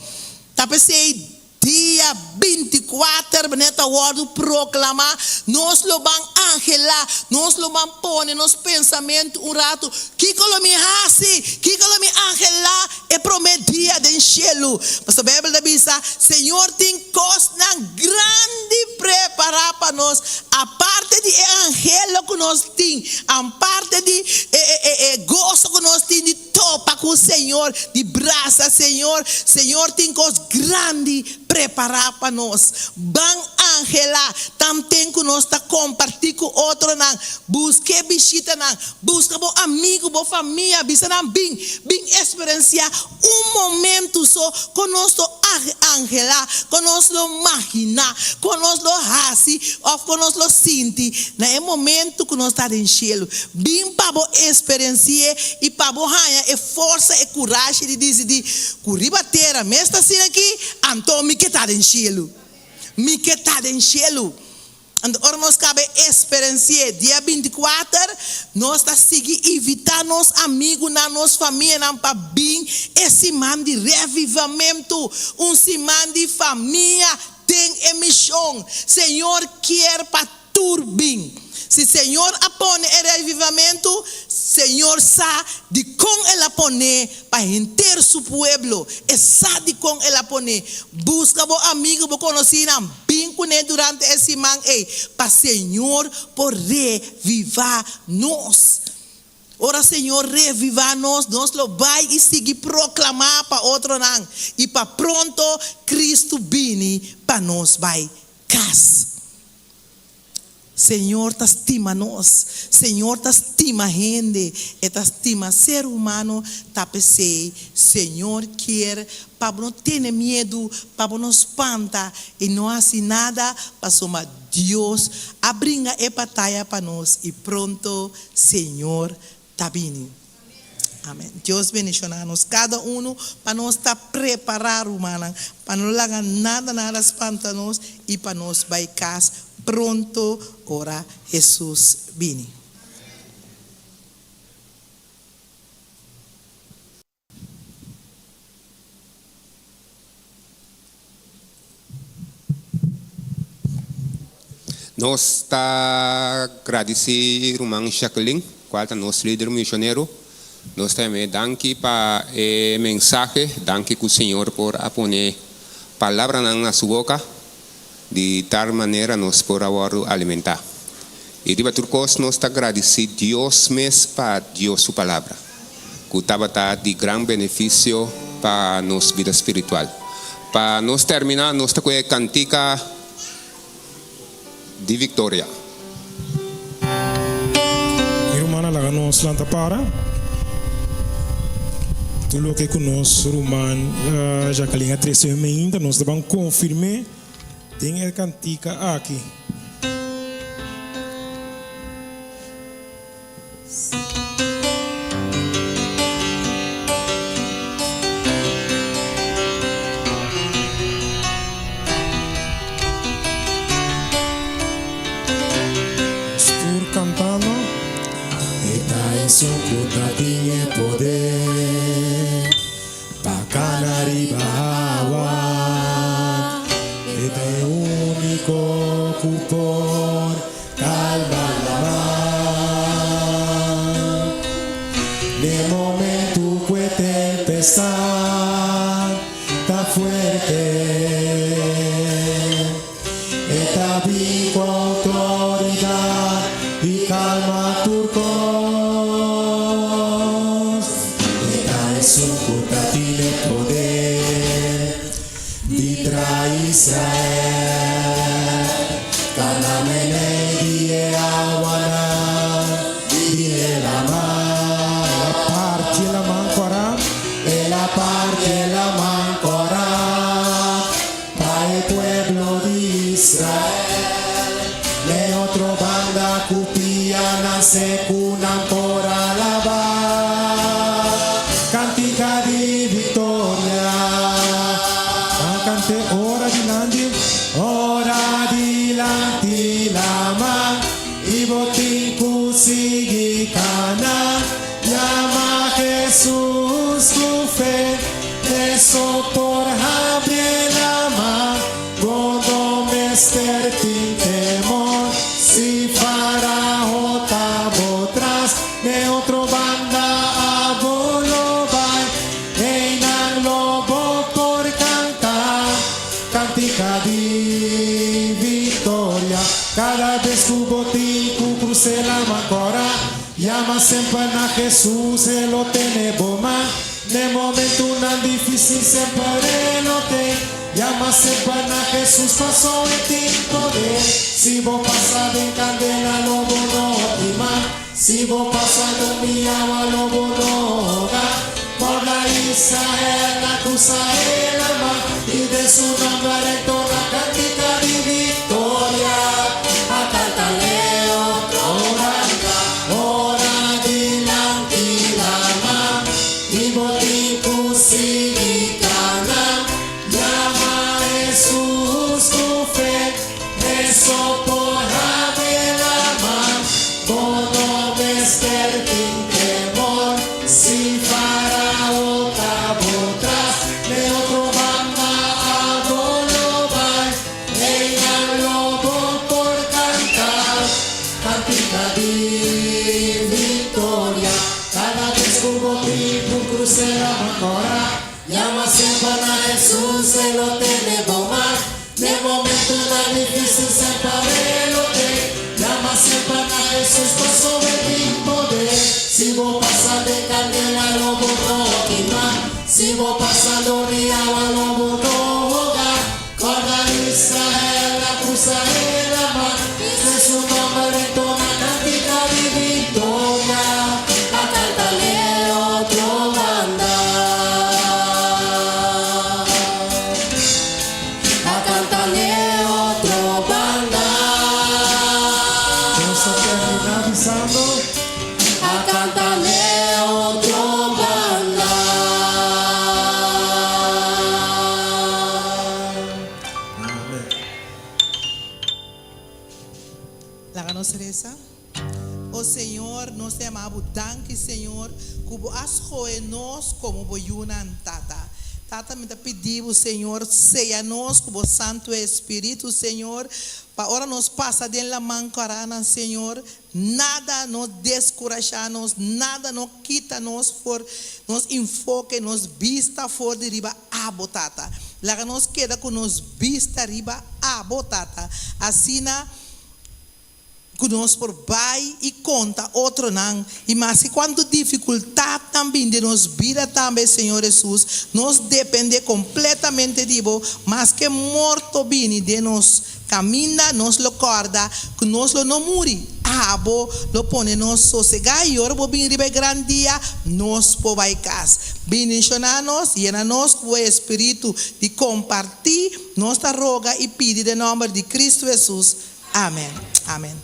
Ta p'esei dia 24 bne ta wòrdu proklamá, nos lo ban anhelá, nos lo ban pone nos pensamentu un ratu, kiko lo mi hasi? Kiko lo mi anhelá e promé dia den shelu? Pasobra Beibel ta bisa, Señor tin Kosnan grandi prepará pa nos, aparte di e anhelo ku nos tin, aparte di e goso ku nos tin di topa ku Señor, di brasa Señor. Señor tin kos grandi. prepará pa nos. Ban anhelá tanten ku nos ta kompartí ku otronan. Buska e bishitanan. Buska bo amigu, bo famia, bisa nan bin, bin eksperensiá un momentu so kon nos lo anhelá, kon nos lo maginá, kon nos lo hasi òf kon nos lo sinti na e momentu ku nos ta den shelu. Bin pa bo eksperensi'é i pa bo haña e forsa, e kurashi di disidí ku riba tera mes ta asina aki, anto mi ke ta den shelu. Mi ke ta den shelu. Anto ora nos kaba e esperensi'é dia 24, nos ta sigui invitá nos amigunan, nos famianan pa bin e siman di revivamentu, un siman di famia den e mishon. Señor kier pa tur bin. Si Señor a pone e revivamentu, Señor sa dikon El a pon'é pa henter Su pueblo. E sa dikon El a pon'é. Buska bo amigu, bo konosínan, bin kuné durante e siman ei pa Señor por revivá nos. Ora Señor revivá nos, nos lo bai i sigui proklamá pa otronan i pa pronto Kristu bini pa nos bai kas. Señor ta stima nos. Señor ta stima hende. E ta stima ser humano. Ta p'esei Señor kier pa bo no tene miedu, pa bo no spanta i no hasi nada, pasobra Dios a bringa e bataya pa nos i pronto Señor ta bini. Amen. Dios bendiciona nos cada uno pa nos ta prepara rumannan pa no laga nada nada spanta nos y pa nos bay cas pronto ora Jesus bini. Nos ta gradisí ruman Jacqueline, kual ta nos lider misionero. Nos ta yam'é danki pa e mensahe, danki ku Señor por a pone palabranan na su boka, di tal manera nos por a wòrdu alimentá. I riba tur kos nos ta gradisí Dios mes pa Dios su Palabra, ku tabata di gran benefisio pa nos bida spiritual. Pa nos terminá, nos ta ku e kantika. Di Victoria. Mi rumannan laga nos lanta para. Tur loke ku nos ruman Jacqueline a trese hoy mainta nos ta ban konfirm'é den e kantika aki. Nos tur cantando. E ta esun cu ta tin e poder pa cana riba awa. E ta e unico cu por Calma la mar N'e momento cu e tempestad ta fuerte E ta bin cu autoridad y calma tur cos E ta esun cu ta tin e poder Di tra Israel Kana meimei di e awanan di e laman. El a parti e laman kòrá. El a parti e laman kòrá pa e pueblo di Israel. N'e otro banda ku pianan seku nan por alabá. Kantika di viktoria. Nan kant'é ora dilanti. Ora dilanti lama i bo tin ku sigui kana. Yama Hesus ku fe, Eso por habri e lama. Bo no mester tin temor si Farao ta bo tras. N'e otro banda abo lo bai, einan lo bo por canta cantica di victoria. Cada bes cu bo tin cu crusa e lama cora, yama semper na Jesus, e lo tene bo man. N'e momentunan dificil semper e lo ten. Yama semper na Hesus paso e tin poder. Si bo pasa den kandela lo bo no kima, si bo pasa den mi awa lo bo no hoga. Kòrda Israel a krusa e lama i den su nòmber entona kantika di viktoria. A kanta leo ora ora dilanti lama i bo tin ku sigui kana. Yama Hesus ku fe, E so por habri laman. Bo no mester tin temor, si Farao ta bo tras. N'e otro banda abo lo bai, einan lo bo por kanta kantika di viktoria. Kada bes ku bo tin ku krus'é laman kòrá, Yama semper na Hesus, e lo tene bo man. Den momentunan difísil semper e lo te. Yama semper na Hesus pasobra e tin poder. Si bo pasa den kandela lo bo no kima, si bo pasa dor di awa lo bo no hoga. Kòrda Israel a krusa e laman, den su nòmber entona kantika di viktoria, a kanta n'e otro banda. A kanta n'e otro banda. Nos ta terminá bisando. A kanta n'e otro banda. Amen. Laga nos resa. O Señor, nos ta yama Bo danki, Señor, ku Bo a skohe nos komo Bo yunan, Tata. Tata, mi ta pidi Bo, Señor, seya nos ku Bo Santu Espiritu, Señor, pa ora nos pasa den laman karanan, Señor, Nada no deskurashá nos, nada no kita nos for nos enfoke, nos bista for di riba Abo, Tata. Laga nos keda ku nos bista riba Abo, Tata, asina ku nos por bai i konta otronan. I maske kuantu difikultatnan bin den nos bida tambe, Señor Hesus, nos dependé kompletamente di Bo, maske morto bini den nos Kaminda nos lo kòrda ku nos lo no muri, abo lo pone nos sosegá i ora bo bin riba e gran dia, nos por bai kas. Bendishoná nos, yena nos ku bo Espíritu di kompartí, nos ta roga i pidi den nòmber di Kristu Hesus. Amèn. Amèn.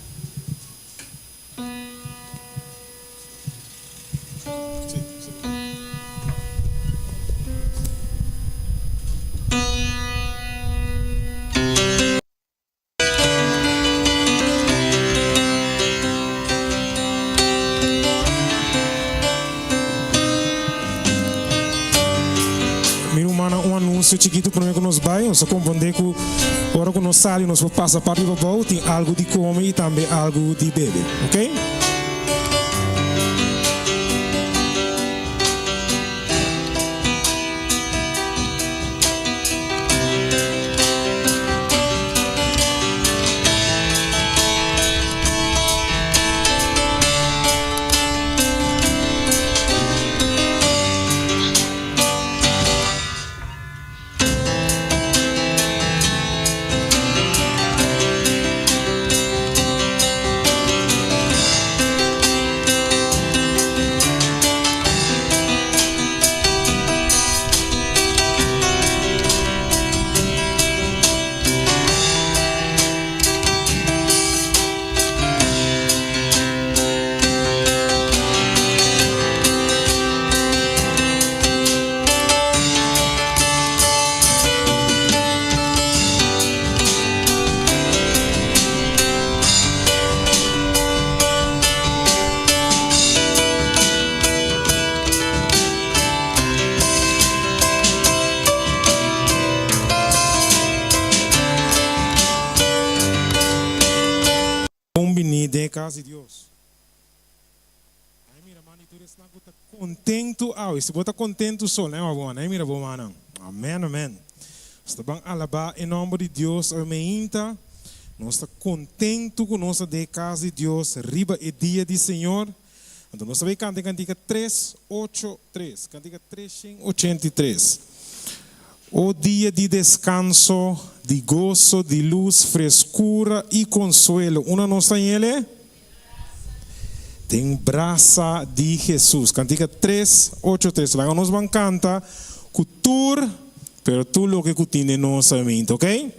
Mi rumannan un anuncio chikito prome cu nos bay. Nos a comprende cu ora cu nos sali nos por pasa parti pabao tin algo di come y tambe algo di bebe. Ok? Bon bini den e cas di Dios. Ai mira man di tur esnan cu ta contentu awe. Si bo ta contentu so, lema bo man. Ai mira bo mannan. Amen, amen. Nos ta ban alaba e nomber di Dios awe meinta. Nos ta contentu cu nos ta den e cas di Dios riba e dia di Señor. Anto nos ta bay canta e cantica tres ocho tres, cantica 383. O dia di deskanso, di goso, di lus, freskura i konsuelo. Unda nos ta yele? Den brasa di Hesus. Kantika tres, ocho, tres. Laga nos ban kanta ku tur, pero tur loke ku tin den nos mente, ok?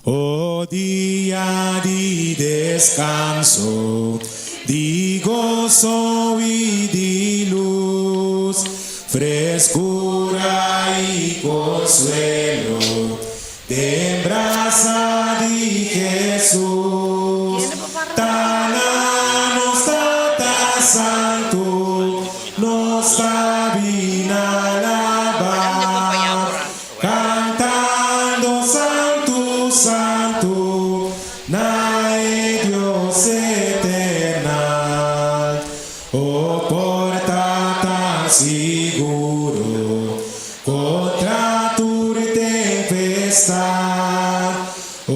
O dia di deskanso, di goso i di lus, freskura i konsuelo, den brasa di Hesus. Ta na nos Tata Santu, nos ta bin alabá. Kantando Santu, Santu, na e Dios eternal. O porta tan siguro kontra tur tempestad, o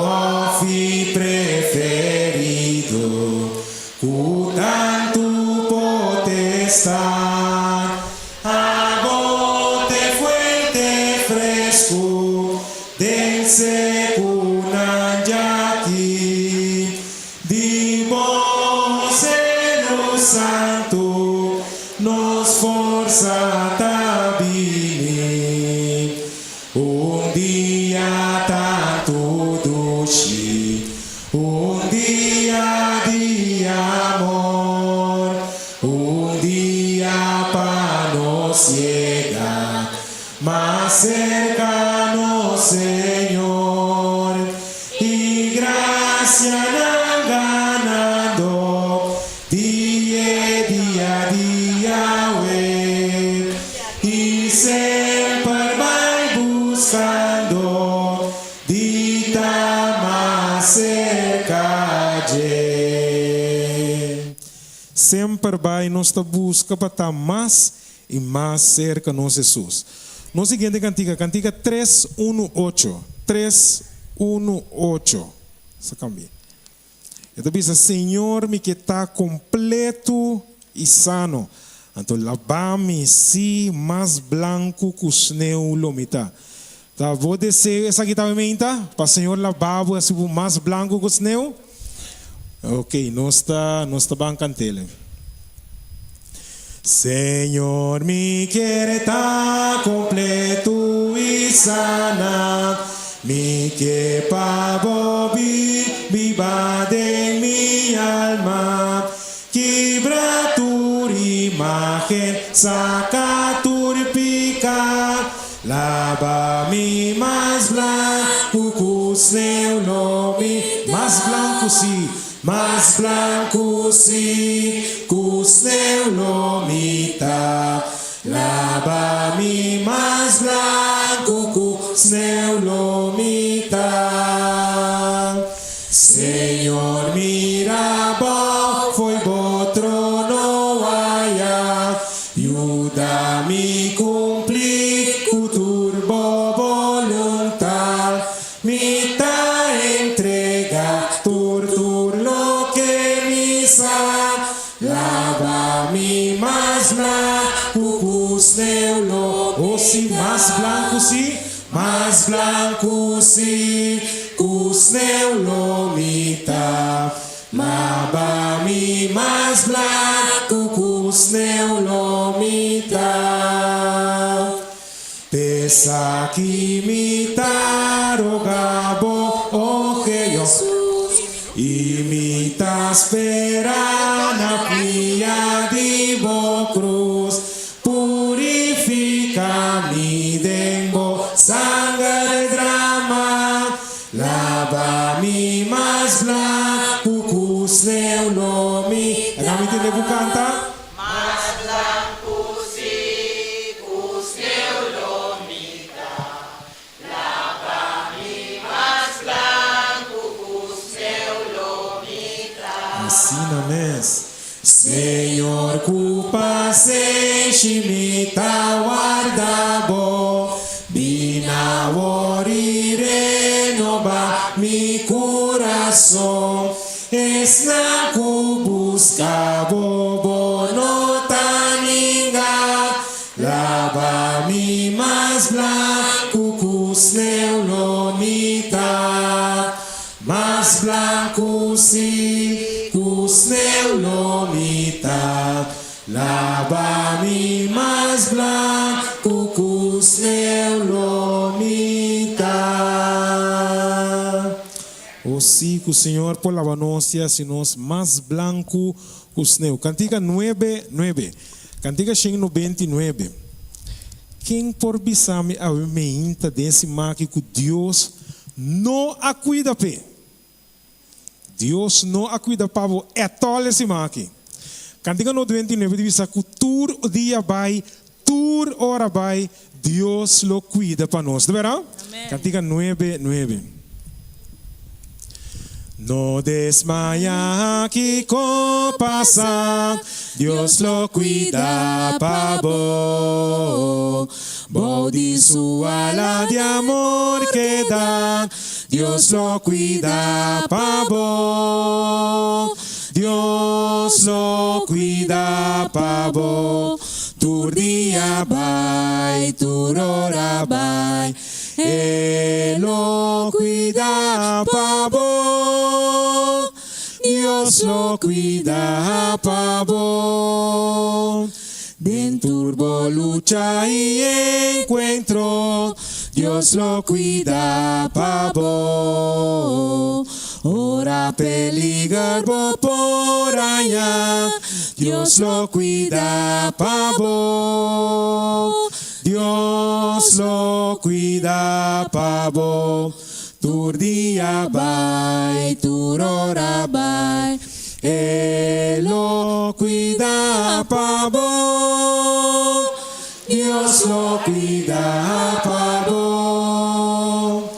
hòfi preferido ku tantu potestad. Abo t'e fuente fresku den sekunan djaki. Di bo Seru Santu nos forsa ta bini. Un dia tantu dushi, un dia di amor, un dia pa nos yega mas serka nos Señor. I grasianan ganando Di e dia di Yahweh, i semper bai buskando di ta mas serka dje. Semper bai nos ta buska pa ta mas i mas serka nos Hesus. Nos siguiente kantika, kantika tres unu ocho, tres unu ocho. Sa kambia. E ta bisa, Señor, mi ke ta kompletu i sano. Anto laba mi, sí, mas blanku ku sneu lo mi ta. Ta bo deseo esaki ta meinta? Pa Señor laba bo i hasi bo mas blanku ku sneu? Ok, nos ta, nos ta ban kant'el. Señor, mi kier ta kompletu i sana. Mi ke pa bo biba den mi alma. Kibra tur imagen, saka tur pika. Laba mi mas blanku ku sneu lo mi mas blanku si. Mas blanku si ku sneu lo mi ta. Laba mi mas blanku ku sneu lo mi ta. Señor mira bo fo'i bo trono aya. Yuda mi kumpli ku tur bo boluntat. Mi ta entrega tur tur loke mi sa, laba mi mas blanku ku sneu lo O si mas blanku si, mas blanku si ku sneu lo mi ta, laba mi mas blanku ku sneu lo mi ta. P'esaki mi ta roga bo, o Jesus, i mi ta spera na pia di bo krus. Purifica mi den bo sanger drama, laba mi mas blanku ku sneu lo mi. Laga mi tende bo kanta. Mas blanku si ku sneu lo mi ta. Laba mi mas blanku ku sneu lo mi ta. Asina mes, Señor, ku pasenshi mi ta warda bo, bina awor i renoba mi kurason. Esnan ku buska bo, bo no ta ninga. Laba mi mas. blanku si ku sneu lo mi ta. Laba mi mas blanku ku sneu lo mi ta. O si ku Señor por laba nos i hasi nos mas blanku ku sneu. Kantika nuebe nuebe. Kantika shen 99. Ken por bisa mi awe meinta den si maki ku Dios no a kuida p'e? Dios no a kuida pa bo ètòl e siman aki. Kantika 99 ta bisa ku tur dia bai, tur ora bai, Dios lo kuida pa nos. Ta bèrda? Kantika nuebe nuebe. No desmaya kiko pasa, Dios lo kuida pa bo. Bou di su ala di amor keda, Dios lo kuida pa bo. Dios lo kuida pa bo, tur dia bai, tur ora bai. E lo cuida pa bo, Dios lo cuida pa bo. Den tur bo lucha y encuentro, Dios lo cuida pa bo. Ora peliger bo por haña, Dios lo cuida pa bo. Dios lo cuida pa bo tur dia bai, tur ora bai. E lo cuida pa bo, Dios lo cuida pa bo.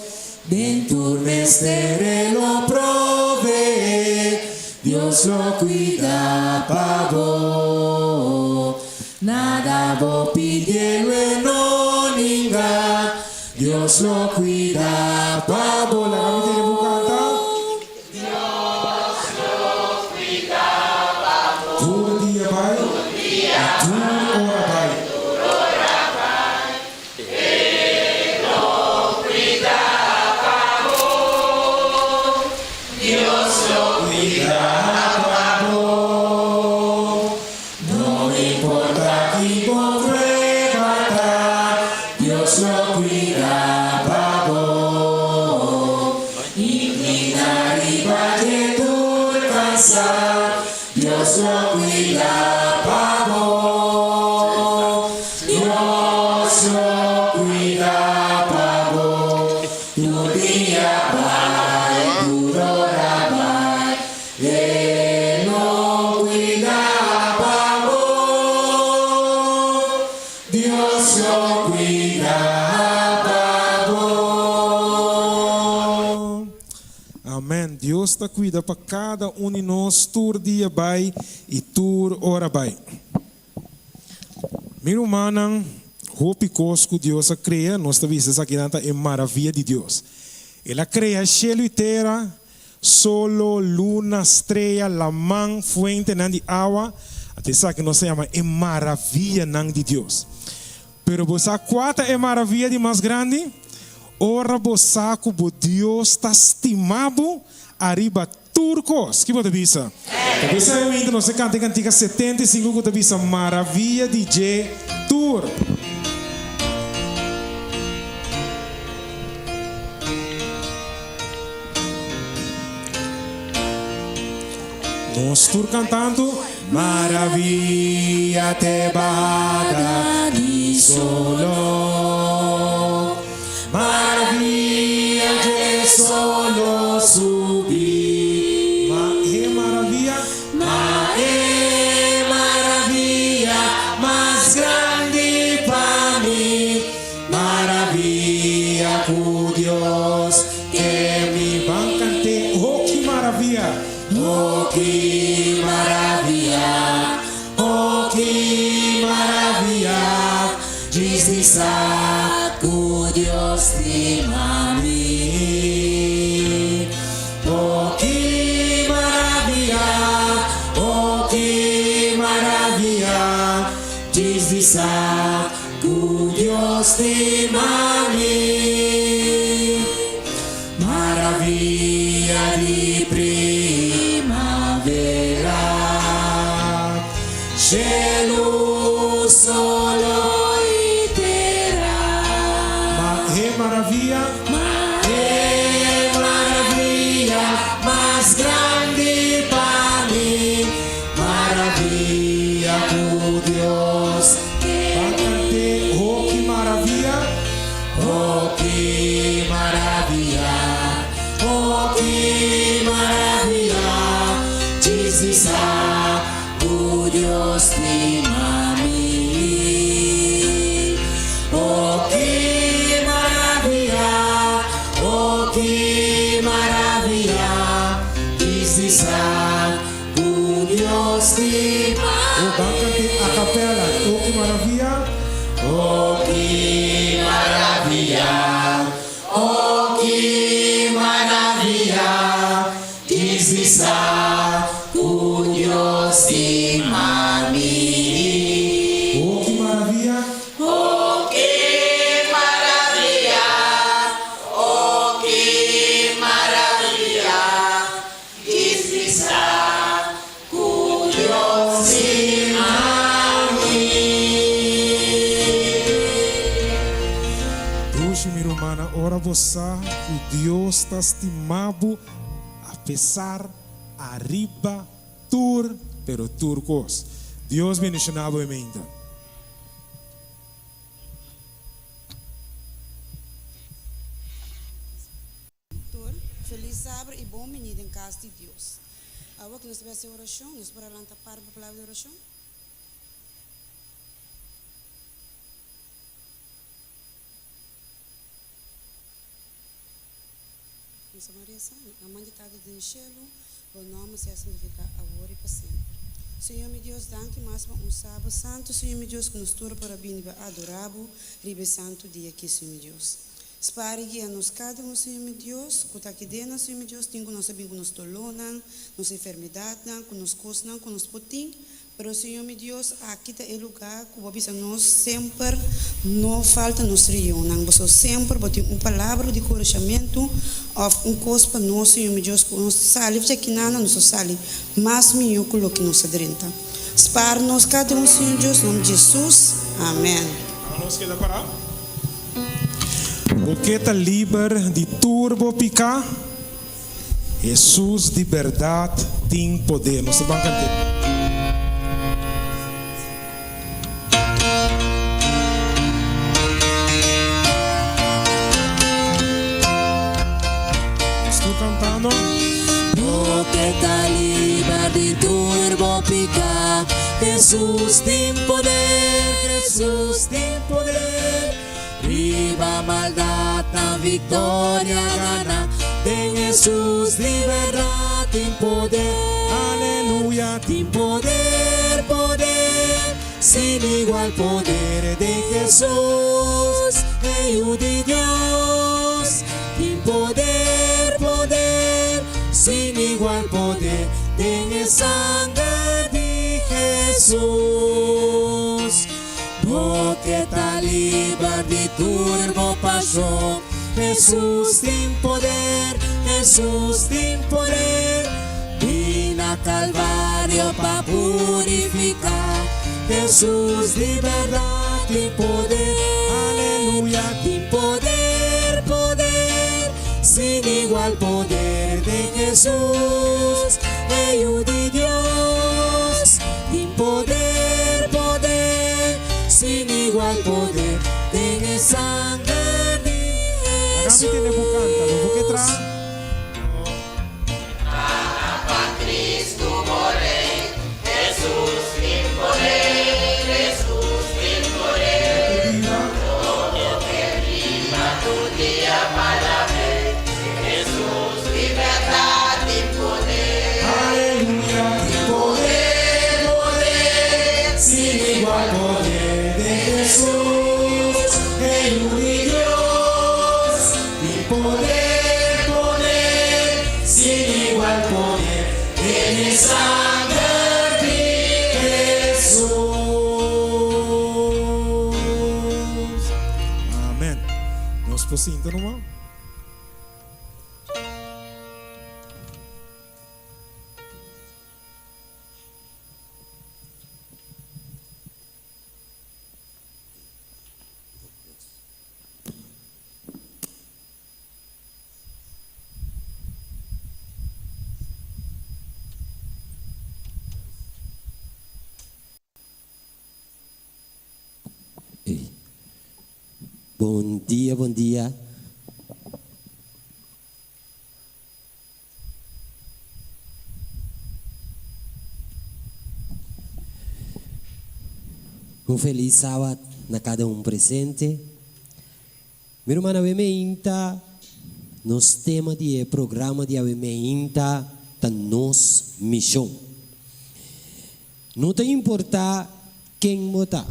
Den tur mester e lo provee, Dios lo cuida pa bo. Nada bo pidie lo e no ninga, Dios lo cuida pa bo. Laga mi tene bo canta. Dios lo cuida pa bo. Tur dia bai y tur ora bai. Tur ora bai. E lo cuida pa bo. Dios lo cuida pa bo. No importa ki bo prueba ta, Dios lo cuida pa bo. Inclina riba dje tur cansa, Dios lo cuida pa bo. Dios lo cuida pa bo. Tur dia bai, tur ora bai, E lo cuida pa bo. Dios lo cuida pa bo. Amen. Dios ta cuida pa cada un di nos tur dia bai y tur ora bai. Mi rumannan, hopi cos cu Dios a crea, nos ta bisa esakinan ta e maravia di Dios. El a crea cielo y tera, Solo, luna, strea, laman, fuentenan di awa, anto esaki nos ta yama e maravianan di Dios. Pero bo sa kua ta e maravia di mas grandi? Ora bo sa ku bo Dios ta stima bo ariba tur kos. Ki bo ta bisa? Ta bisa e winter nos ta kanta e kantika 75 ku ta bisa Maravia di dje tur. Nos tur cantando. Maravilla te bada di solo. Maravilla dje solo subi. Ma e maravilla. Ma e maravilla mas grandi pa mi. Maravia ku Dios ke mi. Ban kant'é, oh ki maravia! Oh ki maravia, oh ki maravia, djis di sa ku Dios stima mi. Oh ki maravia, oh ki maravia, djis di sa Ku Dios stima mi. Maravia di principio. Shelu, solo i tera. Ma e maravia. Ma e maravia mas grandi pa mi, maravia ku Dios Ban kant'é, Oh ki maravia. Oh ki maravia, oh ki maravia, djis di sa ku Dios stima mi. Oh ki maravia, oh ki maravia, djis di sa ku Dios stima Oh ban kant'é a capella, Oh ki maravia. Oh ki maravia, oh ki maravia, djis di sa ku Dios stima mi. Oh ki maravia. Oh ki maravia, oh ki maravia, djis di sa ku Dios stima mi. Dushi mi rumannan, ora bo sa ku Dios ta stima bo apesar, ariba, tur, pero tur kos. Dios bendiciona bo e meinta. Tur, felis sabra i bon bini den kas di Dios. Awor ku nos ta bai hasi orashon, nos por a lanta par pa palabra di orashon? Nos a resa, Na man di Tata den shelu, Bo nòmber sea santifiká awor i pa semper. Señor mi Dios, danki mas pa un Saba santu, Señor mi Dios, ku nos tur por a bini pa adorá Bo riba e santu dia aki, Señor mi Dios. Spar i guia nos kada un, Señor mi Dios, ku ta aki den nan, Señor mi Dios, tin ku nos a bin ku nos dolónan, nos enfermedatnan, ku nos kosnan ku nos por tin, pero Señor mi Dios, aki ta e lugá ku Bo a bisa nos semper no falta nos rionnan. Boso semper Bo tin un palabra di korashamentu òf un kos pa nos, Señor mi Dios, ku nos sali djakinan, nos a sali mas mihó ku loke nos a drenta. Spar nos kada un, Señor Dios, nomber di Jesus. Amèn. Nos keda pará. Bo ke ta liber di tur bo piká? Hesus di bèrdat tin poder. Nos ta ban kant'é. Nos tur kantando. Bo ke ta liber di tur bo piká? Hesus tin poder, Hesus tin poder. Riba maldatnan viktoria gana, den Hesus di bèrdat tin poder. Aleluya, tin poder, poder, sin igual poder den Hesus, e Yu di Dios. Tin poder, poder, sin igual poder den e sanger di Hesus. Bo ke ta liber di tur bo pashon. Hesus tin poder, Hesus tin poder. Bin na Kalvario pa purifiká. Hesus di bèrdat tin poder, aleluya. Tin poder, poder, sin igual poder den Hesus, e Yu di Dios. Tin poder, poder, sin igual poder den e sanger di Laga mi tende bo canta, lo bo ke traha? Alaba Cristo bo Rey, Jesus tin poder, Jesus tin poder. Lo ke biba tur dia pa alab'é, Jesus di berdad tin poder. Aleluya, tin poder, poder, sin igual poder den Jesus, e Yu di Dios. Tin poder, poder, sin igual poder den e sanger di Jesus. Amen. Nos por sinta numa. Bon dia, bon dia. Un felis Sabat na kada un presente. Mi ruman awe meinta, nos tema di e programa di awe meinta ta nos mishon. No ta importá ken bo ta.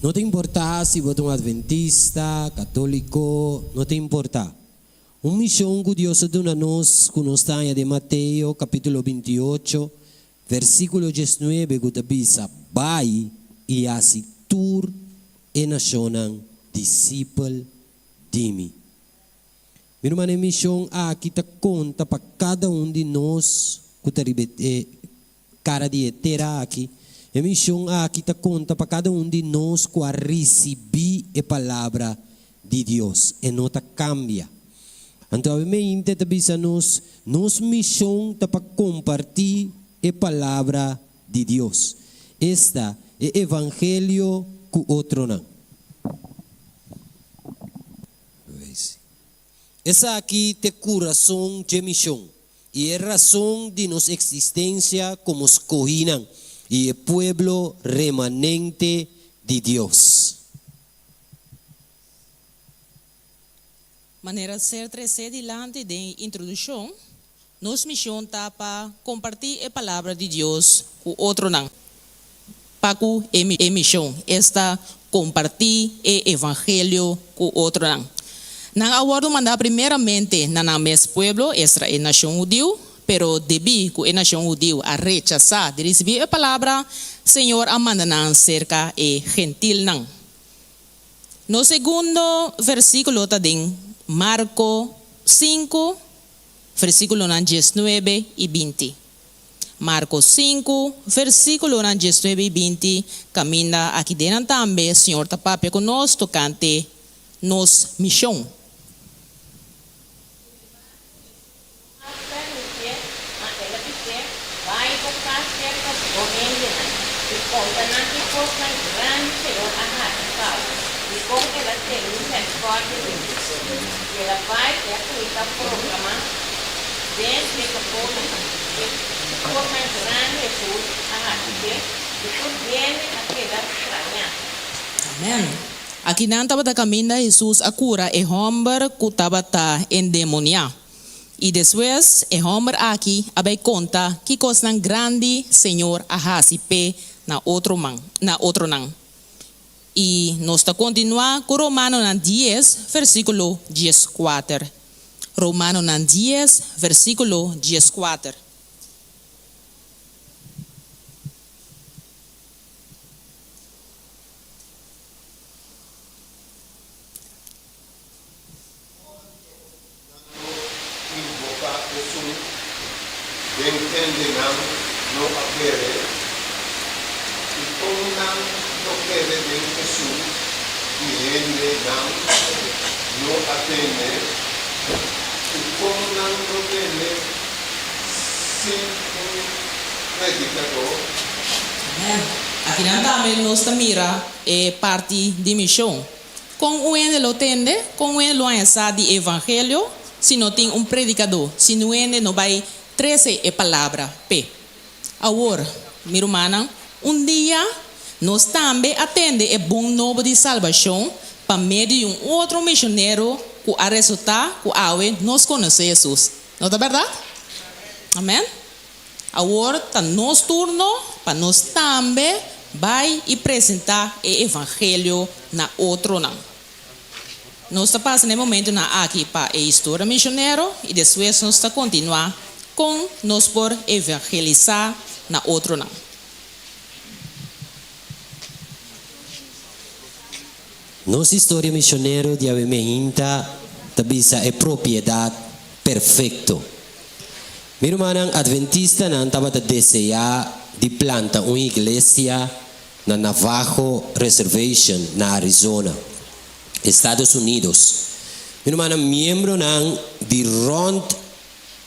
No ta importá si bo ta un adventista, katóliko, no ta importá. Un mishon ku Dios a duna nos ku nos ta haña den Mateo kapítulo 28, versíkulo 19 ku ta bisa, Bai i hasi tur e nashonnan disipel di mi. Mi ruman e mishon aki ta konta pa kada un di nos ku ta riba e kara di e tera aki. E mishon aki ta konta pa kada un di nos ku a risibí e palabra di Dios. E no ta kambia. Anto awe meinte ta bisa nos, nos mishon ta pa kompartí e palabra di Dios, esta, e evangelio ku otronan. Esaki t'e kurason dje mishon i e rason di nos eksistensia komo skohínan i e pueblo remanente di Dios. Manera ser tresé dilanti den e introdushon, nos mishon ta pa kompartí e Palabra di Dios ku otronan. Pa ku e mishon, esta kompartí e evangelio ku otronan. Nan a wòrdu mandá primeramente na nan mes pueblo, esta e nashon hudiu, pero debí ku e nashon hudiu a rechasá di risibí e palabra, Señor a manda nan serka e gentilnan. Nos segundo versíkulo ta den Marko sinku, versíkulonan diesnuebe i binti. Marko sinku, versíkulonan diesnuebe i binti, kaminda aki den nan tambe Señor ta papia ku nos tokante nos mishon. A permitié, ma el a bis'é, Bai bo kas serka bo hendenan i konta nan ki kosnan grandi Señor a hasi pa bo i kon el a tene miserikòrdia di bo. I el a bai i a kuminsá proklamá den Dekapolis e kosnan grandi Hesus a hasi p'e, i tur hende a keda strañá. Amèn. Akinan tabata kaminda Hesus a kura e hòmber ku tabata endemoniá. I despues e hòmber aki a bai konta ki kosnan grandi Señor a hasi p'e na otro man, na otronan. I nos ta kontinuá ku Romanonan dies, versíkulo 14. Romanonan dies, versíkulo 14. Nan lo invoká esun den kende nan no a kere, i kon nan lo kere den esun di hende nan no a tende, i kon nan lo tende sin un predikadó? Amèn. Akinan tambe nos ta mira e parti di mishon. Kon un hende lo tende? Kon un hende lo haña sa di e evangelio si no tin un predikadó, si un hende no bai trese e palabra p'e? Awor, mi rumannan, un dia nos tambe a tende e bon nobo di salbashon pa medio di un otro mishonero ku a resultá ku awe nos konosé Hesus. No ta bèrdat? Amèn. Awor ta nos turno pa nos tambe bai i presentá e evangelio na otronan. Nos ta pasa na e momentunan aki pa e historia misionero i despues nos ta kontinuá kon nos por evangelisá na otronan. Nos historia misionero di awe meinta ta bisa e propiedat perfekto. Mi rumannan adventistanan tabata deseá di planta un iglesia na Navajo Reservation na Arizona, Estados Unidos. Mi rumannan, miembronan di rònt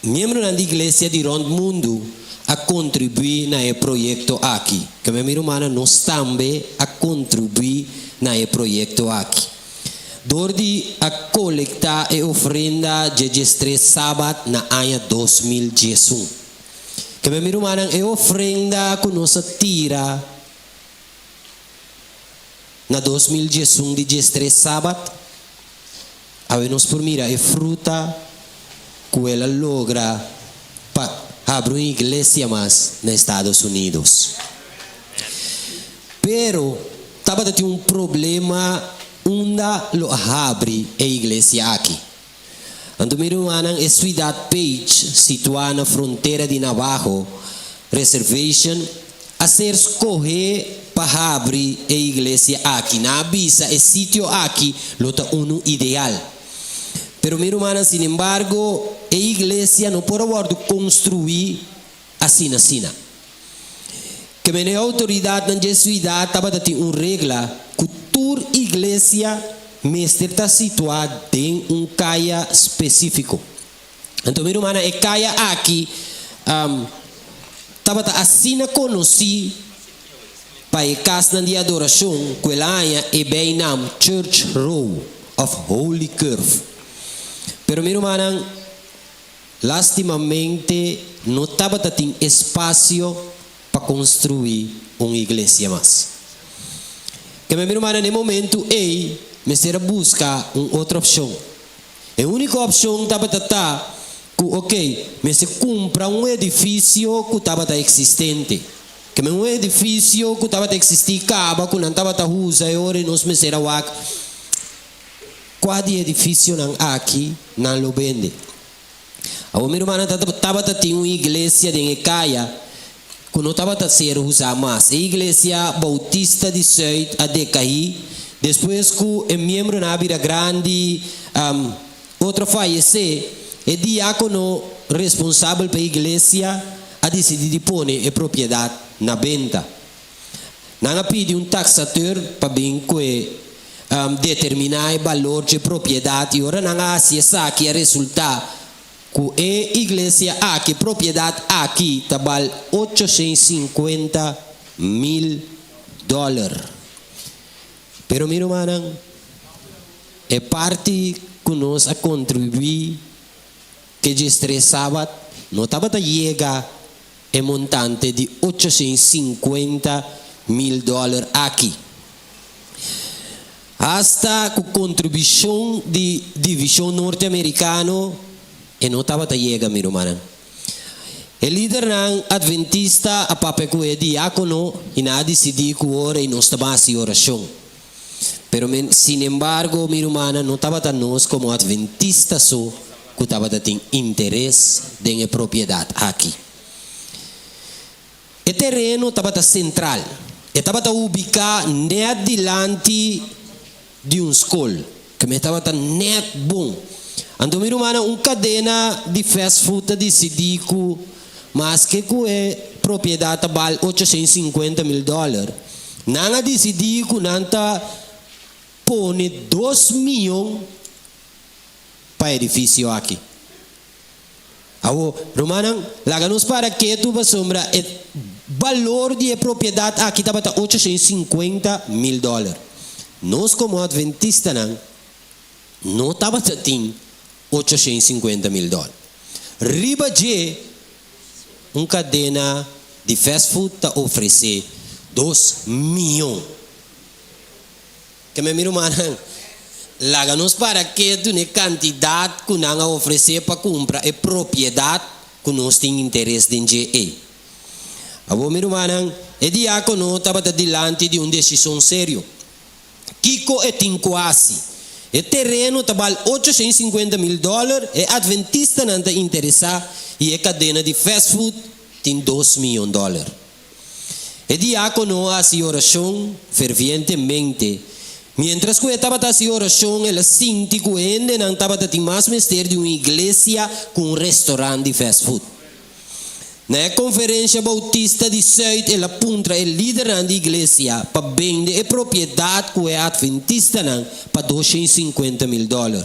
miembronan di iglesia di rònt mundu a kontribuí na e proyekto aki. Keme mi rumannan, nos tambe a kontribuí na e proyekto aki. Dor di a kolektá e ofrenda dje diestres sabat na aña 2011. Keme mi rumannan, e ofrenda ku nos a tira na 2011 di diestres sabat, awe nos por mira e fruta ku el a logra pa habri un iglesia mas na Estados Unidos. Pero tabata tin un problema unda lo a habri e iglesia aki. Anto mi rumannan, e suidat Page, situá na frontera di Navajo Reservation, a ser skohé pa habri e iglesia aki. Nan a bisa e sitio aki lo ta unu ideal. Pero mi rumannan, sinembargo, e iglesia no por a wòrdu konstruí asina asina. Ke men e outoridatnan dje suidat tabata tin un regla ku tur iglesia mester ta situá den un kaya spesífiko. Anto mi rumannan, e kaya aki tabata asina konosí pa e kasnan di adorashon ku el a haña e beinam Church Row òf Holy Curve. Pero mi rumannan, Lastimamente no tabata tin espasio pa konstruí un iglesia mas. Keme mi rumannan na e momentu ei mester a buska un otro opshon. E úniko opshon tabata ta ku okey mester kumpra un edifisio ku tabata eksistente. Keme un edifisio ku tabata eksistí kaba ku nan tabata usa e ora ei nos mester a wak Kua di edifisionan aki nan lo bende? Awor mi rumannan tabata tin un iglesia den e kaya ku no tabata ser usá mas. E iglesia Boutista di Sùit a dekaí despues ku e miembronan a bira grandi, otro a fayesé. E diákono responsabel pa e iglesia a disidí di pone e propiedat na benta. Nan a pidi un taxateur pa bin ku e determiná e balor dje propiedat i ora nan a hasi esaki a resultá ku e iglesia aki, e propiedat aki ta bal 850,000 dòler. Pero mi rumannan, e parti ku nos a kontribuí ke djestres sabat no tabata yega e montante di 850,000 dòler aki. Hasta ku kontribushon di Divishon Norte Amerikano e no tabata yega, mi rumannan. E lidernan Adventista a papia ku e diákono i nan a disidí ku ora i nos ta ban hasi orashon. Pero sinembargo, mi rumannan, no tabata nos komo Adventista so ku tabata tin interes den e propiedat aki. E tereno tabata sentral. E tabata ubiká nèt dilanti di un skol, ku mi tabata nèt bon. Anto mi rumannan, un kadena di fast food ta disidí ku maske ku e propiedat ta bal 850,000 dòler, nan a disidí ku nan ta pone dos miyon pa edifisio aki. Awor, rumannan, laga nos para ketu pasobra e balor di e propiedat aki tabata 850,000 dòler. Nos komo Adventistanan no tabata tin 850,000 dòler. Riba dje, un kadena di fast food ta ofresé dos miyon. Keme mi rumannan, laga nos para ketu n'e kantidat ku nan a ofresé pa kumpra e propiedat ku nos tin interes den dje ei. Awor mi rumannan, e diákono tabata dilanti di un desishon serio. Kiko e tin ku hasi? E tereno ta bal 850,000 dòler, e adventistanan ta interesá i e kadena di fast food tin dos miyon dòler. E diákono a hasi orashon fervientemente. Miéntras ku e tabata hasi orashon, el a sinti ku e hendenan tabata tin mas mester di un iglesia ku un restorant di fast food. Na e konferensha boutista di Sùit el a puntra e lidernan di iglesia pa bende e propiedat ku e atventistanan pa 250,000 dòler.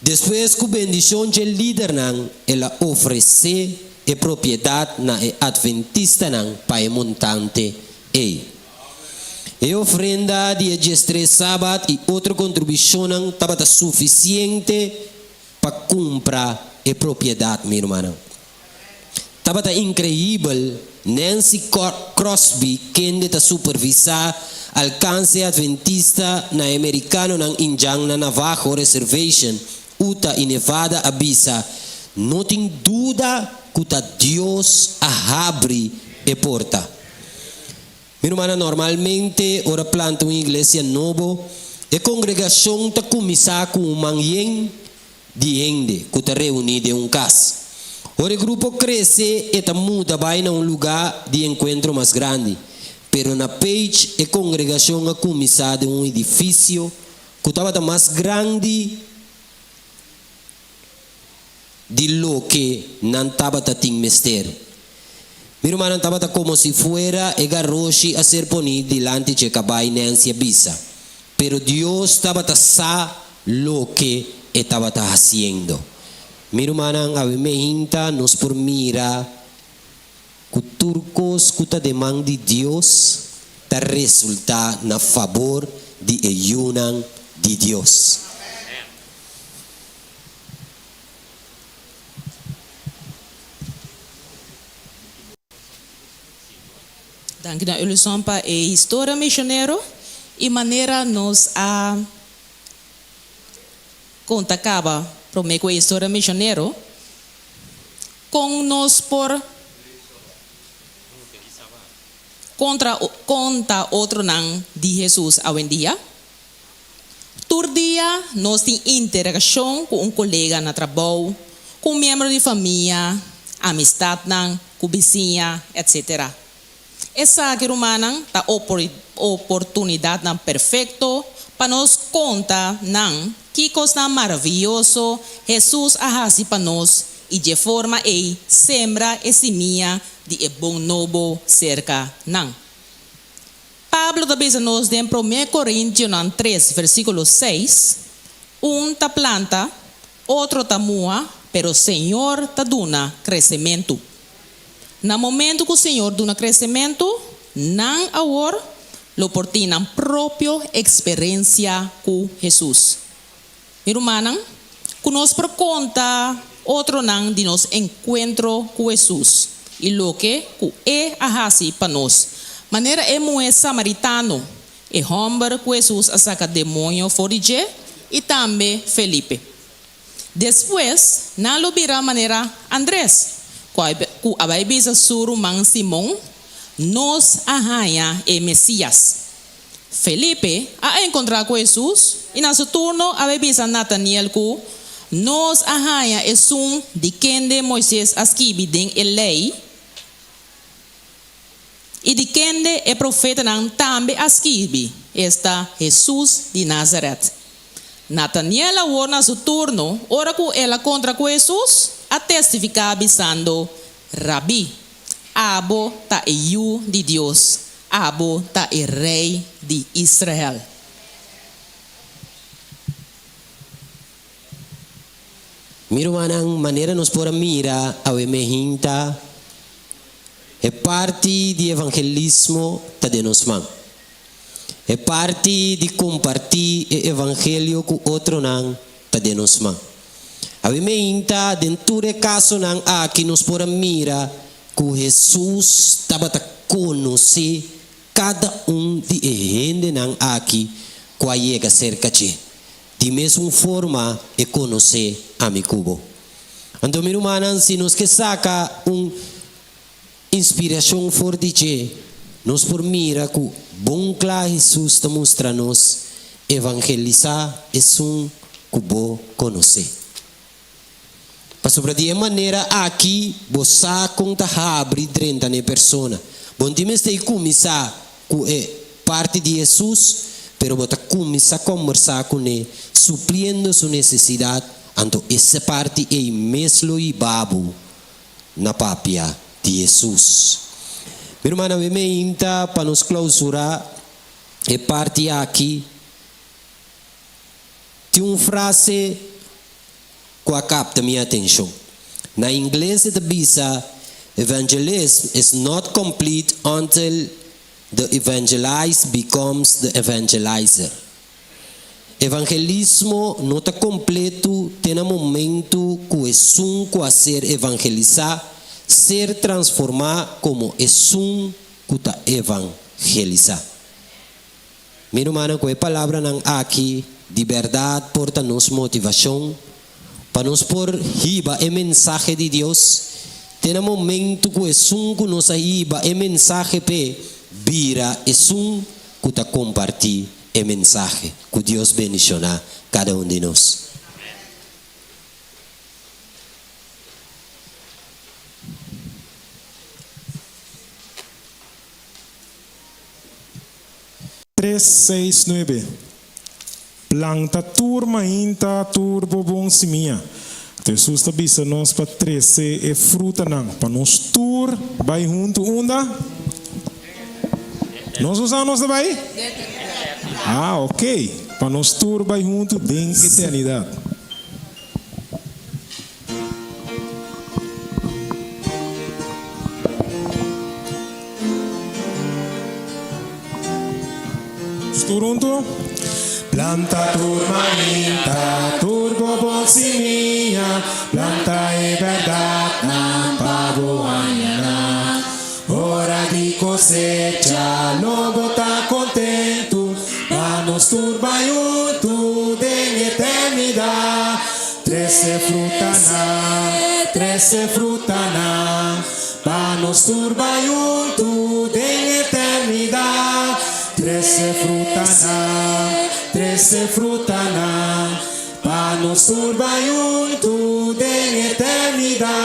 Despues ku bendishon dje lidernan el a ofresé e propiedat na e atventistanan pa e montante ei. E ofrenda di e diestres sabat i otro kontribushonnan tabata sufisiente pa kumpra e propiedat, mi rumannan. Tabata inkreibel, Nancy Crosby, kende ta supervisá alkanse adventista na e merikanonan indjan na Navajo Reservation, Utah i Nevada a bisa, No tin duda ku ta Dios a habri e porta. Mi rumannan, normalmente ora planta un iglesia nobo, e kongregashon ta kuminsá ku un man yen di hende ku ta reuní den un kas. Ora e grupo krese, e ta muda bai na un lugá di enkuentro mas grandi. Pero na Page e kongregashon a kuminsá den un edifisio ku tabata mas grandi di loke nan tabata tin mester. Mi rumannan tabata komo si fuera e garoshi a ser poní dilanti dje kabai, Nancy a bisa. Pero Dios tabata sa loke e tabata hasiendo. Mi rumannan, awe meinta nos por mira ku tur kos ku ta den man di Dios ta resultá na fabor di e yunan di Dios. Danki na Uluson pa e historia misionero y manera nos a conta caba prome cu e historia misionero con nos por contra conta otronan di Jesus awendia. Tur dia nos tin interakshon ku un kolega na trabou, ku un miembro di famia, amistatnan, ku bisiña, etc. Esaki, rumannan, ta oportunidatnan perfekto pa nos konta nan ki kosnan maravioso Hesus a hasi pa nos i dje forma ei sembra e simia di e bon nobo serka nan. Pablo ta bisa nos den Promé Korintionan tres, versíkulo seis, Un ta planta, otro ta muha, pero Señor ta duna kresementu. Na momentu ku Señor duna kresementu, nan awor lo por tin nan propio eksperensia ku Hesus. Mi rumannan, ku nos por konta otronan di nos enkuentro ku Hesus i loke ku E a hasi pa nos. Manera e muhé samaritano, e hòmber ku Hesus a saka demoño for di dje i tambe Felipe. Despues, nan lo bira manera Andres, ku a bai bisa su ruman Simon, Nos a haña e Mesías. Felipe a enkontrá ku Hesus i na su turno a bai bisa Nataniel ku, Nos a haña esun di kende Moises a skibi den e Lei i di kende e profetanan tambe a skibi, esta, Hesus di Nazaret. Nataniel awor na su turno, ora ku el a kontra ku Hesus, a testifiká bisando, Rabí, abo ta e Yu di Dios, Abo ta e Rei di Israel. Mi rumannan, manera nos por a mira awe mehinta, e parti di evangelismo ta den nos man. E parti di kompartí e evangelio ku otronan ta den nos man. Awe mehinta, den tur e kasonan aki nos por a mira Ku Hesus tabata konosé kada un di e hendenan aki ku a yega serka dje. Di mesun forma e konosé ami ku bo. Anto mi rumannan, si nos ke saka un inspirashon for di dje, nos por mira ku bon kla Hesus ta mustra nos, Evangelisá esun ku bo konosé. Pasobra di e manera aki bo sa kon ta habri drenta na e persona. Bo no tin mester i kuminsá ku e parti di Hesus, pero bo ta kuminsá kombersá kuné, supliendo su nesesidat, anto ese parti ei mes lo hiba bo na papia di Hesus. Mi rumannan, mi meinta pa nos klousurá e parti aki. Tin un frase ku a kapta mi atenshon. Na ingles e ta bisa, Evangelism is not complete until. The Evangelized Becomes the Evangelizer. Evangelismo no ta kompletu te na momentu ku esun ku a ser evangelisá ser transformá komo esun ku ta evangelisá. Mi rumannan, ku e palabranan aki di bèrdat por ta nos motivashon pa nos por hiba e mensahe di Dios te na momentu ku esun ku nos a hiba e mensahe p'e bira esun ku ta kompartí e mensahe. Ku Dios bendishoná kada un di nos. Tres, seis, nuebe. Planta tur mainta tur bo bon simia. Anto Hesus ta bisa nos pa trese e frutanan pa nos tur bai huntu unda? Nos no sa nos ta bai? Ah, ok. Pa nos tur bai huntu den eternidat. Tur huntu. Planta tur mainta, tur bo bon simia, planta e bèrdatnan pa bo haña. Ora di kosecha lo bo ta kontentu, pa nos tur bai huntu den eternidat. Trese frutanan, trese frutanan, pa nos tur bai huntu den eternidat. Trese frutanan, trese frutanan, pa nos tur bai huntu den eternidat.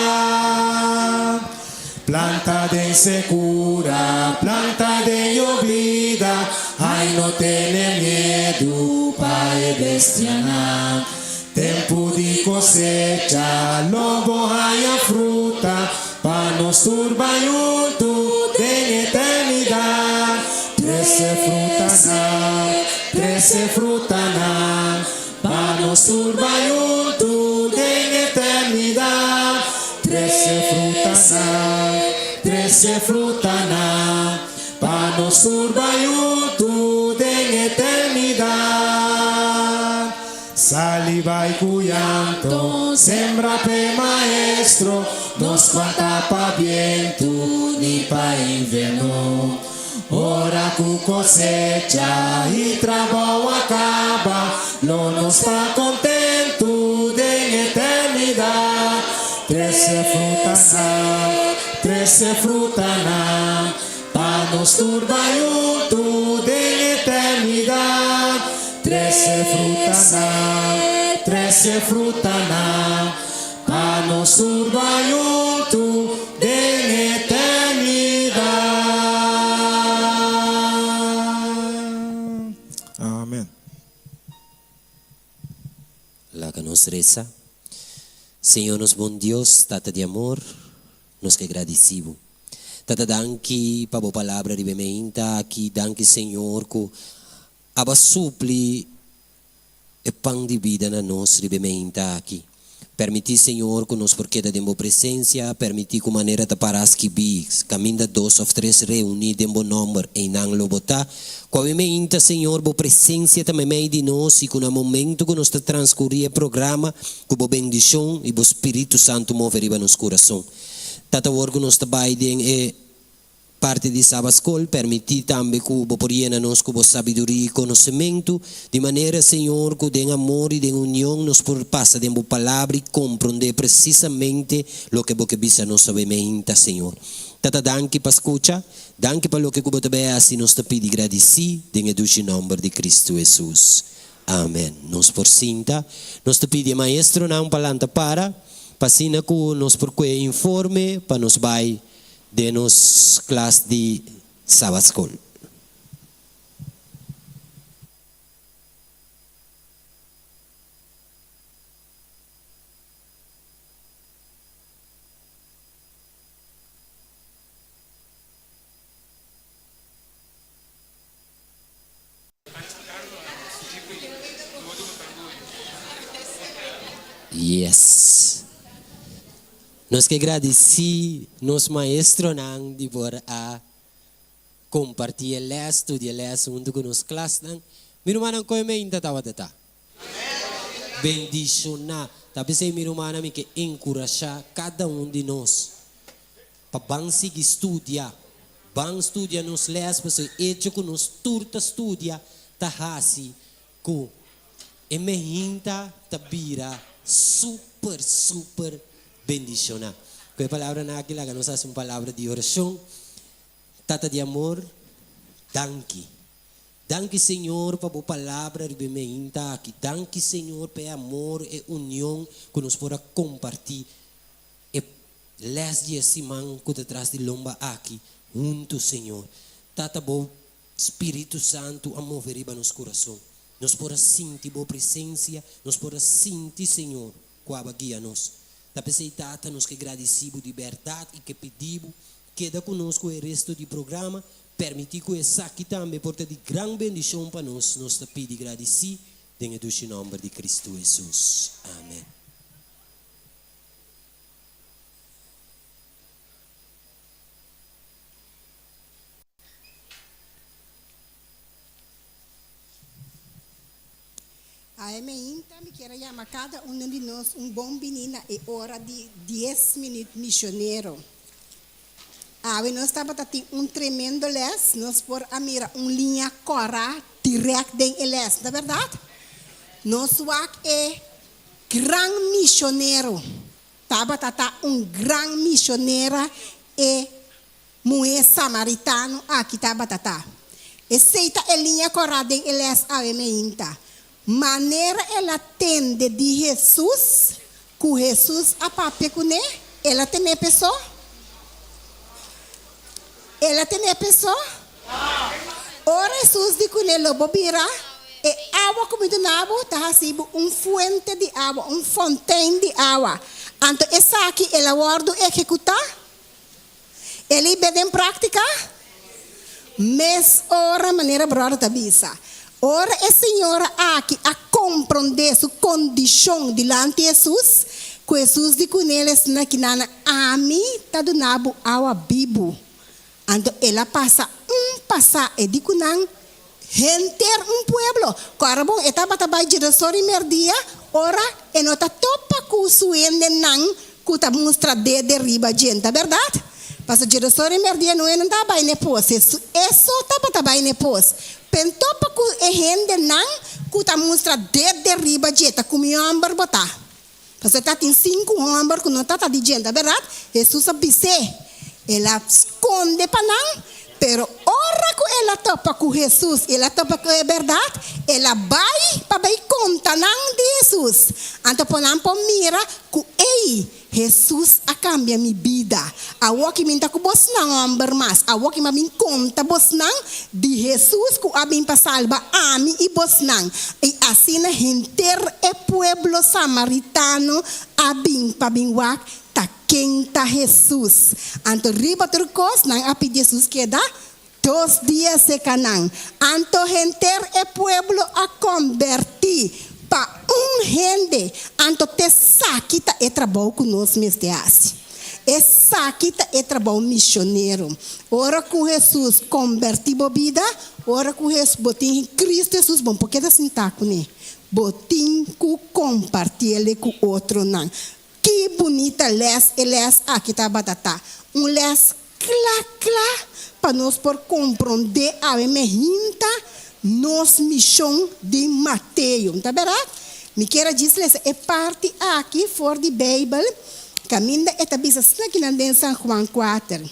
Planta den sekura, planta den yobida, ai no tene miedu pa e bestianan. Tempu di kosecha lo bo haña fruta, pa nos tur bai huntu den eternidat. Trese frutanan, trese frutanan, Pa nos tur bai huntu den eternidat. Trese frutanan, trese frutanan, pa nos tur bai huntu den eternidat. Sali bai ku yanto, sembra p'e Maestro, no spanta pa bientu ni pa invierno. Ora ku kosecha i trabou a kaba, lo nos ta kontentu den eternidat. Trese frutanan, trese frutanan, pa nos tur bai huntu den eternidat. Trese frutanan, trese frutanan, Pa nos tur bai huntu den eternidat. Amen. Laga nos resa. Señor nos bon Dios, Tata di amor, nos ke gradisi bo. Tata danki pa bo palabra riba e meinta aki, danki Señor ku abo a supli e pan di bida na nos riba e meinta aki. Permití, Señor, ku nos por keda den Bo presensia, permití ku manera ta pará skibí, kaminda dos òf tres reuní den Bo nòmber, einan lo Bo ta. Ku awe meinta, Señor, Bo presensia ta meimei di nos i ku na momentu ku nos ta transkurí e programa, ku Bo bendishon i Bo Spiritu Santu move riba nos kurason. Tata, awor ku nos ta bai den e. Parti di Saba Skol, permití tambe ku Bo por yena nos ku Bo sabiduria i konosementu, di manera, Señor, ku den amor i den union nos por pasa den Bo Palabra i komprondé presisamente loke Bo ke bisa nos awe meinta, Señor. Tata, danki pa skucha, danki pa loke ku Bo ta bai hasi, nos ta pidi gradisí den e dushi nòmber di Kristu Hesus. Amen. Nos por sinta. Nos ta pidi e maestronan pa lanta para, pa asina ku nos por kue informe pa nos bai Den nos klas di Sabatskol. Yes. Nos ke gradisí nos maestronan di por a kompartí e lès, studia e lès huntu ku nos klasnan. Mi rumannan koe meinta tabata ta bendishoná. Ta p'esei mi rumannan mi ke enkurashá kada un di nos pa ban sigui studia. Ban studia nos lès pasobra e echo ku nos tur ta studia ta hasi ku e mehinta ta bira super super bendishoná. Ku e palabranan aki laga nos hasi un palabra di orashon. Tata di amor, danki. Danki Señor pa bo palabra riba e mehinta aki. Danki Señor pa e amor, e union ku nos por a kompartí e lès di e siman ku ta tras di lomba aki huntu Señor. Tata bo Spiritu Santu a move riba nos kurason. Nos por a sinti Bo presensia, nos por a sinti, Señor, ku aba guia nos. Ta p'esei, Tata, nos ke gradisí Bo di bèrdat i ke pidí Bo keda ku nos ku e resto di programa. Permití ku esaki tambe por ta di gran bendishon pa nos. Nos ta pidi gradisí den e dushi nòmber di Kristu Hesus. Amen. Ae meinta mi kier a yama kada uno di nos un bon bini na e ora di dies minüt misionero. Awe nos tabata tin un tremendo les, nos por a mira un liña kòrá dirèkt den e les, no ta bèrdat? Nos wak e gran misionero, tabata ta un gran misionera e Muhé samaritano aki tabata ta. Esei ta e liña kòrá den e lès awe meinta. Manera el a tende di Hesus ku Hesus a papia kuné, el a ten'é pesó? El a ten'é pesó? Ora Hesus di kuné, Lo bo bira, e awa ku mi duna bo ta hasi bo un fuente di awa, un fontein di awa. Anto esaki el a wòrdu ehekutá? El i be den práktika? Mes ora, manera bròder ta bisa, ora e señora aki a komprondé su kondishon dilanti Hesus, ku Hesus di kuné el esnan kinana, Ami ta duna bo awa bibu. Anto el a pasa un pasá e di ku nan, Henter un pueblo. Kòrda bon, e tabata bai Jerusalén i merdia, ora e no ta topa ku su hendenan ku ta mustra dede riba dje, ta bèrdat? Pasobra Jerusalén i merdia no e no ta bai n'e pos, e so tabata bai n'e pos. Pen topa ku e hendenan ku ta mustra dede riba dje, ta ku mi hòmber bo ta. Pasobra tatin sinku hòmber ku no tata di dje, ta bèrdat? Hesus a bis'é. El a skonde pa nan, pero ora ku el a topa ku Hesus i el a topa ku e bèrdat, el a bai pa bai konta nan di Hesus. Anto por nan por mira ku, Ei, Hesus a kambia mi bida. Awor ki mi ta ku bosnan hòmber mas. Awor ki mi a bin konta bosnan di Hesus ku a bin pa salba ami i bosnan. I asina henter e pueblo samaritano a bin pa bin wak ta ken ta Hesus. Anto riba tur kos nan a pidi Hesus keda dos dia seka nan. Anto henter e pueblo a kombertí pa un hende. Anto t'esaki ta e trabou ku nos mester hasi. Esaki ta e trabou misionero. Ora ku Hesus kombertí bo bida, ora ku bo tin Kristu Hesus, bo no por keda sintá kuné. Bo tin ku kompartiel ku otronan. Ki bunita lès e lès aki tabata ta! Un lès kla kla pa nos por komprondé awe mehinta nos mishon di Mateo. Ta bèrdat? Mi kier a djis lesa e parti aki for di Beibel kaminda e ta bisa snakinan den San Juan kuater.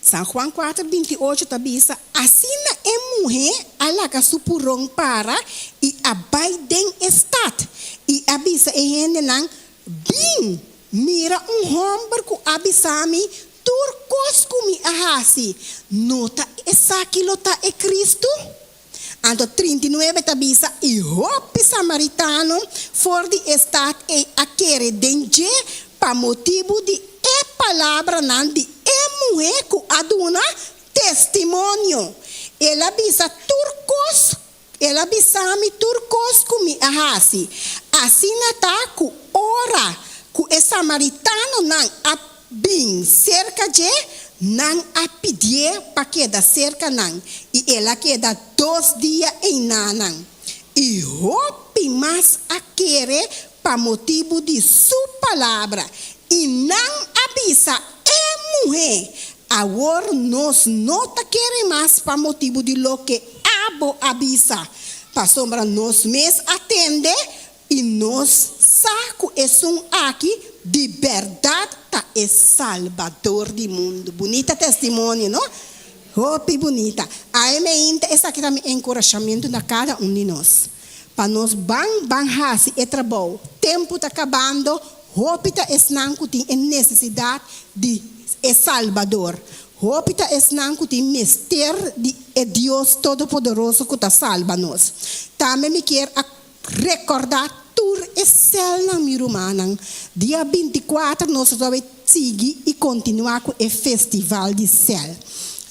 San Juan kuater 28 ta bisa, Asina e muhé a laga su puron para i a bai den e stat i a bisa e hendenan, Bin, mira un hòmber ku a bisa mi tur kos ku mi a hasi. No ta esaki lo ta e Kristu? Anto 39 ta bisa, I hopi samaritano for di e stat ei a kere den dje pa motibu di e palabranan di e muhé ku a duna testimonio. El a bisa tur kos, el a bisa mi tur kos ku mi a hasi. Asina ta ku ora ku e samaritanonan a bin serka dje, Nan a pidié pa keda serka nan, i el a keda dos dia einanan. I hopi mas a kere pa motibu di su palabra, i nan a bisa e muhé, Awor nos no ta kere mas pa motibu di loke abo a bisa, pasobra nos mes a tende i nos sa ku esun aki di bèrdat ta e Salbador di mundu. Bunita testimonio, no? Hopi bunita. Awe meinta esaki ta mi enkurashamentu na kada un di nos, pa nos ban ban hasi e trabou. Tempu ta kabando, hopi ta esnan ku tin e nesesidat di e Salbador. Hopi ta esnan ku tin mester di e Dios Todopoderoso ku ta salba nos. Tambe mi kier a Rekordá tur e sèlnan, mi rumannan. Dia bintikuater nos lo ta bai sigui i kontinuá ku e festival di sèl.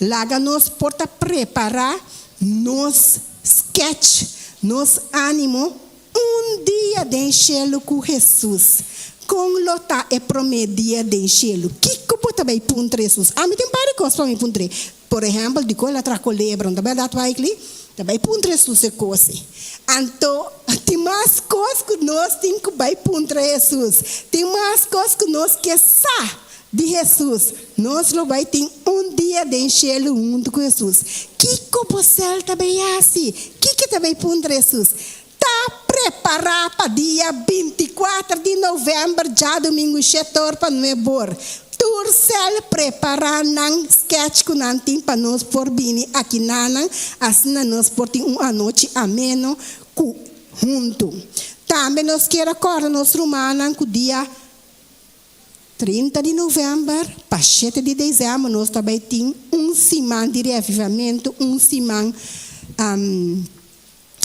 Laga nos por ta prepará nos sketch, nos ánimo, un dia den shelu ku Hesus. Kon lo ta e promé dia den shelu? Kiko bo ta bai puntra Hesus? Ami tin un par di kos pa mi puntr'é. Por ehèmpel, dikon el a traha kolebra? No ta bèrdat Waikli? Ta bai puntra Hesus e kos ei. Anto, tin mas kos ku nos tin ku bai puntra Hesus. Tin mas kos ku nos ke sa di Hesus. Nos lo bai tin un dia den shelu huntu ku Hesus. Kiko bo sèl ta bai hasi? Kiko ta bai puntra Hesus? Ta prepará pa dia 24 di novèmber djadumingu shetor pa nuebor. Tur sèl prepará nan sketch ku nan tin pa nos por bini aki nanan, asina nos por tin un anochi ameno ku huntu. Tambe nos kier a kòrda nos rumannan ku dia 30 di novèmber pa shete di desèmber nos ta bai tin un siman di reavivamentu, un siman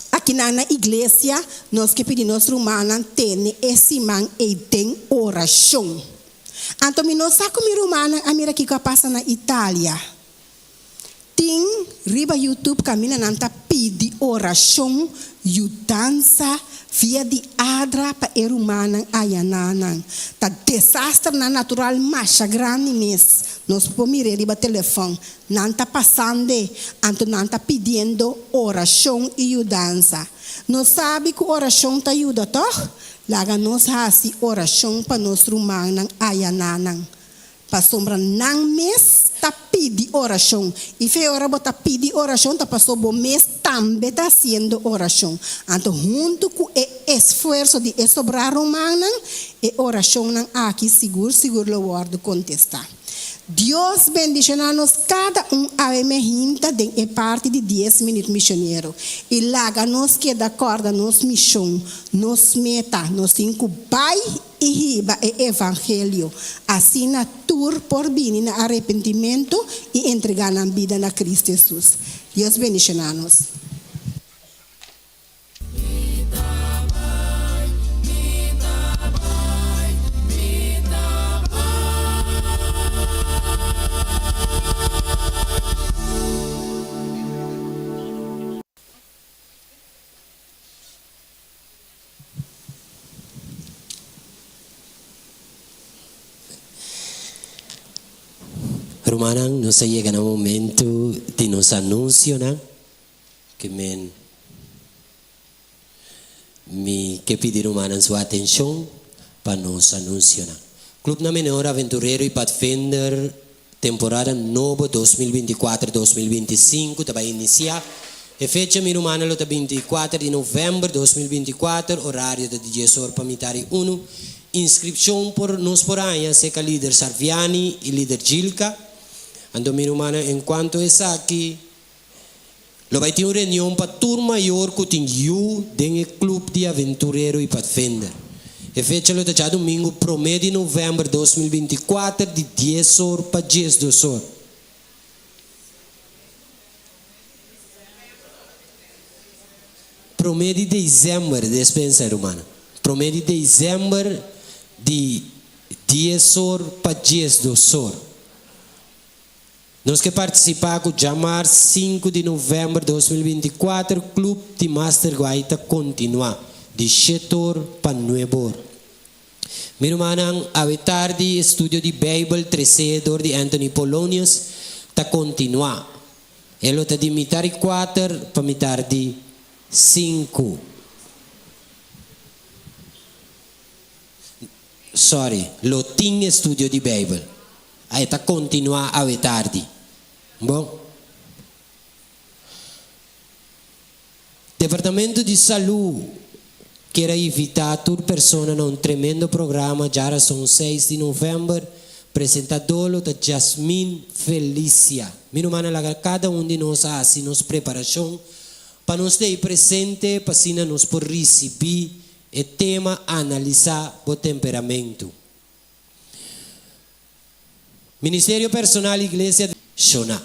Akinan na iglesia nos ke pidi nos rumannan tene e siman ei den orashon. Anto mi no sa ku mi rumannan a mira kiko a pasa na Italia. Tin riba YouTube kaminda nan ta pidi orashon, yudansa via di Adra pa e rumannan ayaná nan. Ta desasternan natural masha grandi mes. Nos por mir'é riba telefòn. Nan ta pasand'e, anto nan ta pidiendo orashon i yudansa. Nos sabi ku orashon ta yuda, tòg? Laga nos hasi orashon pa nos rumannan ayananan, pasobra nan mes ta pidi orashon. I fe ora bo ta pidi orashon ta paso bo mes tambe ta hasiendo orashon. Anto huntu ku e esfuerso di e sobrá rumannan, e orashonnan aki sigur sigur lo wòrdu kontestá. Dios bendiciona nos cada un awe me hinta den e parti di dies minuut misionero y laga nos keda corda nos mision, nos meta, nos tin cu bay y hiba e evangelio, asina tur por bini na arrepentimento y entrega nan bida na Cristo Jesus. Dios bendiciona nos. Rumannan, nos a yega na momento di nos anuncionan. Ke men mi ke pidi rumannan su atenshon pa nos anunsionan. Club Na Menor Aventurero y Padvinder temporada nobo 2024, 2025 ta bai inisiá. E fecha mi rumannan lo ta 24 di novèmber 2024, orario ta di dies or pa mitar di unu. Inskripshon por nos por haña serka lider Sarviani y lider Gilka. Anto mi rumannan enkuanto esaki Lo bai tin un reunion pa tur mayor ku tin yu den e club di Aventurero y Padvinder. E fecha lo ta djadumingu promé di novèmber 2024 di dies or pa 12 or. Promé di desèmber, despensa rumannan, promé di desèmber di dies or pa 12 or. Nos ke partisipá ku djamars sinku di novèmber 2024 Club di Master Guaita kontinuá di shet or pa nuebe or. Mi rumannan, awe tardi estudio di Beibel tresé dor di Anthony Polonius ta kontinuá. E lo ta di mitar i kuater pa mitar di sinku. Sorry, lo tin estudio di Beibel. E ta kontinuá awe tardi. Bon. Departamento di Salú kier a invitá tur persona na un tremendo programa djarason seis di novèmber. Presentadó lo ta Jasmine Felicia. Mi rumannan laga kada un di nos a hasi nos preparashon pa nos ta ei presente pa asina nos por risibí e tema Analisá bo temperamentu. Ministerio Personal Iglesia Shona.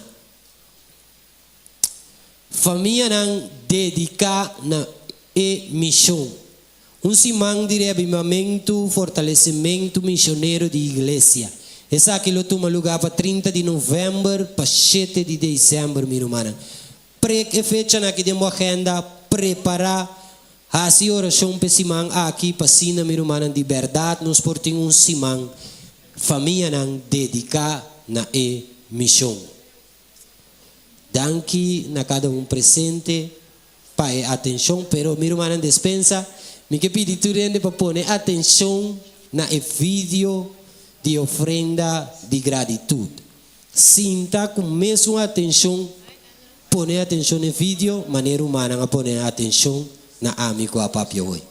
Famianan dediká na e mishon. Un siman di reabimamentu, fortalesimentu mishonero di Iglesia. Esaki lo tuma lugá pa 30 di novèmber pa shete di desèmber, mi rumannan. Prek e fechanan aki den bo agenda, prepará, hasi orashon p'e siman aki pa asina, mi rumannan, di bèrdat nos por tin un siman famianan dediká na e mishon. Danki na kada un presente pa e atenshon, pero mi rumannan despensa, mi ke pidi tur hende pa pone atenshon na e video di ofrenda di gratitut. Sinta ku mesun atenshon, pone atenshon na e video manera rumannan a pone atenshon na ami ku a papia hoy.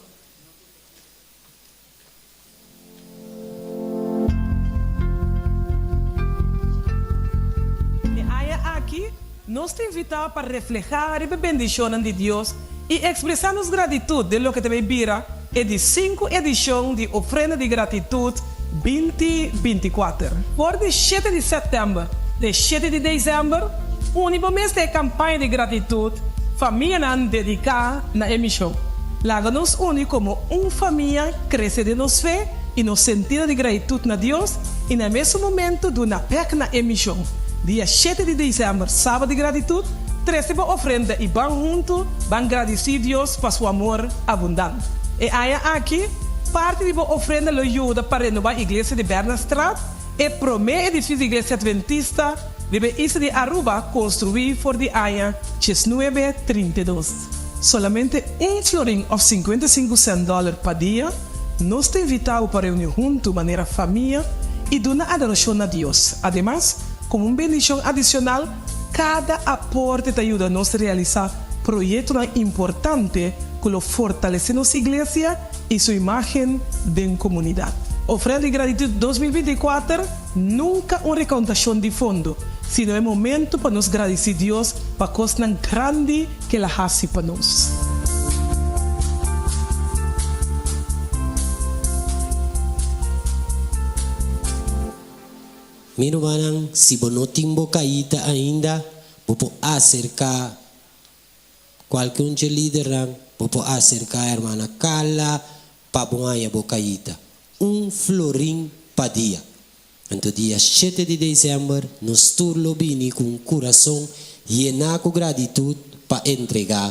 E aña aki, nos ta invitá pa reflehá riba e bendishonnan di Dios i ekspresá nos gratitut den loke ta bay bira e di sinku edishon di Ofrenda di Gratitut binti 24. For di shete di sèptèmber te shete di desèmber, uni bo mes na e kampaña di gratitut Famianan Dediká na e Mishon. Laga nos uni komo un famia, krese den nos fe i nos sentido di gratitut na Dios i na e mesun momentu duna bèk na e mishon. Dia shete di desèmber, Sabat di Gratitut, trese bo ofrenda i ban huntu ban gradisí Dios pa su amor abundant. E aña aki, parti di bo ofrenda lo yuda pa renobá Iglesia di Bernardstraat, e promé edifisio di Iglesia Adventista riba e isla di Aruba konstruí for di aña 1932. Solamente un florin òf 55 sènt dòler pa dia, nos ta invitá bo pa reuní huntu manera famia i duna adorashon na Dios. Ademas, komo un bendishon adishonal, kada aporte ta yuda nos realisá proyektonan importante ku lo fortalesé nos iglesia i su imágen den komunidat. Ofrenda di Gratitut 2024 nunka un rekontashon di fondo, sino e momento pa nos gradisí Dios pa kosnan grandi ku el a hasi pa nos. Mi rumannan, si bo no tin bo kaita ainda, bo por aserká kualke un dje lidernan, bo por aserká hermana Carla pa bo haña bo kaita. Un florin pa dia. Anto dia shete di desèmber nos tur lo bini ku un kurason yená ku gratitut pa entregá.